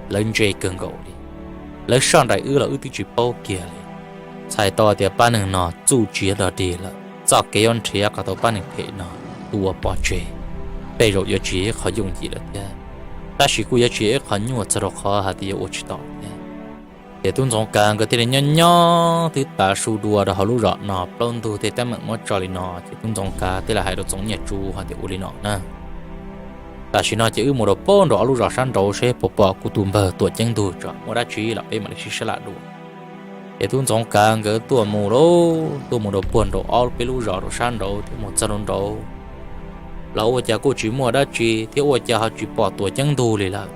lawv ntse kawg nkaus li. Lawv soj nraim wb los wb twb tsis paub kiag li. Txhais tau tias pab neeg no txuj tsis yog dog dig lawm, txoj kev yuav nrhiav kom tau pab neeg phem no tua pov tseg tej zaum yuav tsis yog ib qho yooj yim lawm thiab, tab sis kuj yuav tsis yog ib qho nyuaj txog rau qhov hais tias yuav ua tsis tau thiab. Ces tub Ntxoov Kav nkawd thiaj li nyob nyob twb tav su dua rau hauv lub zos no, plaub ntug tej teeb meem muab tso li no ces tub Ntxoov Kav thiaj li hais rau Txoov Nyiaj Tsu hais tias, ua li no na, tam sim no ces wb mus rau puag nraum ob lub zos sab nraud seb puas pom kuv tus npawg Tuam Ceeb Ntug tso, muaj dab tsi los peb mam li sib sab laj dua. Ces tub Ntxoov Kav nkawd tuaj mus lauj, tuaj mus rau puag nraum ob peb lub zos rau sab nraud thiab mus txog rau nraud los ua cas kuj tsis muaj dab tsi thiab ua cas ho tsis pom Tuam Ceeb Ntug li lawm.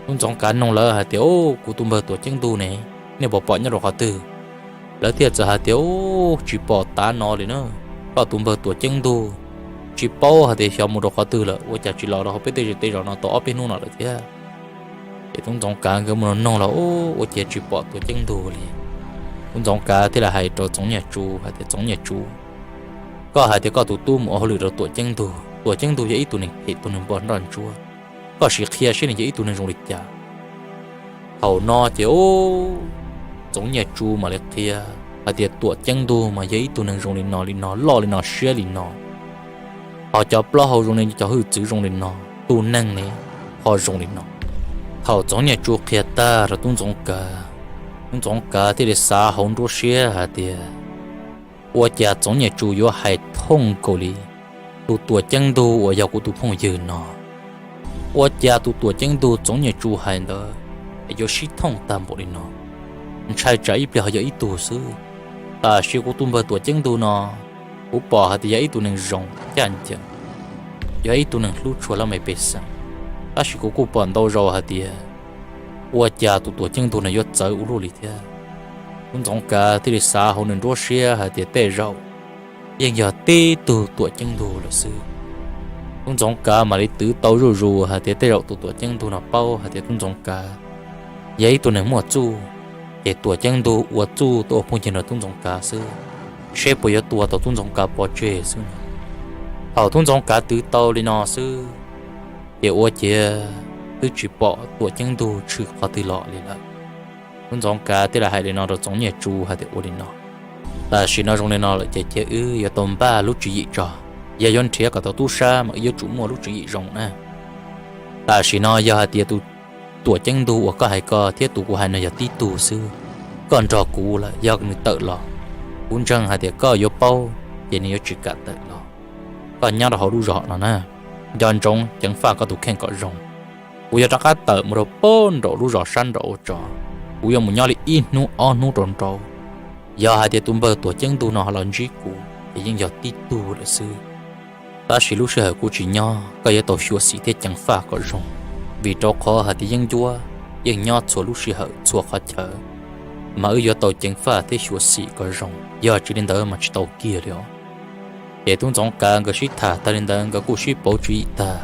Tub Ntxoov Kav nug lawv hais tias, u, kuv tus npawg Tuam Ceeb Ntug ne, nej puas pom nyob rau qhov twg? Lawv thiaj txawm hais tias, u, tsis pom tav no li na, koj tus npawg Tuam Ceeb Ntug tsis paub hais tias xyov mus rau qhov twg lawm, ua cas tsis los rau hauv peb tej zej tej zos no tau ob peb hnub no lawm thiab. Ces tub Ntxoov Kav nkawd mus nug los, u, ua cas tsis pom Tuam Ceeb Ntug li. Tub Ntxoov Kav thiaj li hais rau Txoov Nyiaj Tsu hais tias, Txoov Nyiaj Tsu, koj hais tias koj tus tub mus ua hauj lwm rau Tuam Ceeb Ntug, Tuam Ceeb Ntug yog ib tug neeg phem, tus neeg npog nroj ntsuab, koj sim qhia seb nws yog ib tug neeg zoo li cas. Thaum no ces, u, Txoov Nyiaj Tsu mam li qhia hais tias Tuam Ceeb Ntug mas yog ib tug neeg zoo li no li no, loj li no siab li no, ho cov plaub hau zoo li cov hwj txwv zoo li no, tus neeg ne ho zoo li no. Thaum Txoov Nyiaj Tsu qhia tag rau tub Ntxoov Kav, tub Ntxoov Kav thiaj li xav hauv nruab siab hais tias, ua cas Txoov Nyiaj Tsu yuav hais thooj nkaus li tus Tuam Ceeb Ntug uas yog kuv tus phooj ywg no? Ua cas tus Tuam Ceeb Ntug Txoov Nyiaj Tsu hais ntawd yuav sib thooj tag npaum li no? Ntshai tsam ib pliag ho yog ib tug xwb. Tab sis kuv tus npawg Tuam Ceeb Ntug no, kuv pom hais tias yog ib tug neeg zoo ncaj ncees, yog ib tug neeg hlub tshua laj mej pej xeem, tab sis kuv kuj pom ntau zaus hais tias ua cas tus Tuam Ceeb Ntug no yuav txawv ua luaj li thiab. Tub Ntxoov Kav thiaj li xav hauv nws nruab siab hais tias tej zaum yeej yog tib tug tuam ceeb ntug lawm xwb. Tub Ntxoov Kav mam li twv tau zuj zus hais tias tej zaum tus tuam ceeb ntug no paub hais tias Tub Ntxoov Kav yog ib tug neeg muaj txuj, ces tuam ceeb ntug ua txuj tuaj ua phooj ywg nrog Tub Ntxoov Kav xwb, seb puas yuav tua tau Tub Ntxoov Kav pov tseg xwb. Thaum Tub Ntxoov Kav twv tau li no xwb, ces ua ciav twb tsis pom tuam ceeb ntug tshwm qhov twg los li lawm. Tub Ntxoov Kav thiaj li hais li no rau Txoov Nyiaj Tsu hais tias ua li no, tam sim no zoo li no lawm ces cia wb yuav tau npaj lub tswv yim tso, yog yuav nrhiav kom tau tub sab mas wb yuav tsum muaj lub tswv yim zoo na. Tam sim no yog hais tias tus tuam ceeb ntug uas koj hais ko thiab tus kuv hais no yog tib tug xwb, koj nrog kuv lawm yog nws tawm los, kuv ntseeg hais tias koj yuav paub, ces nws yuav tsis kam tawm los. Koj nyob rau hauv lub zos no na, nco ntsoov ceev faj koj tus kheej kom zoo. Kuv yuav rov qab tawm mus rau pem nraum lub zos sab nraud ua tso, kuv yuav mus nyob li ib hnub ob hnub rau nraud. Yog hais tias tus npawg tuam ceeb ntug no ho los ntsib kuv ces yeej yog tib tug lawm xwb. Tab sis lub sij hawm kuv tsis nyob koj yuav tau xyuam xim thiab ceev faj kom zoo, vim rau qhov hais tias yeeb ncuab yeej nyob txhua lub sij hawm txhua qhov chaw, mas wb yuav tau ceev faj thiab xyuam xim kom zoo, yog tsis li ntawd mas tsis tau kiag li os. Ces Tub Ntxoov Kav nkawd sib tham tag li ntawd nkawd kuj sib pauv tswv yim tag,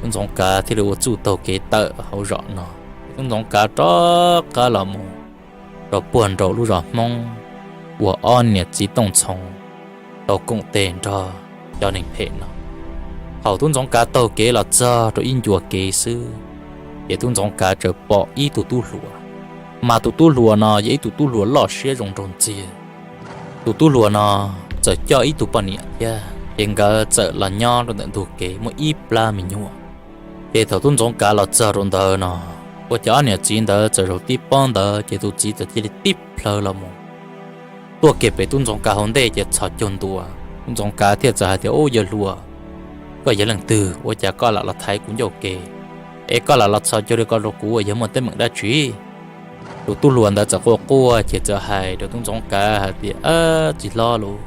Tub Ntxoov Kav thiaj li ua txuj taug kev tawm hauv zos no. Tub Ntxoov Kav rov qab los mus rau puag nraum lub zos Hmoob uas ob niam txiv Tooj Txhoov tau koom tes nrog cov neeg phem no. Thaum Tub Ntxoov Kav taug kev los txog rau ib ncua kev xwb, ces Tub Ntxoov Kav txawm pom ib tug tub hluas, mas tus tub hluas no yog ib tug tub hluas loj siab zoo nraug ntxiag. Tus tub hluas no txawm coj ib tug poj niam thiab, ces nkawd txawm los nyob rau ntawm ntug kev muaj ib plab me nyuam. Ces thaum Tub Ntxoov Kav los txog rau ntawd no, ua cas ob niam txiv ntawd txawm zaum tib pob ntawd ces tus txiv txawm cia li tib plhaw los mus tuaj kiag pem Tub Ntxoov Kav hauv ntej ces txhos caug ntua. Tub Ntxoov Kav thiaj txawm hais tias, Ub, yawg hluas, koj yog leej twg ua cas koj lam los thaiv kuv ncauj ke, es koj lam los txhos caug li ko rau kuv uas yog muaj teeb meem dab tsi? Tus tub hluas ntawd txawm quaj quaj ces txawm hais rau Tub Ntxoov Kav hais tias, Txiv hlob lauj,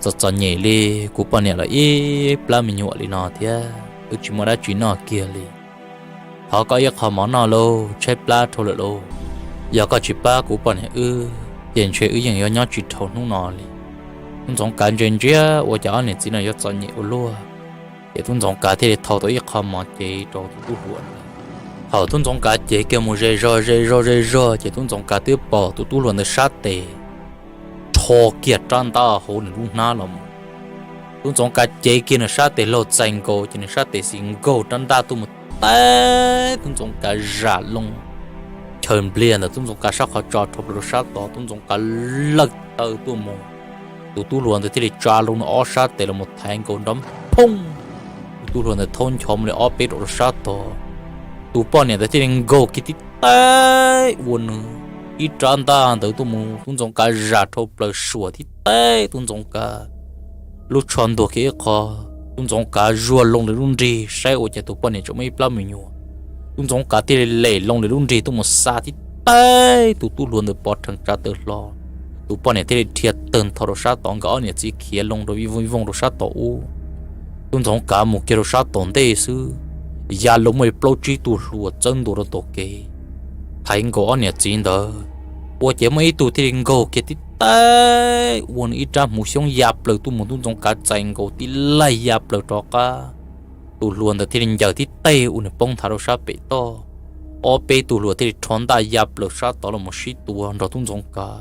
txom txom nyem li, kuv poj niam los ib plab me nyuam li no thiab wb tsis muaj dab tsi noj kiag li. Thov koj ib qho mov noj lauj, tshaib plab dhau lawm lauj. Yog koj tsis pab kuv poj niam wb, ces ntshe wb yeej yuav nyob tsis dhau hnub no li. Tub Ntxoov Kav ntsia ntsia ua cas ob niam txiv no yuav txom nyem ua luaj, ces Tub Ntxoov Kav thiaj li thau tau ib qho mov cev rau tus tub hluas ntawd. Thaum Tub Ntxoov Kav cev kiag mus ze zog ze zog ze zog ces Tub Ntxoov Kav twb pom tus tub hluas ntawd sab tes rho kiag rab ntaj hauv nws lub hnab los mus. Tub Ntxoov Kav cev kiag nws sab tes laug txais nkaus ces nws sab tes xis nkaug rab ntaj tuaj mus taib Tub Ntxoov Kav zam loo. Chaw npliag ntawd Tub Ntxoov Kav sab qhov tso dhau plaws rau sab tod, Tub Ntxoov Kav lawj taw tuaj mus. Tus tub hluas ntawd thiaj li tsa loo nws ob sab tes los mus thaiv nkaus nrov phooj. Tus tub hluas ntawd thaub nchov mus li ob peb rau rau sab tod. Tus poj niam ntawd thiaj li nkaug kiag tib taig ua nws ib rab ntaj ntawd tuaj mus, Tub Ntxoov Kav zam dhau plaws suam tib taig Tub Ntxoov Kav lub tsho ntuag kiag ib qho. Tub Ntxoov Kav zuag loo li lub nrig saib ua cas tus poj niam tseem muaj ib plab me nyuam. Tub Ntxoov Kav thiaj li lem loo li lub nrig tuaj mus xa tib taig tus tub hluas ntawd pov rhees tsa taw hlo. Tus poj niam thiaj li dhia tawg ntho rau sab tod, nkawd ob niam txiv khiav loo rau ib vooj ib vooj rau sab tod ub. Tub Ntxoov Kav mus kiag rau sab tom ntej xwb, ya loo muaj li plaub tsib tug hluas txawb ntua rau tom kev thaiv nkaus ob niam txiv ntawd. Ua ces muaj ib tug thiaj li nkaug kiag tib taig ua nws ib rab hmuv xyoob ya plaws tuaj mus, Tub Ntxoov Kav txais nkaus tib laig ya plaws rov qab. Tus hluas ntawd thiaj li ncaws tib teg ua nws poob nthav rau sab pem toj. Ob peb tug hluas thiaj li rho ntaj ya plaws sab tod los mus sib tua nrog Tub Ntxoov Kav.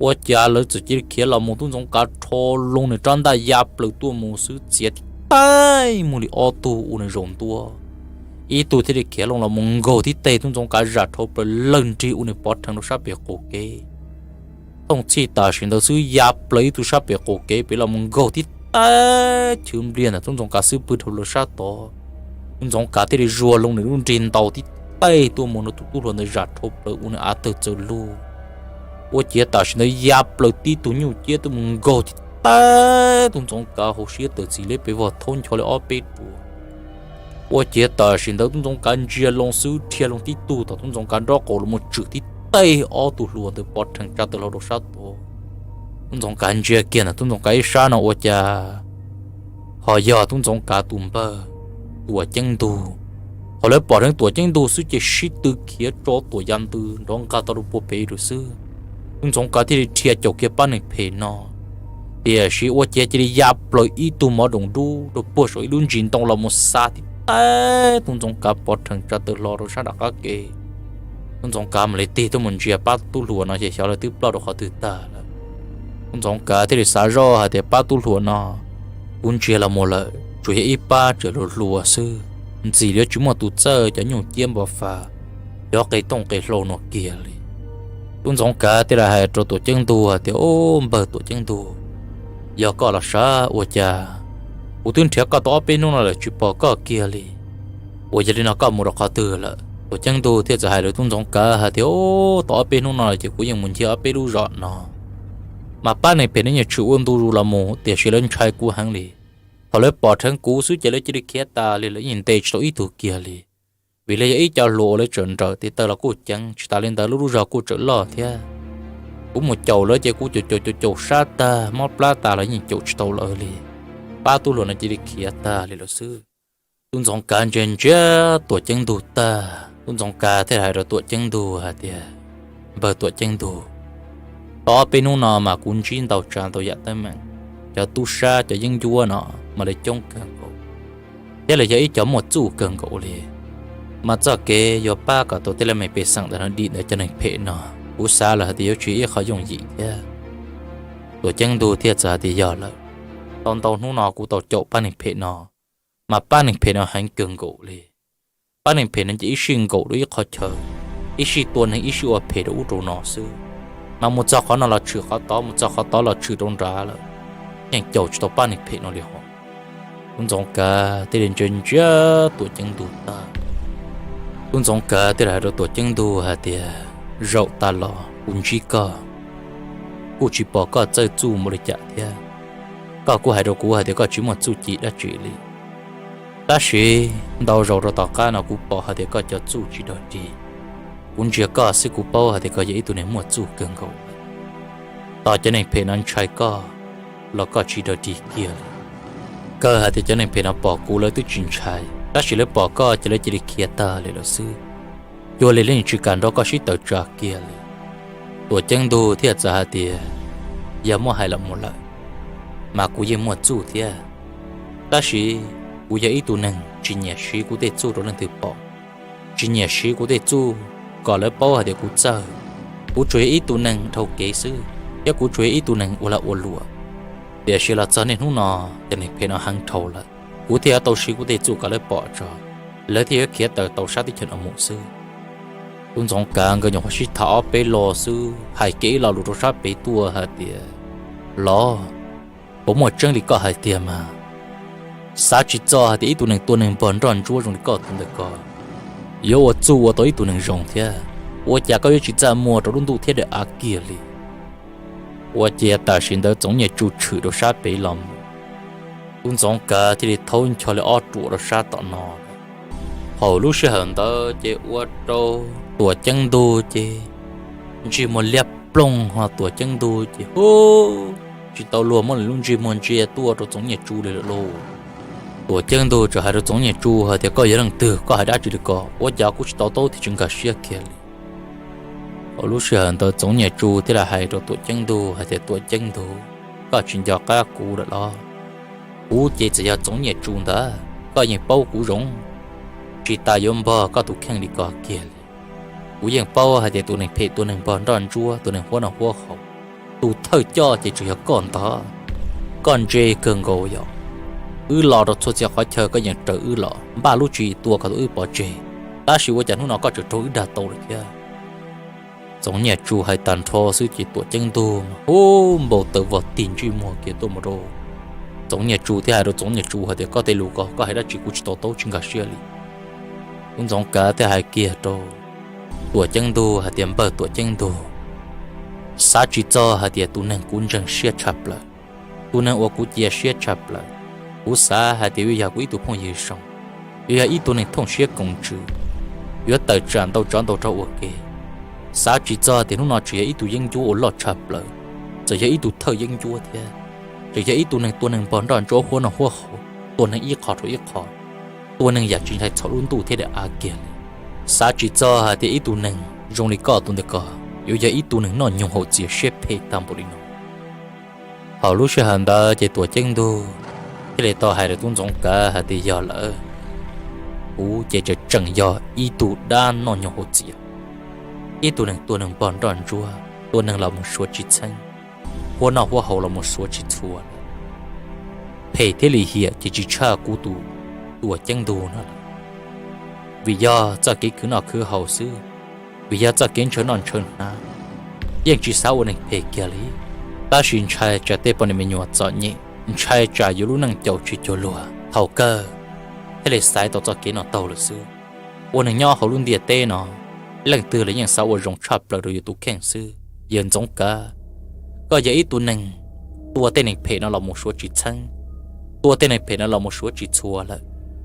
Ua cas lawv txawm cia li khiav los mus, Tub Ntxoov Kav rho loo nws rab ntaj ya plaws tuaj mus xwb txiav tib taig muaj li ob tug ua nws zaum ntua. Ib tug thiaj li khiav loo los mus nkaug tib teg Tub Ntxoov Kav zam dhau plaws lawg nrig ua nws pov rhees rau sab pem qaum kev. Thooj txhij tam sim ntawd xwb ya plaws ib tug sab pem qaum kev pem los mus nkaug tib taig chwv npliag ntawm Tub Ntxoov Kav xub pwg dhau plaws sab tod. Tub Ntxoov Kav thiaj li zuag loo nws lub nrig ntaus tib taig tuaj mus rau tus tub hluas ntawd zam dhau plaws ua nws av tawg txawv lug. Ua ciav tam sim ntawd ya plaws tib tug nyuj ciab tuaj mus nkaug tib taig Tub Ntxoov Kav hauv siab tawm txim liab pes vog thaub ncho li ob peb ruam. Ua ciav tam sim ntawd Tub Ntxoov Kav ntsia loo xwb dhia loo tib tug tom Tub Ntxoov Kav nraub qaum los mus tswm tib taig ob tug hluas ntawd pov rhees tsa taw hlo rau sab tod. Tub Ntxoov Kav ntsia kiag ntawm Tub Ntxoov Kav ib sab no ua cas ho yog Tub Ntxoov Kav tus npawg Tuam Ceeb Ntug. Thaum lawv pom dheev Tuam Ceeb Ntug xwb ces sib tw khiav tso Tuam Yaj Ntws nrov nqag tau rau puag pem lawm xwb. Tub Ntxoov Kav thiaj li dhia caum kiag pab neeg phem no, Tiam sis ua ciav cia li ya plaws ib tug mov doos dub rau puag saum ib lub ntsis ntoo los mus xa tib teg, tub Ntxoov Kav pov rhees tsa taw hlo rau sab nram qab ke. Tub Ntxoov Kav mam li tig tuaj mus ntsia pab tub hluas no ces xyov lawv twb ploj rau qhov twg tag lawm. Tub Ntxoov Kav thiaj li xav zoj hais tias pab tub hluas no kuv ntsia los mus lawm tsuas yog ib pab tseem hluas hluas xwb, ntxim li tsis muaj tus txawj cov nyuj ciab npo fas, cov qe tooj qe hlau no kiag li. Tub Ntxoov Kav thiaj li hais rau Tuam Ceeb Ntug hais tias, Au, npawg Tuam Ceeb Ntug, yog koj los sav, ua cas kuv twb nrhiav koj tau ob peb hnub no lawm tsis pom koj kiag li? Ua yog li no koj mus rau qhov twg lawm? Tuam Ceeb Ntug thiaj txawm hais rau tub Ntxoov Kav hais tias, Au, tau ob peb hnub no lawm ces kuv yeej mus ncig ob peb lub zos no, mas pab neeg phem no yeej tshwm ua ntu zus los mus, tiam sis lawv ntshai kuv heev li. Thaum lawv pom dheev kuv xwb ces lawv cia li khiav tas li, lawv yeej ntes tsis tau ib tug kiag li. Vim lawv yog ib co hluas uas lawv tseem nrawm, tes taw los kuj ceev, tsis tas li ntawd lub lub zog kuj tseem loj thiab. Kuv mus caum lawv ces kuv caum caum caum caum sab tag, mob plab tas los yeej caum tsis tau lawv li. Pab tub hluas no cia li khiav tag li lawm xwb. Tub Ntxoov Kav ntsia ntsia Tuam Ceeb Ntug tag, tub Ntxoov Kav thiaj hais rau Tuam Ceeb Ntug hais tias, Npawg Tuam Ceeb Ntug, tau ob peb hnub no mas kuv ntsib ntau tsav ntau yam teeb meem, cov tub sab cov yeeb ncuab no mas lawv coob kawg nkaus, thiab lawv yog ib cov muaj txuj kawg nkaus li. Mas txoj kev yuav pab kom tau tej laj mej pej xeem ntawm no dim ntawm cov neeg phem no, kuv xav lawm hais tias yuav tsis yog ib qho yooj yim thiab. Tuam Ceeb Ntug thiaj txawm hais tias, Yog lawm, tau ntau hnub no kuv tau caum pab neeg phem no, mas pab neeg phem no heev kawg nkaus li. Pab neeg phem no ces ib sij nkaum rau ib qho chaw, ib sij tua neeg ib sij ua phem rau ub rau no xwb, mas mus txog qhov no los tshwm qhov tod, mus txog qhov tod los tshwm rau nrad lawm, yeej caum tsis tau pab neeg phem no li hos. Tub Ntxoov Kav thiaj li ntsia ntsia Tuam Ceeb Ntug tag, tub Ntxoov Kav thiaj li hais rau Tuam Ceeb Ntug hais tias, Zaum tas los kuv ntsib koj, kuj tsis pom koj txawj txuj npaum li cas thiab. Koj kuj hais rau kuv hais tias koj tsis muaj txuj ci dab tsi li, tab sis ntau zaus rau tom qab no kuv pom hais tias koj cov txuj tsis dog dig. Kuv ntsia koj xwb kuv paub hais tias koj yog ib tug neeg muaj txuj kawg nkaus. Tos cov neeg phem no ntshai koj los koj tsis dog dig kiag li. Kawg hais tias cov neeg phem no pom kuv lawv twb tsis ntshai, tab sis lawv pom koj ces lawv cia li khiav tag li lawm xwb. Cuag li lawv yeej tsis kam nrog koj sib tawm tsam kiag li. Tuam Ceeb Ntug thiaj txawm hais tias, Yog muab hais los mus lawm, mas kuv yeej muaj txuj thiab, tab sis kuv yog ib tug neeg tsis nyiam siv kuv tej txuj rau leej twg pom, tsis nyiam siv kuv tej txuj kom lawv paub hais tias kuv txawj. Kuv tsuas yog ib tug neeg dhau kev xwb, thiab kuv tsuas yog ib tug neeg ua lag ua luam. Tiam sis los txog niaj hnub no, cov neeg phem no heev dhau lawm, kuv thiaj yuav tau siv kuv tej txuj kom lawv pom tso, lawv thiaj yuav khiav tawm tau sab teb chaws no mus xwb. Tub Ntxoov Kav nkawd nyuam qhuav sib tham ob peb lo xwb, hais kiag ib lo lus rau sab pem tuaj hais tias, Los, puas muaj tseeb li koj hais tiag mas? Xav tsis txog hais tias ib tug neeg tua neeg npog nroj ntsuab zoo li koj tus ntawm ko yuav ua txuj ua tau ib tug neeg zoo thiab. Ua cas koj yuav tsis txaj muag rau lub ntuj thiab daim av kiag li? Ua ciav tam sim ntawd Txoov Nyiaj Tsu tshwm rau sab pem los mus, Tub Ntxoov Kav thiaj li thaub ncho li ob ruam rau sab tom no. Thaum lub sij hawm ntawd ces ua rau Tuam Ceeb Ntug ces ntsej muag liab ploog, ho Tuam Ceeb Ntug ces hu tsis tau luag muab nws lub ntsej muag ntsia tuaj rau Txoov Nyiaj Tsu li lawm lauj. Tuam Ceeb Ntug txawm hais rau Txoov Nyiaj Tsu hais tias, Koj yog leej twg? Koj hais dab tsi li ko? Ua cas kuv tsis to taub thiab tsis nkag siab kiag li? Thaum lub sij hawm ntawd Txoov Nyiaj Tsu thiaj li hais rau Tuam Ceeb Ntug hais tias, Tuam Ceeb Ntug, koj tsis nco qab kuv lawm los? Kuv ces txawm yog Txoov Nyiaj Tsu ntag, koj yeej paub kuv zoo, tsis tas yuav npog koj tus kheej li ko kiag li. Kuv yeej paub hais tias tus neeg phem tua neeg npog nroj ntsuab, tua neeg huab noj huab haus, tus thawj coj ces tsuas yog koj ntag. Koj ntse kawg nkaus yom. Wb los rau txhua txhia qhov chaw koj yeej raws wb los, npaj lub tswv yim tua kom tau wb pov tseg, tab sis ua cas hnub no koj tseem raug wb dag tau lawm thiab? Txoov Nyiaj Tsu hais tag nrho xwb ces Tuam Ceeb Ntug hu npau taws vog tig ntsej muag kiag tuaj mus rau Txoov Nyiaj Tsu thiab hais rau Txoov Nyiaj Tsu hais tias, Koj tej lus ko koj hais dab tsi kuv tsis to taub tsis nkag siab li. Tub Ntxoov Kav thiaj hais kiag rau Tuam Ceeb Ntug hais tias, Npawg Tuam Ceeb Ntug, xav tsis txog hais tias tus neeg kuv ntseeg siab tshaj plaws, tus neeg uas kuv cia siab tshaj plaws, kuv xav hais tias yuav yog kuv ib tug phooj ywg zoo, yuav yog ib tug neeg thooj siab koom ntsws, yuav tawm tsam ntau tsov ntau rog ua ke. Xav tsis txog tias hnub no tseem yog ib tug yeeb ncuab uas loj tshaj plaws, txawm yog ib tug thawj yeeb ncuab thiab, tseem yog ib tug neeg tua neeg npog nroj ntsuab huab noj huab haus, tua neeg ib qho rau ib qho, tua neeg yam tsis ntshai txhaum lub ntuj thiab daim av kiag li. Xav tsis txog hais tias ib tug neeg zoo li koj tus ntawm ko yuav yog ib tug neeg noj nyoog haus txias siab phem tag npaum li no. Thaum lub sij hawm ntawd ces Tuam Ceeb Ntug thiaj li tau hais rau tub Ntxoov Kav hais tias, Yog lawm, kuv ces tseem tseem yog ib tug dab noj nyuag hauv txias, ib tug neeg tua neeg npog nroj ntsuab, tua neeg los mus suav tsis txheeb, huab noj huab haus los mus suav tsis txhua lawm. Phem thiab lim hiam ces tsis tshaj kuv tus Tuam Ceeb Ntug no lawm. Vim yog txoj kev khwv noj khwv haus xwb, vim yog txoj kev ntshaw noj ntshaw hnav, yeej tsis xav ua neeg phem kiag li. Tab sis ntshai tsam tej poj niam me nyuam txom nyem, ntshai tsam yuav lub neej caum tsis cuag luag, thaum kawg thiaj li xaiv tau txoj kev no taug lawm xwb. Ua neeg nyob hauv lub ntiaj teb no, leej twg los yeej xav ua zoo tshaj plaws rau yus tus kheej xwb. Yawg Ntxoov Kav, koj yog ib tug neeg tua tej neeg phem no los mus suav tsis txheeb, tua tej neeg phem no los mus suav tsis txhua lawm.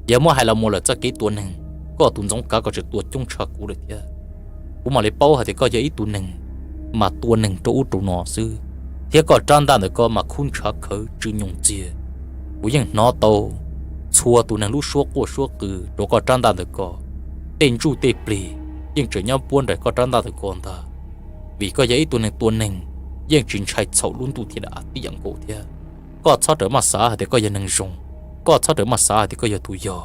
Yog muab hais los mus lawm txoj kev tua neeg, koj tus Ntxoov Kav koj tseem tua coob tshaj kuv lawm thiab. Kuv mam li paub hais tias koj yog ib tug neeg mas tua neeg rau ub rau no xwb, thiab koj rab ntaj ntawm koj mas khub ntshav khawv tsw nyoos ntxiag. Kuv yeej hnov tau txhua tus neeg lub suab quaj suab qw rau koj rab ntaj ntawm ko, tej ntsuj tej plig yeej tseem nyob puab nraim koj rab ntaj ntawm ko ntag. Vim koj yog ib tug neeg tua neeg, yeej tsis ntshai txhaum lub ntuj thiab daim av tib yam nkaus thiab. Koj txhob rawm maj xav hais tias koj yog neeg zoo, koj txhob rawm maj xav hais tias koj yog tus yog.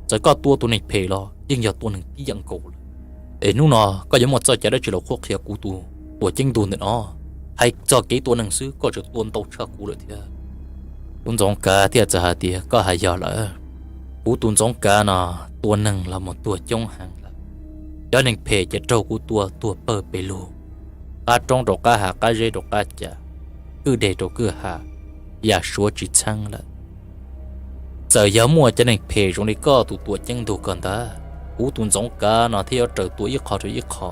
Txawm koj tua tus neeg phem los yeej yog tua neeg tib yam nkaus lawm. Es hnub no koj yuav muaj txoj cai dab tsi los qhuab qhia kuv tus Tuam Ceeb Ntug ntawm no? Hais txog kev tua neeg xwb koj tseem tua ntau tshaj kuv lawm thiab. Tub Ntxoov Kav thiaj txawm hais tias, Koj hais yog lawm, kuv tus Ntxoov Kav no tua neeg los mus tuag coob heev lawm. Cov neeg phem ces raug kuv tua tuag pawg pes lug, qab roob rau qab hav, qab zeb rau qab cav, kwj deg rau kwj ha, yam suav tsis txheeb lawm. Txawm yog muaj cov neeg phem zoo li koj tus Tuam Ceeb Ntug ko ntag, kuv tus Ntxoov Kav no thiaj yuav raws tua ib qho rau ib qho.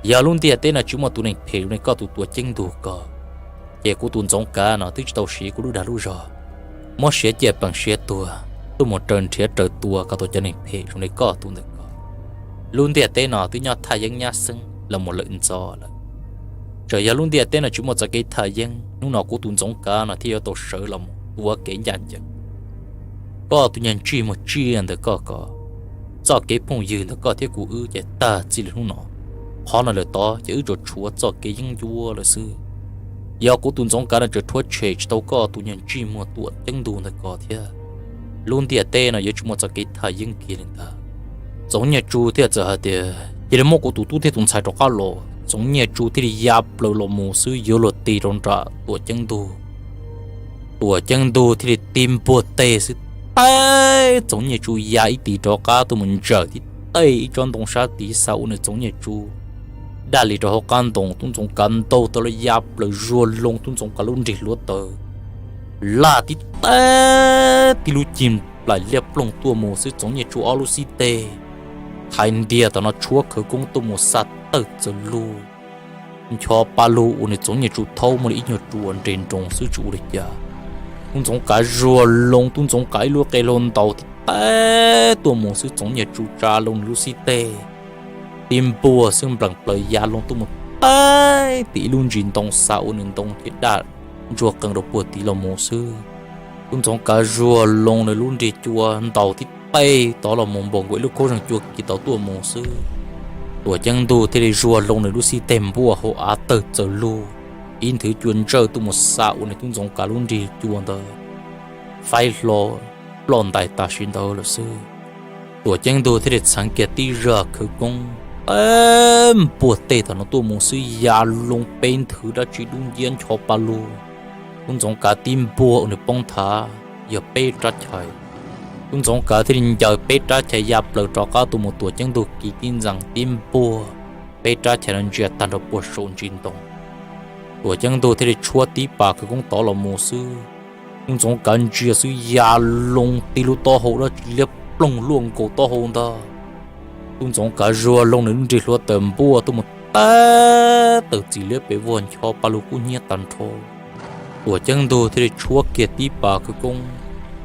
Yog lub ntiaj teb no tsis muaj tus neeg phem zoo li koj tus Tuam Ceeb Ntug ko, ces kuv tus Ntxoov Kav no twb tsis tau siv kuv lub dag lub zog, muab siav ciaj peem siav tuag tuaj mus raws nrhiav raws tua kom tau cov neeg phem zoo li koj tus ntawm ko. Lub ntiaj teb no twb nyob thaj yeeb nyab xeeb los mus lawm ntxov lawm. Txawm yog lub ntiaj teb no tsis muaj txoj kev thaj yeeb, hnub no kuv tus Ntxoov Kav no thiaj yuav tau sawv los mus tua kev ncaj ncees. Koj tus niag ntsej muag tsiaj ntawm koj ko, txoj kev phooj ywg ntawm koj thiab kuv wb ces tag txij li hnub no, qhov no lawm tod ces wb tsuas tshuav txoj kev yeeb ncuab lawm xwb. Yog kuv tus Ntxoov Kav no tseem rhuav tshem tsis tau koj tus niag ntsej muag Tuam Ceeb Ntug ntawm ko thiab, lub ntiaj teb no yuav tsis muaj txoj kev thaj yeeb kiag li ntag. Txoov Nyiaj Tsu thiaj txawm hais tias, Cia li muab kuv tus tub thiab tus ntxhais rov qab los. Txoov Nyiaj Tsu thiaj li ya plaws los mus xwb yuav luag tis rau nram Tuam Ceeb Ntug. Tuam Ceeb Ntug thiaj li tib npuaj teg xwb, teb Txoov Nyiaj Tsu ya ib tis rov qab tuaj mus ntsawm tib teg ib tsob ntoo sab tid xa ua nws Txoov Nyiaj Tsu daj li rau hauv qab ntoo. Tub Ntxoov Kav ntaug tau los ya plaws zuag loo Tub Ntxoov Kav lub nrig hluav taws, laj tib teb tib lub cig nplaim liab ploog tuaj mus xwb. Txoov Nyiaj Tsu ob lub xib teg thaiv ntiag tam no tshuab khawv koob tuaj mus xa tawg txawv lug, ncho pa lug ua nws Txoov Nyiaj Tsu thaub muaj li ib nyuag tsua nres nroos xwb tsis ua li cas. Tub Ntxoov Kav zuag loo, Tub Ntxoov Kav ib lub qe hlau ntaus tib teb tuaj mus xwb. Txoov Nyiaj Tsu tsa loo nws lub xib teg, tib npuaj xwb nplees plaws ya loo tuaj mus teb tim ib lub ntsis ntoo xa ua nws ntoo ces daj ntsuag qees rau puag tid los mus xwb. Tub Ntxoov Kav zuag loo nws lub nrig cua ntaus tib teg tod los mus npaum nkaus ib lub khaub zeeg cua kiag tod tuaj mus xwb. Tuam Ceeb Ntug thiaj li zuag loo nws lub xib teg npuaj hauv av tawg txawv lug, ib nthwv cua ntsawj tuaj mus xa ua nws Tub Ntxoov Kav lub nrig cua ntawd faib hlo ploj ntais tam sim ntawd lawm xwb. Tuam Ceeb Ntug thiaj li txheev kiag tib zaj khawv koob, teb npuaj teg tam no tuaj mus xwb ya loo peb nthwv dab tsi dub nciab ncho pa lug. Tub Ntxoov Kav tib npuaj ua nws poob thav yog peb rab chais. Tub Ntxoov Kav thiaj li ncaws peb rab chais ya plaws rov qab tuaj mus Tuam Ceeb Ntug kiv tib ntxees tib npuaj, peb rab chais no ntsia tag nrho puag saum ntsis ntoo. Tuam Ceeb Ntug thiaj li tshuab tib pas khawv koob tod los mus xwb. Tub Ntxoov Kav ntsia xwb ya loo tib lub taub hau dab tsi liab ploog luaj nkaus taub hau ntag. Tub Ntxoov Kav zuag loo nws lub nrig hluav taws npuaj tuaj mus teb tawm txim liab pes vog ncho pa lug kub hnyiab tag nrho. Tuam Ceeb Ntug thiaj li tshuab kiag tib pas khawv koob,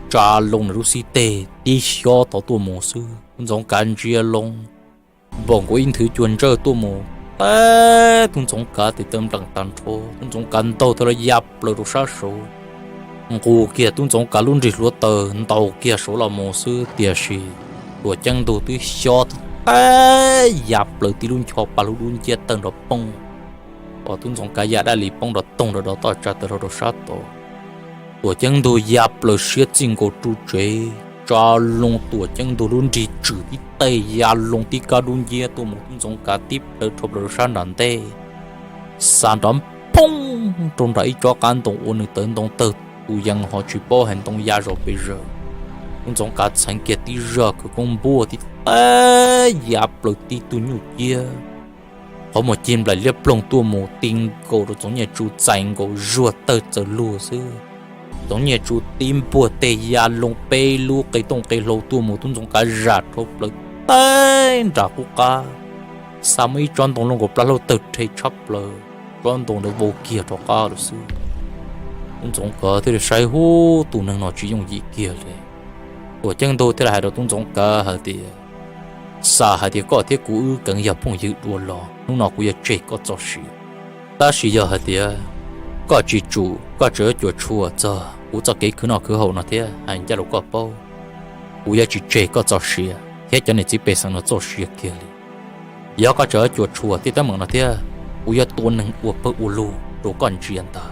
tsa loo nws lub xib teg tib xyob tod tuaj mus xwb. Tub Ntxoov Kav ntsia loo, npaum nkaus ib nthwv cua ntsawj tuaj mus teb Tub Ntxoov Kav tes taw nplees tag nrho. Tub Ntxoov Kav ntaug tau los ya plaws rau sab saud, nqus kiag Tub Ntxoov Kav lub nrig hluav taws ntaus kiag saud los mus xwb, tiam sis Tuam Ceeb Ntug twb xyob tib teg ya plaws tib lub ncho pa lug dub nciab tawg nrov pooj. Pom tub Ntxoov Kav ya dab li poob rov toog rau dov toj tsa tawm hlo rau sab tod. Tuam Ceeb Ntug ya plaws siab txij nkaus ru tsev, tsa loo Tuam Ceeb Ntug lub nrig tswm tib teg ya loo tib kab dub nciab tuaj mus tub Ntxoov Kav tib plhaw rho plaws rau sab nram ntej, xa nrov phooj rau nram ib tsob qab ntoo ua nws tawv ntoo tawg tus yees ho tsis paub hais ntoo ya zom pes zaws. Tub Ntxoov Kav txheev kiag tib zaj khawv koob npuaj tib teg ya plaws tib tug nyuj ciab qhov muag ci nplaim liab ploog tuaj mus ti nkaus rau Txoov Nyiaj Tsu txais nkaus zuag tawg txawm luag xwb. Txoov Nyiaj Tsu tib npuaj teg ya loo peb lub qe tooj qe hlau tuaj mus tub Ntxoov Kav zam rho plaws teb nram qub qab, xa muaj ib tsob ntoo loj nkaus plab hlaub tawg rhe tshab plaws, tsob ntoo ntawd vau kiag rov qab lawm xwb. Tub Ntxoov Kav thiaj li saib hub tus neeg no tsis yooj yim kiag li. Tuam Ceeb Ntug thiaj li hais rau tub Ntxoov Kav hais tias, xam hais tias koj thiab kuv wb keev yog phooj ywg dua los hnub no kuv yuav tseg koj txoj sia. Tab sis yog hais tias koj tsis tsum, koj tseem yuav cuam tshuam txog kuv txoj kev khwv noj khwv haus no thiab hais ncaj rau koj paub, kuv yuav tsis tseg koj txoj sia thiab cov niam txiv pej xeem no txoj sia kiag li. Yog koj tseem yuav cuam tshuam tej teeb meem no thiab, kuv yuav tua neeg ua pawg ua lug rau koj ntsia ntag.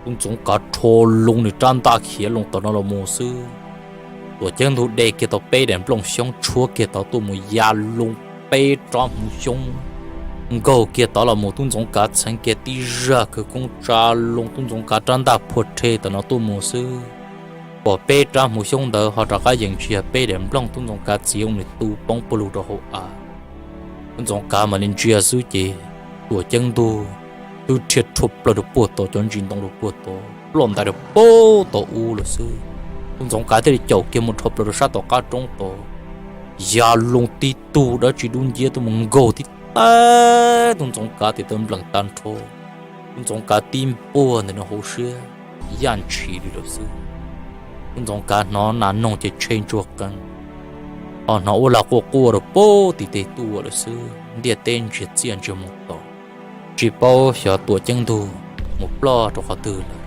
Tub Ntxoov Kav rho loo nws rab ntaj khiav loo tom no los mus xwb. Tuam Ceeb Ntug de kiag tau peb daim nplooj xyoob tshuab kiag tod tuaj mus ya loo peb rab hmuv xyoob nkaug kiag tod los mus tub Ntxoov Kav txheev kiag tib zaj khawv koob tsa loo tub Ntxoov Kav rab ntaj phua rhe tom no tuaj mus xwb. Pom peb rab hmuv xyoob ntawd ho rov qab yees tsis yog peb daim nplooj tub Ntxoov Kav txiav nws tu poob puag lug rau hauv av. Tub Ntxoov Kav mam li ntsia xwb ces Tuam Ceeb Ntug twb rhia rhuaj plaws rau puag tod, cov ntsis ntoo rau puag tod, ploj ntais rau puag tod ub lawm xwb. Tub Ntxoov Kav thiaj li caum kiag mus rho plaws rau sab tom qab roob tod, ya loo tib tug dab tsi dub nciab tuaj mus nkaug tib teg tub Ntxoov Kav tes taw nplees tag nrho. Tub Ntxoov Kav tib npuaj ntawm no hauv siab yaj ntshis li lawm xwb. Tub Ntxoov Kav hnov nas noog ces tshe ntsuag qees, ho hnov ua lag quaj quaj rau puag tim tes tuaj lawm xwb, ntiaj teb ntsiag txiaj ntsiag mus to, tsis paub xyov Tuam Ceeb Ntug mus ploj rau qhov twg lawm.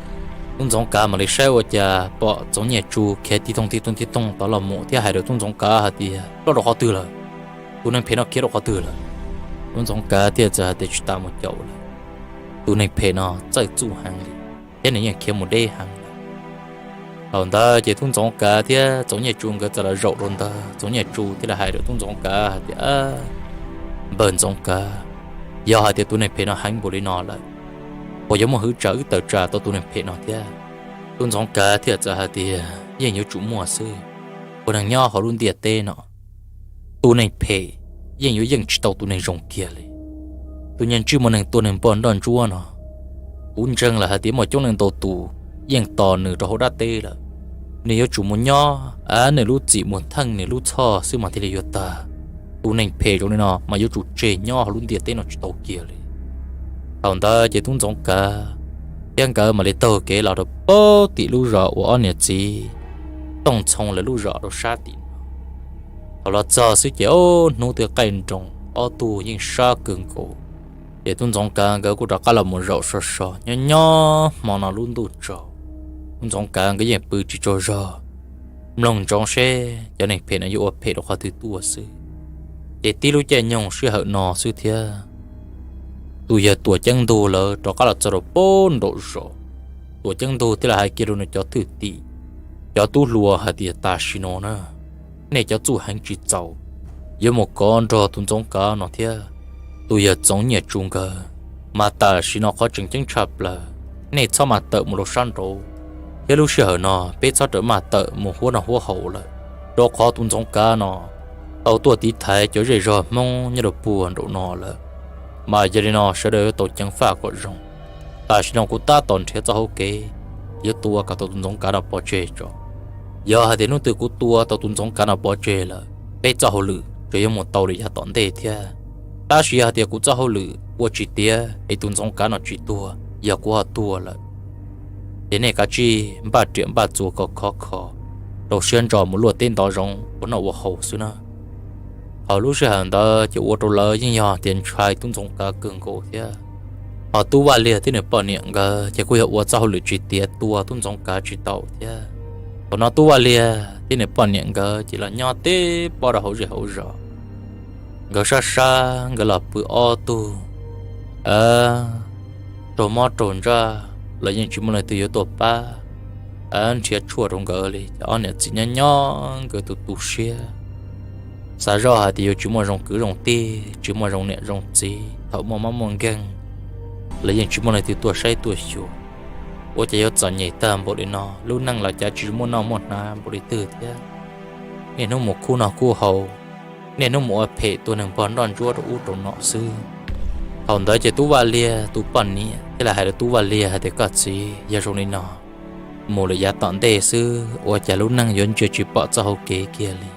Tub Ntxoov Kav mam li saib ua cas pom Txoov Nyiaj Tsu khiav tib toog tib toog tib toog tod los mus thiab hais rau tub Ntxoov Kav hais tias, ploj rau qhov twg lawm? Tus neeg phem no khiav rau qhov twg lawm? Tub Ntxoov Kav thiaj txawm hais tias, tsis tas mus caum lawm, tus neeg phem no txawj txuj heev li thiab nws yeej khiav mus deb heev lawm. Thaum ntawd ces tub Ntxoov Kav thiab Txoov Nyiaj Tsu nkawd txawm los zaum rau ntawd, Txoov Nyiaj Tsu thiaj li hais rau tub Ntxoov Kav hais tias, npawg Ntxoov Kav, yog hais tias tus neeg phem no heev npaum li no lawm, puas yuav muaj hwv tsam wb tawm tsam tau tus neeg phem no thiab? Tub Ntxoov Kav thiaj txawm hais tias, yeej yuav tsum muaj xwb, ua neeg nyob hauv lub ntiaj teb no, tus neeg phem yeej yuav yeej tsis tau tus neeg zoo kiag li. Tus niag ntsij muaj neeg tua neeg npog nroj ntsuab no, kuv ntseeg lawm hais tias muaj coob leej ntau tus yeej tos nws rau hauv dab teb lawm. Nws yuav tsum mus nyob av nws lub txim mus theej nws lub txhoj xwb mas thiaj li yuav tag. Tus neeg phem zoo li no mas yuav tsum tseg nyob hauv lub ntiaj teb no tsis tau kiag li. Thaum ntawd ces tub Ntxoov Kav thiab nkawd mam li taug kev los rau puag tim lub zos uas ob niam txiv Tooj Txhoo lawv lub zos rau sab tim no. Thaum los txog xwb ces ob hnub twb qaij nroos, ob tug yeej sab kawg nkaus. Ces tub Ntxoov Kav nkawd kuj rov qab los mus zaum so so nyob nyob hmo no lub ntuj tsaus. Tub Ntxoov Kav nkawd yeej pw tsis tsaug zog, mloog ntsoov seb cov neeg phem no yuav ua phem rau qhov twg tuaj xwb. Ces tib lub caij nyoog sij hawm no xwb thiab, tus yawg Tuam Ceeb Ntug lawv rov qab los txog rau puag nraum zos. Tuam Ceeb Ntug thiaj li hais kiag rau nws cov thwj tim, cov tub hluas hais tias, tam sim no na, nej cov txuj heev tsis txaus, yuav mus kov nrog tus Ntxoov Kav no thiab tus yawg Txoov Nyiaj Tsu nkawd, mas tam sim no qhov tseem ceeb tshaj plaws, nej txhob maj tawm mus rau sab nraud, thiab lub sij hawm no peb txhob rawm maj tawm mus huab noj huab haus lawm, rau qhov tus Ntxoov Kav no tau tuaj tiv thaiv cov zej zog Hmoob nyob rau puag nraum no lawm. Mas yog li no sawv daws yuav tau ceev faj kom zoo. Tam sim no kuv tab tom nrhiav txoj hauv kev yuav tua kom tau tus Ntxoov Kav no pov tseg tso. Yog hais tias hnub twg kuv tua tau tus Ntxoov Kav no pov tseg lawm, peb txoj hauj lwm tseem yuav mus tau li yav tom ntej thiab. Tab sis yog hais tias kuv txoj hauj lwm ua tsis tiav es tus Ntxoov Kav no tsis tuag, yog kuv ho tuag lawm, ces nej kav tsij npaj riam npaj txuas kom khov kho, rau siab ntso mus luaj teb ntov zoov ua noj ua haus xwb na. Thaum lub sij hawm ntawd ces ua rau lawv yeej yog tias ntshai tub Ntxoov Kav kawg nkaus thiab. Ho tub Vaj Liag thiab nws poj niam nkawd ces kuj yog ua txoj hauj lwm tsis tiav tua tub Ntxoov Kav tsis tau thiab. Thaum no tub Vaj Liag thiab nws poj niam nkawd ces los nyob teb pob rau hauv zej hauv zos. Nkawd sab sab nkawd los pw ob tug raug mob raug ntsaj los yeej tsis muaj leej twg yuav tuaj pab nrhiav tshuaj rau nkawd li. Ces ob niam txiv nyob nyob nkawd tu tu siab, xav zoj hais tias yuav tsis muaj zoo kwv zoo tij, tsis muaj zoo niam zoo txiv, thaum muaj mob muaj nkeeg los yeej tsis muaj leej twg tuaj saib tuaj xyuas. Ua cas yuav txom nyem tag npaum li no, lub neej los cav tsis muaj noj muaj hnav npaum li twg thiab. Niaj hnub mus khub noj khub haus, niaj hnub mus ua phem tua neeg pog nroj ntsuab rau ub rau no xwb. Thaum ntawd ces Tub Vaj Liag tus poj niam thiaj li hais rau Tub Vaj Liag hais tias, koj txiv, yog zoo li no, mus lawm yav tom ntej xwb ua cas lub neej yuav ntsia tsis pom txoj hau kev kiag li.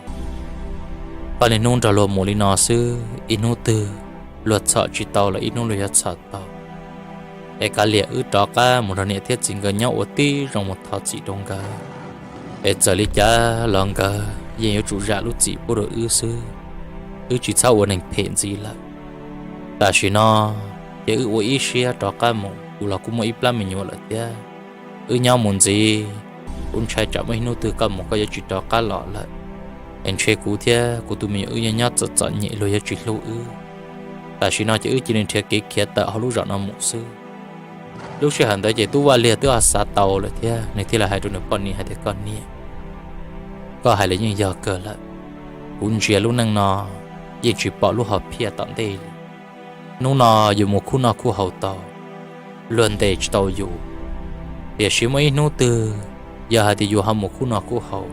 Paj niaj hnub nrog luag mus li no xwb, ib hnub twg luag txhom tsis tau los ib hnub luag yuav txhom tau. Es kav liam wb rov qab mus nrog niam thiab txiv nkawd nyob ua tib zoo mus thov txim rau nkawd, es txawm li cas los nkawd yeej yuav tsum zam lub txim pub rau wb xwb. Wb tsis txhob ua neeg phem ntxiv lawm. Tam sim no ces wb ua ib siab rov qab mus, kuv los kuj muaj ib plab me nyuam lawm thiab. Wb nyob mus ntxiv, kuv ntshai tsam muaj ib hnub twg koj mus koj yuav tsis rov qab los lawm, es ntshe kuv thiab kuv tus me nyuam wb yeej nyob txom txom nyem, luag yuav tsis hlub wb. Tam sim no ces wb cia li nrhiav kev khiav tawm hauv lub zos no mus xwb. Lub sij hawm ntawd ces Tub Vaj Liag twb ho xav tau lawm thiab, nws thiaj li hais rau nws poj niam hais tias, koj niam, koj hais los yeej yog kawg lawm. Kuv ntsia lub neej no yeej tsis pom lub hom phiaj tom ntej li. Hnub no yus mus khub noj khub haus tau, luag ntes tsis tau yus, tiam sis muaj ib hnub twg yog hais tias yus ho mus khub noj khub haus,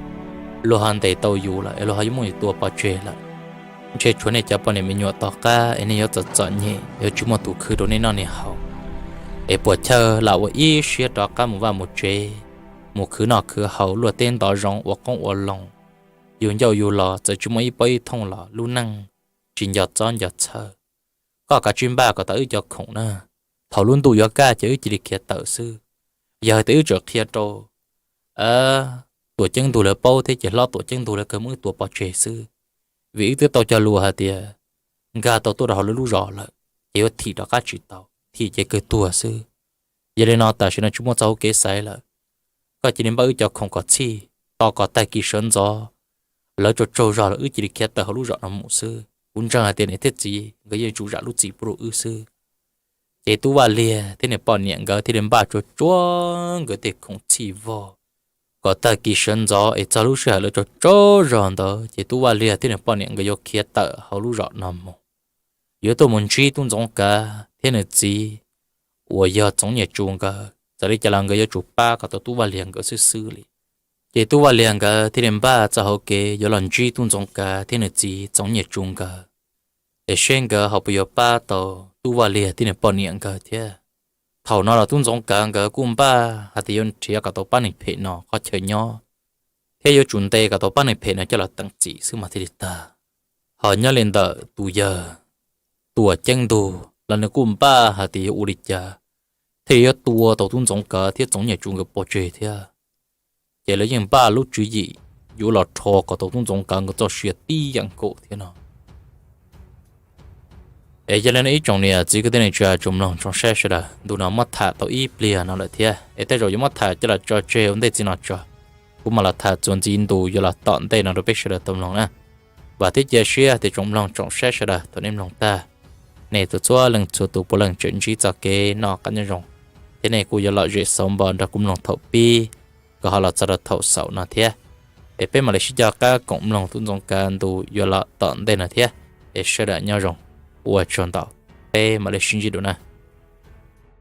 luag ho ntes tau yus lawm es luag ho yuav muab yus tua pov tseg lawm. Ntshe tshuav nej cov poj niam me nyuam tom qab es nej yuav txom txom nyem, yuav tsis muaj tus khwv rau nej noj nej haus, es puas chawj lam ua ib siab rov qab mus vaj mus tsev, mus khwv noj khwv haus, luaj teb ntov zoov, ua qoob ua loo. Yus ncauj yus los txawm tsis muaj ib pob ib thooj los lub neej tsis nco txob nco txhawj. Koj kav tsij npaj kom tau wb cov khoom na, thaum lub ntuj yuav kaj ces wb cia li khiav tawm xwb. Yog hais tias wb tseem qhia rau tuam ceeb ntug lawv paub thiab ces hlob tuam ceeb ntug lawv kawg muab wb tua pov tseg xwb. Vim wb twb tau cog lus hais tias nkag tau tuaj rau hauv lawv lub zos lawm ces yuav thim rov qab tsis tau, thim ces kawg tuag xwb. Yog li no tam sim no tsis muaj txoj hau kev xaiv lawm. Koj cia li npaj wb cov khoom kom txhij, tos kom tag kis sawv ntxov lawv tsaug tsaug zog los wb cia li khiav tawm hauv lub zos no mus xwb. Kuv ntseeg hais tias niam thiab txiv nkawd yeej tsum zam lub txim pub rau wb xwb. Ces Tub Vaj Liag thiab niag poj niam nkawd thiaj li npaj tsuag tsuag nkawd tej khoom txhij vog kom tag kis sawv ntxov es txog lub sij hawm lawv tsaug tsaug zog ntawd ces Tub Vaj Liag thiab niag poj niam nkawd yuav khiav tawm hauv lub zos no mus, yuav tuaj mus ntsib Tub Ntxoov Kav thiab nws txiv uas yog Txoov Nyiaj Tsu nkawd. Txawm li cas los nkawd yuav tsum pab kom tau Tub Vaj Liag nkawd xwb xwb li. Ces Tub Vaj Liag nkawd thiaj li npaj txoj hau kev yuav los ntsib Tub Ntxoov Kav thiab nws txiv Txoov Nyiaj Tsu nkawd, es seb nkawd ho puas yuav pab tau Tub Vaj Liag thiab nws poj niam nkawd thiab. Thaum no los Tub Ntxoov Kav nkawd kuj npaj hais tias yuav nrhiav kom tau pab neeg phem no qhov chaw nyob, thiab yuav tsum ntes kom tau pab neeg phem no coj los teem txim xwb mas thiaj li tag. Ho nyob li ntawm tus yawg Tuam Ceeb Ntug los nws kuj npaj hais tias yuav ua li cas thiaj yuav tua tau Tub Ntxoov Kav thiab Txoov Nyiaj Tsu nkawd pov tseg thiab. Ces lawv yeej npaj lub tswv yim yuav los rho kom tau Tub Ntxoov Kav nkawd txoj sia tib yam nkaus thiab no. Es yog li no ib tsoom niam txiv kwv tij neej tsa tsoom mloog tsoom saib sawv daws, ntu no muab tham tau ib pliag no lawm thiab es tej zaum yuav muab tham coj los tso tseg ua ntej txij no tso. Kuv mam los tham txuas ntxiv ntu yuav los tom ntej no rau peb sawv daws tau mloog na. Vam thiab cia siab tias tsoom mloog tsoom saib sawv daws thaum nej mloog tag, nej txhua leej txhua tus puav leej tseem ntsib txoj kev noj qab nyob zoo, thiab nej kuj yuav lom zem xauv npo nrog kuv mloog thaum pib kom ho los txog rau thaum xaus no thiab. Es peb mam li sib coj qab koom mloog Tub Ntxoov Kav ntu yuav los tom ntej no thiab. Es sawv daws nyob zoo, ua tsaug ntau, peb mam li sib ntsib dua na.